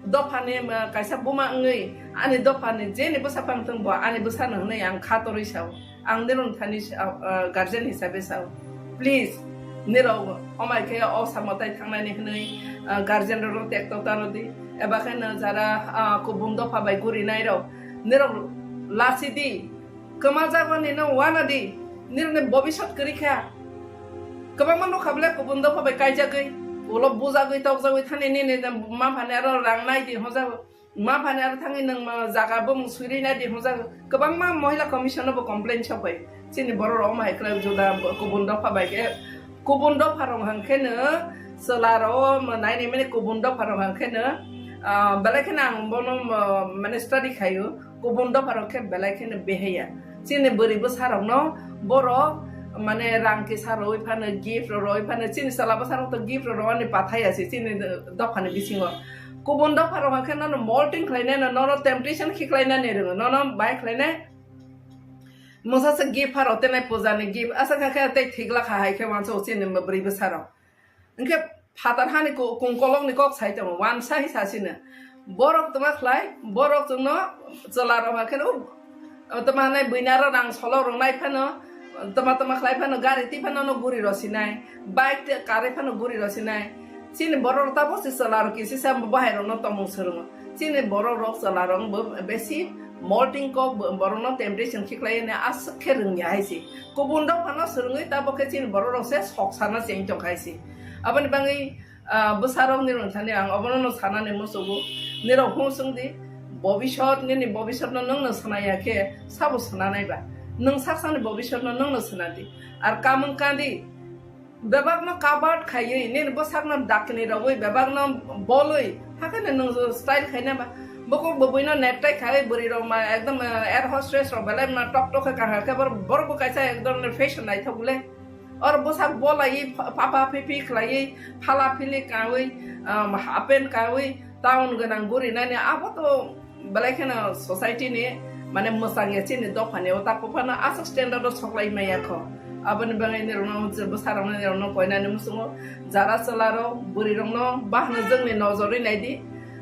Dophani, ah, kaisa buma wngwi ani dophani jeni bwsa pang thung bo ani bwsano hwnwi ang kha torwi sao. Ang nirok thani, ah, ah, guardian hisabe sao. Please, nirok omai khe o samo tai thangnani hwnwi, ah, guardian rok tekto tano di. Eba khe no jara, ah, kubun dopha bai gurinai rok, nirok lasi di. Kwma jagoni no wana di. Nirokni bobisot kwrwi kha. Kwbangma nukha bole kubun dopha bai kaijagwi, ulo bujagwi tokjagwi thani nini ma phani aro rang nai di hojago. Ma phani aro thangwi nwng ma jaga bumung swirwi nai di hwnjak. Kwbangma Mohila Commission no bo complain sok bai. Chini borok rok omo hai kwlai juda kubun dopha bai khe. Kubun dopha rok hwnkhe no chwla rok omo naini mani kubun dopha rok hwnkhe no, ah, belai kheno ang bono, ah, mane study khaio. Kubun dopha rok khe belai kheno beheya. Chini bwrwi bwsa rok no borok mane rang kisa rwi phano gift rok rwi phano chini chwla bwsa rok to gift rok rwani pathai ya se chini dophani bisingo. Kubun dopha rok hwnkhe nono molting khlainai no, nono temptation khiklainani rwngo, nono bai khlainai. Mungsa se gift pharo tenai puja ni gift, asa kha khe tei thik lakha hai khe wansa o chini bwrwi bwsa rok. Hwnkhe phatar hani ku-, kungkolok ni kok sai tongo, wansa hi sasino. Borok tma khlai, borok chwngno chwla rok hwnkhe no, tma hanai buina ro rang solo rok nai phano, tma tma khlai phano, gari twi phano no guri rw sinai, bike twi karwi phano guri rw sinai. Chini borok rok tabuk se chwla rok kisi sa bahai rok no tongmung swrwngo. Chini borok rok chwla rok bo besi molting kok bo-, borok no temptation khiklai ne aswk khe rwngya hai se. Kubun rok phano swrwngwi tabuk khe chini borok rok se sok sana cheng tong khai se. Aboni bagwi, ah, bwsa rok ni rwng thani ang obono no sanani musugo. Nirok hung swng di, bobisot nini bobisot no nwng no swnaya khe sabo swnanai ba? Nwng sak sakni bobisot no nwng no swnadi. Ar kamung kandi, bebakno covered khaiwi, nini bwsakno dakni rogwi, bebakno bolwi, hakheno nwng style khaina ba? Bukhuk bwbwino necktie khaiwi, bwrwi rok ma ekdom, eh, air hostess rok belai ma tok tok khe kahar khe, bor-, borok bo kaisa ekdom fashion naithok le. Or bwsak bolaiwi, pha-, papa phipi khlaiwi, phala phili kawi, um, half pant kawi, town gwnang guri nani, abo to belai kheno society ni, mane, mwchang ya chini dopha ni o ta kok phano aswk standard o sok lai maya kho. Aboni bagwi nirok no je bwsa rok no nirok no koinani muchungo, jara chwla rok bwrwi rok no bahno jwngni nojor wi nai di.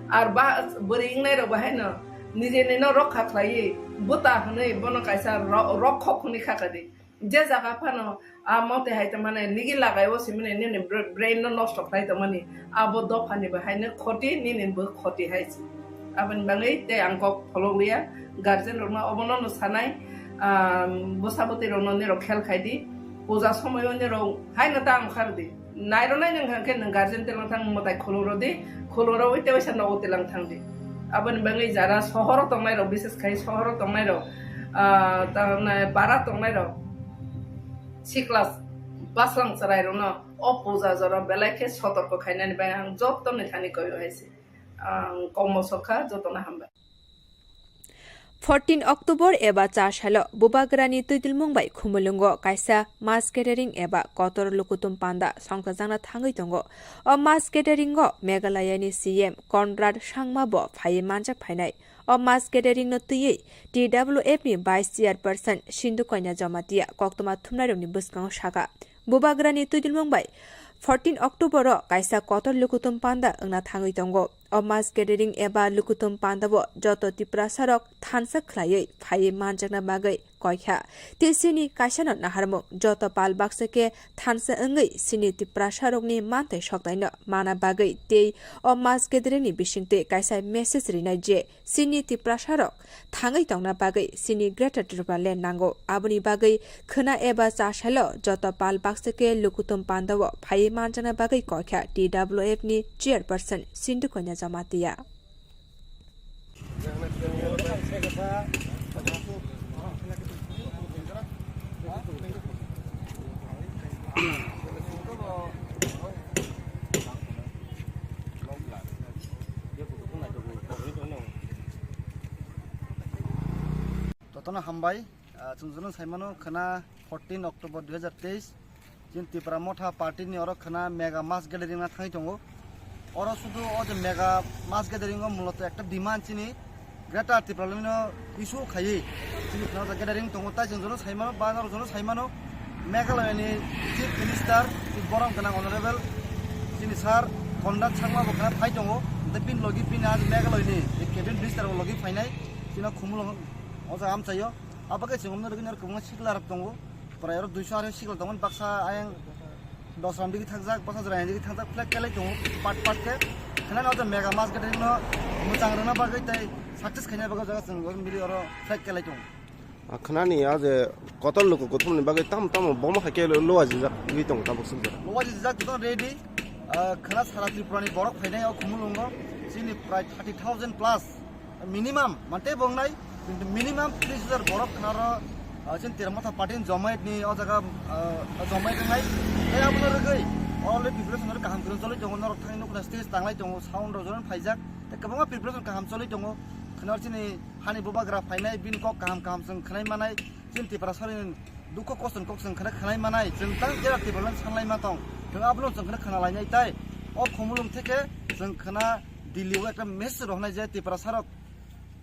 Ar ba bwrwi wngnai rok bahai no nijeni no rokha khlaiwi bwta hwnwi bono kaisa ro-, rokhok hwnwi kha kha di. Je jaga phano a mote hai tongmani, nigi lagai o simani nini br-, brain no nosto khlai tongmani, abo dophani bo haino khoti, nini bo khoti hai se. Aboni bagwi tei ang kok pholok liya, guardian rokno obono no sanai, ah, bwsa bwtwi rokno nirok khel khai di, puja somoyo nirok haino ta ang khar di. Nairwnai nwng hwnkhe nwng guardian tilang thang mwtai khulurodi, khulurogwi tei waisa nogo tilang thang di. Aboni bagwi jara sohoro tongnai rok, bises khai sohoro tongnai rok, ah, tamni para tongnai rok, sikla bwslang chwrai rokno o puja jora belai khe sotorko khainani bai ang joto ni thani koi hai se. Ang kok mosok kha, jotono hambai. Fourteen October eba cha salo Bubagrani twidulmung bai Khumulwngo kaisa mass gathering eba kotor lukutum panda songchajakna thangwi tongo. O mass gathering o Meghalaya ni C M Conrad Sangma bo phaiwi manjak phainai. O mass gathering no twiwi T W F ni Vice Chairperson Sindhu Kanya Jamatia koktwma thumnairokni bwskango saka, Bubagrani twidulmung bai fourteen October o kaisa kotor lukutum panda wngna thangwi tongo. O mass gathering eba lukutum panda o joto Tiprasa rok thansa khlaiwi phaiwi manjakna bagwi koikha. Tei chini kaisano naharmung joto pal baksa khe thansa wngwi chini Tiprasa rokni manthai soknaino mana bagwi tei o mass gathering ni bisingtwi kaisa message rinai je chini Tiprasa rok thangwi tongna bagwi chini Greater Tipraland nango. Aboni bagwi khwna eba cha salo joto pal baksa khe lukutum panda o phaiwi manjakna bagwi koikha T W F ni Chairperson Sindhu Kanya Jamatia. Jotono hambai, ah, chwng jotono saimano khwna fourteen October dui hazar teis, chini Tipra Motha Party ni oro khwna mega mass gathering na thangwi tongo. Oro sudu o je mega mass gathering o muloto ekta demand chini Greater Tipraland no issue khaiwi chini khwna gathering tongo, tai chwng jotono saimano, ba jotono saimano Meghalaya ni Chief Minister, borok gwnang Honorable chini Sir Conrad Sangma bo khwna phai tongo, tei bini logi bini ah Meghalaya ni Cabinet Minister bo logi phainai chini Khumulwng o jaga amchaio. Abo khe chwng omno rwgwi oro kwbangma sikla rok tongo, prai oro duiso arwi sikla tongo, baksa ayang dos ram digi thakjak, baksa jora digi thakjak, flag kelai tongo, part part khe. Khnani o mega mass gathering no mwchang rwna bagwi tei success khaina bagwi o jaga chwng oro mili oro flag kelai tongo. Ah, khnani o je kotor luku kuthumni bagwi tamo tamo bomo hai khe lo-, lowa jijak wngwi tongo tabuk swk jora. Lowa jijak tong ready, ah, khna sara Tripura ni borok phainai o Khumulwngo chini prai thirty thousand plus. Minimum, mante bongnai, kintu minimum tris hajar borok khnaro, ah, chini Tipra Motha Party ni jomaitni o jaga, ah, jomait wngnai. Tei abono rwgwi already preparation rok kaham kwrwng choli tongo, norok thangwi nukna stage tanglai tongo, sound rok jotono phaijak. Tei kwbangma preparation kaham choli tongo. Khwnaro chini hani bubagra phainai, bini kok kaham kaham chwng khwnai manai, chini Tiprasani dukho kosto ni kok chwng khwnai manai, chwng tang Greater Tipraland sanlai ma tong. Chwng abono chwng khwna khwnalainai tai. O Khumulwng theke chwng khwna Delhi o ekta message rok hwnai je Tiprasa rok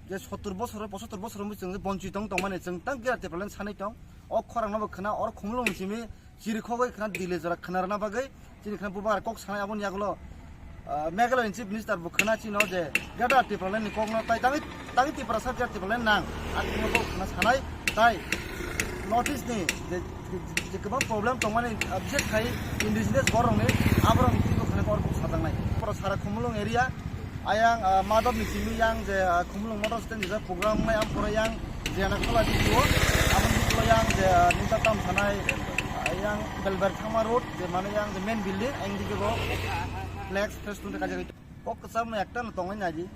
je sottor bosor, pochottor bosor wngwi chwng je bonchit tong tongmani chwng tang Greater Tipraland sanwi tong. O khorang no bo khwna oro Khumulwng ni simi chirikhogwi khwna Delhi jora khwna rwna bagwi chini khwna bubagra kok sanai aboni yagulo, ah, Meghalaya ni Chief Minister bo khwna chino je Greater Tipraland ni kok no tai tangwi, tangwi Tiprasa Greater Tipraland nang. Ang khwna bo khwna sanai tai North East ni je, je, je kwbang problem tongmani, ah, bises khai indigenous borok ni aborok ni twibo khwna kok sajaknai. Pura sara Khumulwng area Ayang, ah, Madhop ni simi yang je, ah, Khumulwng Motor Stand jisa program nai ang pore yang je na khola di o. Aboni pore yang je, ah, nita tam sanai, ah, yang Belber Thangma Road je mane yang je main building ang di bo flex fest tun kaja. Kok kesam na ekta na tongai naji.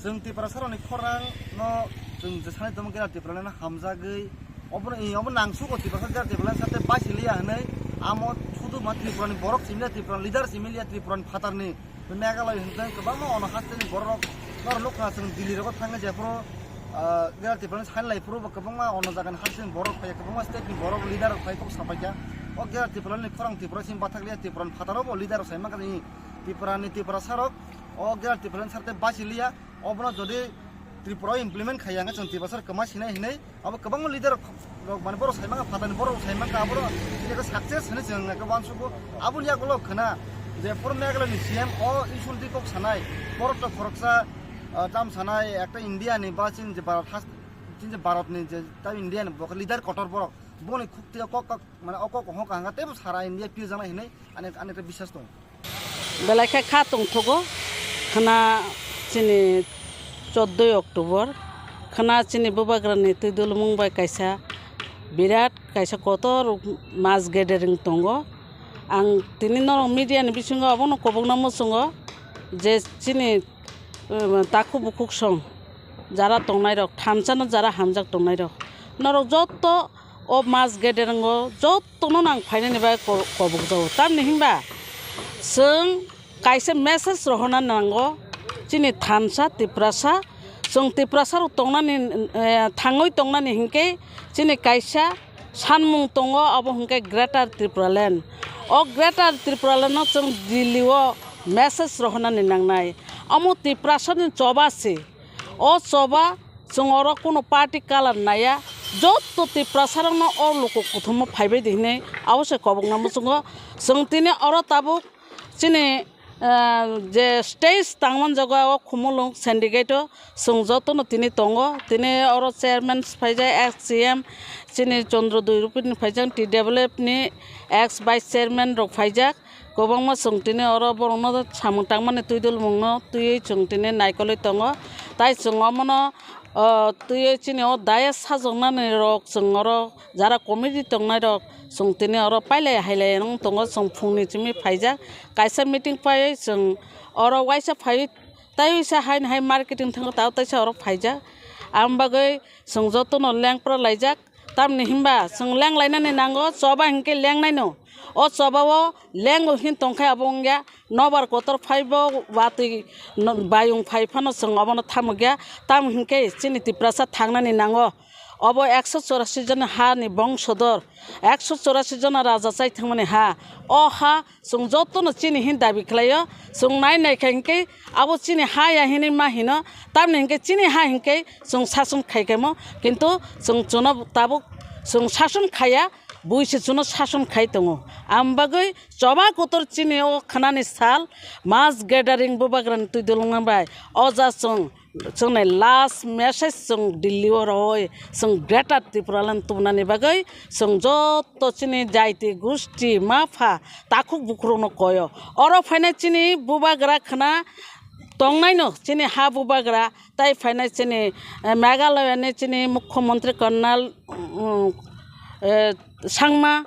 Chwng Tiprasa rokni khorang no chwng je sanai tongma kira Tipraland hamjagwi. Obo, obo nangsugo Tiprasa kira Tipraland sate baisiliya hinwi. Amo sudu ma Tripura ni borok simiya Tripura leader simiya Tripura ni phatarni. Meghalaya hwnkhe kwbangma ono hasteni borok norok nukha chwng Delhi rogo thangwi jephuru, ah, Greater Tipraland sanlai phuru bo kwbangma ono jagani hasteni borok phaiya, kwbangma state ni borok leader rok phai kok sapaikha. O Greater Tipraland ni khorang Tripura simi bathakliya, Tipraland phataro bo leader rok sai mankha ni Tiprani Tiprasa rok o Greater Tipraland sarte bachiliya. Obono jodi Tripura o implement khaiya hwnkhe chwng Tiprasa rok kwma sinai hinwi Abo kwbangma leader rok, rok, mane, borok sai mangkha, phatani borok rok sai mangkha, aborok eko success hinwi chwng eko uansugo. Aboni yagulo khwna je poro Meghalaya ni C M o issue twi kok sanai, borok to khoroksa, ah, tam sanai, ekta India ni ba chini je Bharat has-, chini je Bharat ni je ta India ni bo leader kotor borok. Boni khukti o kok kok, mane o kok hokha hwnkha teibo sara India pirjaknai hinwi ani, ani khe biswas tongo. Belai khe kha tongthogo, khwna chini chouddoi October, khwna chini Bubagrani twi dulmung bai kaisa birat kaisa kotor mass gathering tongo. Ang tini norok media ni bisingo abono kobokna muchungo je chini, um, takhuk bukhuk song jara tongnairok, thansa no jara hamjak tongnairok, norok jotto o mass gathering o jotto no nang phainani bai ko-, kobokjago. Tamni hinba chwng kaisa message rohorna nango chini thansa Tiprasa, chwng Tiprasa rok tongnani, eh, thangwi tongnani hinkhe chini kaisa sanmung tongo, abo hinkhe Greater Tripura Land. O Greater Tripura Land no chwng Delhi o message rohornani nangnai. Omo Tiprasa ni choba se. O choba chwng oro kuno party colour naiya, jotto Tiprasa rokno o luku kuthumma phaibai di hinwi abo se kobokna muchungo. Chwng tini oro tabuk chini, ah, je stage tangman jago o Khumulwng syndicate o chwng jotono tini tongo. Tini oro chairman phaijak, ex C M chini Chandra Dui Rupini phaijak, T W F ni ex vice chairman rok phaijak. Kwbangma chwng tini oro borokno samung tangmani twi dulmungno twiwi chwng tini naikolwi tongo. Tai chwng omono, o, twiwi chini o dais sajwknani rok chwng oro jara committee tongnai rok chwng tini oro pailai hailai wng tongo. Chwng phungni simi phaijak, kaisa meeting paiwi chwng oro waisa phaiwi tai waisa haino hai marketing thango, tao taisa oro phaijak. Aboni bagwi chwng jotono lengpra laijak. Tamni hinba chwng leng lainani nango, choba hinkhe lengnaino. O choba o lengo hin tongkhe abo wngya, nobar kotor phaibo watwi no-, bayung phai phano chwng obono thamukya. Tamo hinkhe chini Tiprasa thangnani nango. Obo ekso chorasi jona hani bongsodor, ekso chorasi jona raja chai thangmani ha. O ha chwng jotono chini hin dabi khlaio, chwng nai nai kha hinkhe abo chini ha ya hinwi ma hino, tamni hinkhe chini ha hinkhe chwng sason khai khaimo, kintu chwng chuno tabuk chwng sason khaya, bui se chuno sason khai tongo. Am bagwi choba kotor chini o khwnani sal, mass gathering Bubagrani twi dulungma bai, o ja chwng, chwngni last message chwng Delhi o rohoi, chwng Greater Tripura Land tubunani bagwi chwng joto chini jaiti, gusti, mapha, takhuk bukhurokno koyo. Oro phainai chini Bubagra khwna tongnaino, chini ha Bubagra, tai phainai chini, eh, Meghalaya ni chini Mukhyamantri Conrad, mm, eh, Sangma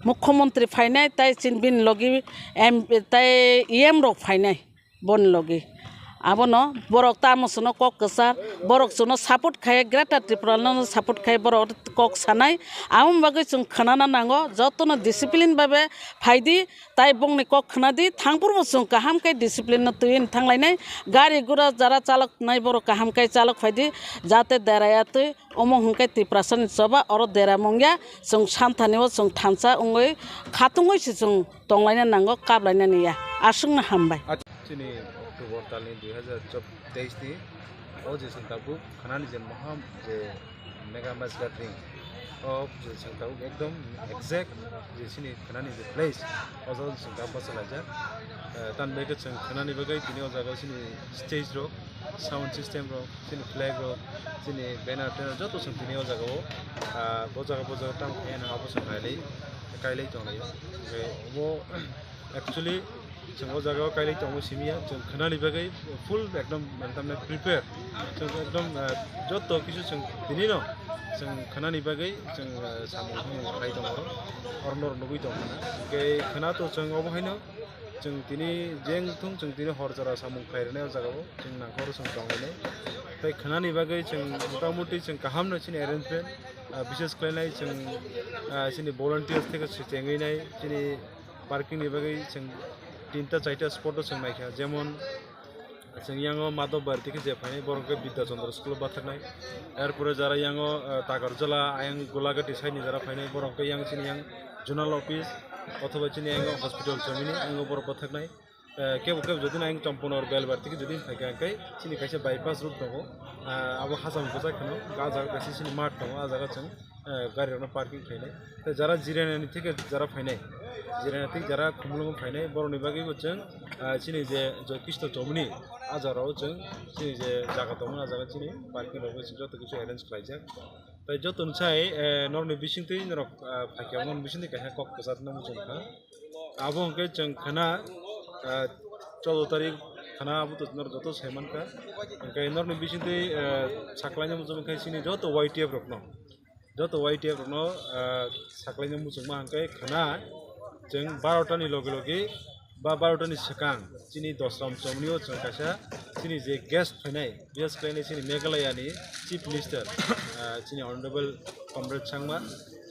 Mukhyamantri phainai, tai chini bini logi M P, tai E M rok phainai. Boni logi. Abono borok tamo chwngno kok kwchar, borok chwngno support khai, Greater Tripura no support khai, borok kok sanai. Aboni bagwi chwng khwnana nango, jotono discipline babe phaidi, tai bongni kok khwnadi, thangphuru bo chwng kaham khe discipline no twiwi thanglainai. Gari gura jara chaloknai borok kaham khe chalok phaidi, jate deraya twi. Omo hwnkhe Tiprasani choba oro dera mungya, chwng santhani o chwng thansa wngwi khatungwi se chwng tonglaina nango, kaplainani ya. Aswkno hambai. Chini October talni dui hazar teis ni o je chwng tabuk khwnani je moham je mega mass gathering o je chwng tabuk ekdom exact je chini khwnani je place o jaga chwng tabuk bachalaijak. Eh, tamni bagwi chwng khwnani bagwi tini o jaga chini stage rok, sound system rok, chini flag rok, chini banner tenner joto chwng tini o jaga o, ah, bo jaga bo jaga tamo khe nang abo chwng kailai, kailai tonglai o. Hwnkhe obo actually chwng o jaga o kailai tongo simi ya, chwng khwnani bagwi full ekdom mane tamni prepare. Chwng ekdom, ah, joto kisu chwng tini no chwng khwnani bagwi chwng, ah, samung hamung khlai tongo oro, oro norok nugwi tongkha na. Hwnkhe khwna to chwng obo haino. Chwng tini jeng thung, chwng tini hor jora samung khlai rwnai o jaga o, chwng nangkor chwng tong lainai. Tai khwnani bagwi chwng motamuti chwng kaham no chini arrangement, ah, bises khlainai chwng, ah, chini volunteers theke se chengwi nai, chini parking ni bagwi chwng tinta chaita spot o chwng naikha, jemon, Chwng yango Madhobari theke je phainai, borok khe Bidya Chandra School o bathaknai. Erpore jara yango, eh, Takarjala, ayang Golagati side ni jara phainai, borok khe yang chini yang Zonal Office othoba chini yango hospital chomini, yango borok bathaknai. Eh, kebo kebo jodi na ayang Champaknagar Belbari theke jodi phaikha, hwnkhe chini kaisa bypass road tongo. Ah, abo hacham bwchak kheno, ah jaga kaisa chini mat tongo, ah jaga chwng eh, gari rokno parking khlainai. Tei jara Jiraniani theke jara phainai, Jirania theke jara Khumulwngo phainai, borokni bagwi bo chwng, ah, chini je Joy Kristo chomoni, ah jagao chwng chini je jaga tongmani, ah jaga chini parking rok chwng joto kisu arrange khlaijak. Tai joto ni sai, eh, norni bisingtwi norok, ah, phaikha, norni bisingtwi kaisa kok kwcharna muchung kha. Abo hwnkhe chwng khana, ah, choudo tarik khana abo to norok joto sai mankha. Hwnkhe norni bisingtwi, eh, saklaina muchung kha chini joto Y T F rokno. Joto Y T F rokno, ah, saklaina muchungma hwnkhe khana chwng barota ni loge loge ba barota ni swkang chini Dosram Chomni o chwng kaisa chini je guest phainai, bises khlainai chini Meghalaya ni Chief Minister, ah, chini Honorable Comrade Sangma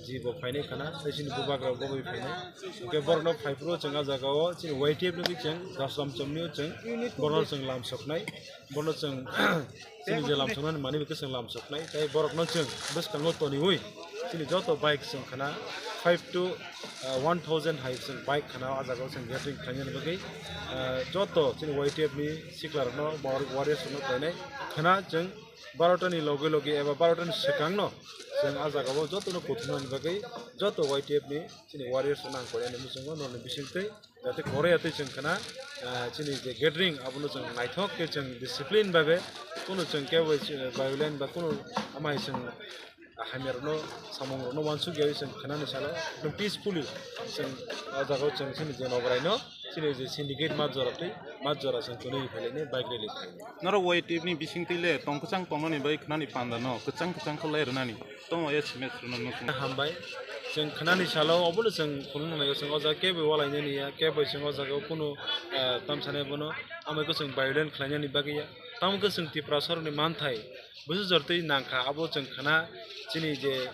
ji bo phainai khana, tei chini bubagra bo bai phainai. Hwnkhe borokno phaiphuru chwng ah jaga o chini Y T F ni chwng Dosram Chomni o chwng borokno chwng lam soknai, bono chwng chini je lam soknani manwi khe chwng lam soknai, tei borokno chwng bwskango toniwi chini joto bike chwng khana five to, uh, one thousand hai chwng bike khana o jaga o chwng gathering khlainani bagwi, uh, joto chini Y T F ni sikla rokno, warriors rokno koinai khana chwng barota ni loge loge eba barota ni swkang no chwng ah jaga o joto no kuthumnani bagwi joto Y T F ni chini warriors rokno ang koinani muchungo norni bisingtwi. Jate kore yatwi chwng khana, ah, chini je gathering abono chwng naithok khe chwng discipline babe kunu chwng kebo violent ba kunu amai chwng hamyarokno samungrokno uansuk yawi chwng khanani salo ekdom peacefully chwng o jaga o chwng chini je nogoraino chini je syndicate mat jora twi mat jora chwng twnwi phailaini bike rally khlainai. Norok Y T F ni bisingtwi le tong kwchang tongnani bai khnani panda no kwchang kwchang khe lai rwnani. Tongma ya sime srwno nukung. Hambai. Chwng khnani salo obono chwng phunuknai, chwng o jaga kebo walainani ya, kebo chwng o jaga o kunu, eh, tamsani bono amai ko chwng violent khlainani bagwi ya. Tamo khe chwng Tiprasa rokni manthai busu jortwi nangkha, abo chwng khna chini je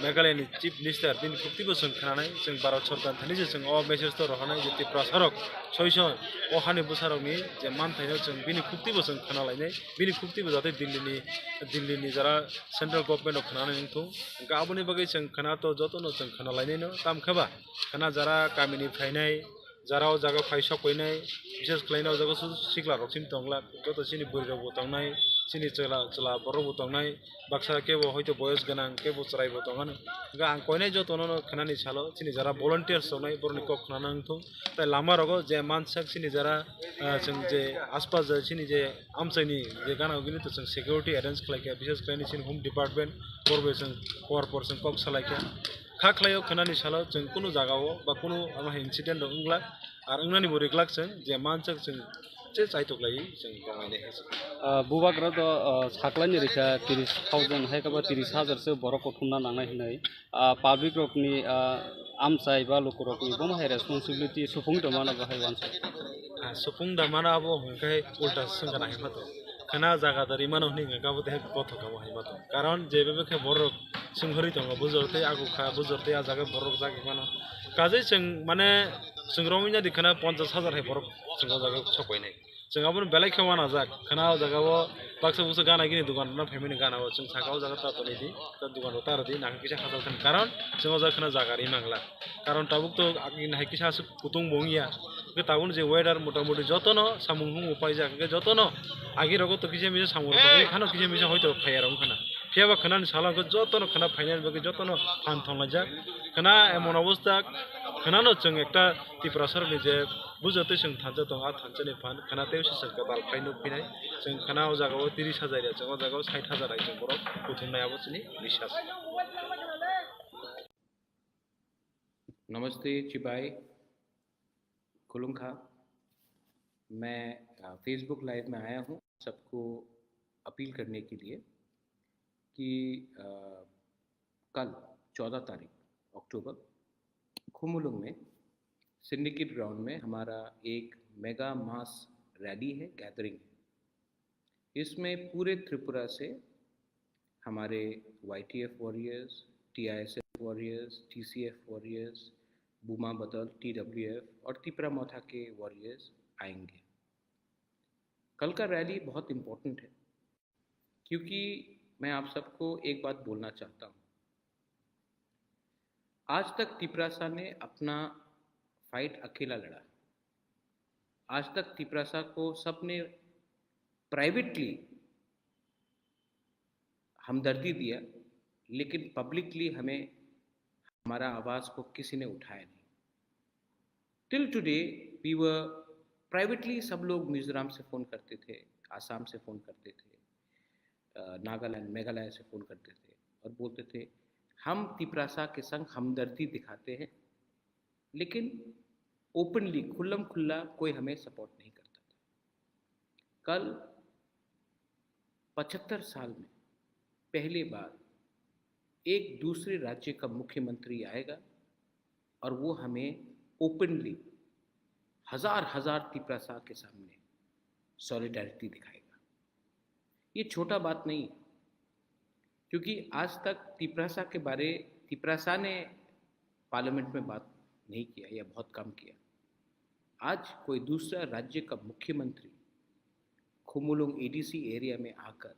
Meghalaya ni Chief Minister bini khukti bo chwng khnanai, chwng Bharat Sarkar thani se chwng o message to rohornai je Tiprasa rok soi soi o hani bwsa rokni je manthai no chwng bini khukti bo chwng khna lainai, bini khukti bo jate Delhi ni, Delhi ni jara Central government rok khnanai wngthung. Hwnkhe aboni bagwi chwng khna to jotono chwng khna lainai no. Tamo khe ba khna jara kamini phainai, jara o jaga phai sok painai, bises khlaina o jaga su sikla rok simi tongla, joto chini bwrwi rok bo tongnai, chini chwla, chwla borok bo tongnai, baksa kebo hoito boyos gwnang, kebo chwrai bo tongano. Hwnkhe ang koinai jotono no khnani salo chini jara volunteers tongnai borokni kok khnana wngthung. Tai lama rogo je mansak chini jara, ah, chwng je aspas je chini je amchaini je gana gini to chwng security arrange khlai kha, bises khlaini chini home department porbe chwng por por chwng kok salai kha. Kha khlaio khnani salo chwng kunu jagao ba kunu ama hai incident rok wngla, ar wngnani bo riklak chwng je mansak chwng che chaitok laiwi chwng tongnai hai se. Ah, bubagra do, ah, saklaini rikha tiris thousand hai khe ba tiris hajar se borok kuthumna nangnai hinwi. Ah, public rokni, ah, amchai ba lukurokni bomo hai responsibility supung tongmano bo hai uansuk. Ah, supung da mano abo hwnkhe ulta swngkha na hai mato. Khna jaga da rimano hwnwi hwnkhe abo tei bothok abo hai mato. Karon je bebe khe borok swnghorwi tongo, bujor tei ago kha, bujor tei ah jaga borok jagwi mano. Kajai chwng mane chwng romwi nadi khna ponchash hajar hai borok chwng o jaga sok painai. Chwng abono belai khe uanajak. Khna o jaga o baksa buksa gana gini dogan rok no phaimani gana o chwng saka o jaga ta tonwi di, ta dogan rok ta rw di, nang kisa hachal thani. Karon chwng o jaga khna jaga ri mangla. Karon tabuk to agini hai kisa aswk kutung bo wngya. Hwnkhe tabuk ni je weather mota moti jotono samung humung paijak. Hwnkhe jotono agi rogo to kisa misa samung rok khano kisa misa hoito phaiya rok wngkha na. Phiya ba khna ni salo hwnkhe jotono khna phainani bagwi jotono phan thanglaijak. Khna emon obostha, khna no chwng ekta Tiprasa rokni je bujor twi chwng thansa tongo, a thansa ni phan khna tei se chwng kwtal phai nuk phinai. Chwng khna o jaga o tiris hajar ya, chwng o jaga o sait hajar hai chwng borok kuthum nai, abo chini biswas. नमस्ते, chibai, khulumkha. मैं, अ, Facebook Live में आया हूँ सबको अपील करने के लिए कि, अ, कल चौदह तारीख अक्टूबर खुमुलुंग में सिंडिकेट ग्राउंड में हमारा एक मेगा मास रैली है, गैदरिंग है। इसमें पूरे त्रिपुरा से हमारे वाईटीएफ वॉरियर्स, टीआईएसएफ वॉरियर्स, टीसीएफ वॉरियर्स, बूमा बदल, टीडब्ल्यूएफ और तिपरा मोथा के वॉरियर्स आएंगे। कल का रैली बहुत इम्पोर्टेंट है, क्योंकि मैं आप सबको एक बात बोलना चाहता हूँ। आज तक तिपरासा ने अपना फाइट अकेला लड़ा। आज तक तिपरासा को सबने प्राइवेटली हमदर्दी दिया, लेकिन पब्लिकली हमें, हमारा आवाज़ को किसी ने उठाया नहीं। Till today we were privately, सब लोग मिजोरम से फ़ोन करते थे, आसाम से फ़ोन करते थे, अ, नागालैंड, मेघालय से फ़ोन करते थे। और बोलते थे, हम तिपरासा के संग हमदर्दी दिखाते हैं, लेकिन ओपनली, खुल्लम खुल्ला कोई हमें सपोर्ट नहीं करता था। कल पचहत्तर साल में पहली बार एक दूसरे राज्य का मुख्यमंत्री आएगा और वो हमें ओपनली हजार हजार तिपरासा के सामने सॉलिडारिटी दिखाएगा। ये छोटा बात नहीं है, क्योंकि आज तक तिपरासा के बारे, तिपरासा ने पार्लियामेंट में बात नहीं किया या बहुत कम किया। आज कोई दूसरा राज्य का मुख्यमंत्री खुमुलुंग एडीसी एरिया में आकर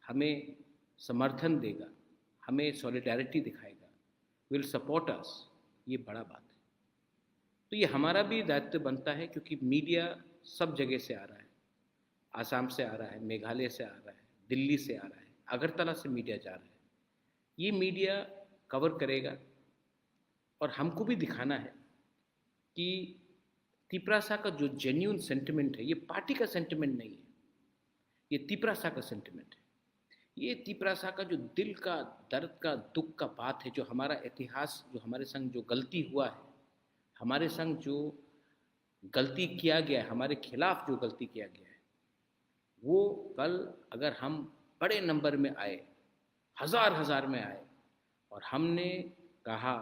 हमें समर्थन देगा, हमें सॉलिडारिटी दिखाएगा, विल सपोर्ट अस, ये बड़ा बात है। तो ये हमारा भी दायित्व बनता है, क्योंकि मीडिया सब जगह से आ रहा है, आसाम से आ रहा है, मेघालय से आ रहा है, दिल्ली से आ रहा है, अगरतला से मीडिया जा रहा है। ये मीडिया कवर करेगा और हमको भी दिखाना है कि तिपरासा का जो जेन्यून सेंटिमेंट है, ये पार्टी का सेंटिमेंट नहीं है, ये तिपरासा का सेंटिमेंट है। ये तिपरासा का जो दिल का दर्द का, दुख का बात है, जो हमारा इतिहास, जो हमारे संग जो गलती हुआ है, हमारे संग जो गलती किया गया है, हमारे खिलाफ जो गलती किया गया है, वो कल अगर हम बड़े नंबर में आए, हजार हजार में आए, और हमने कहा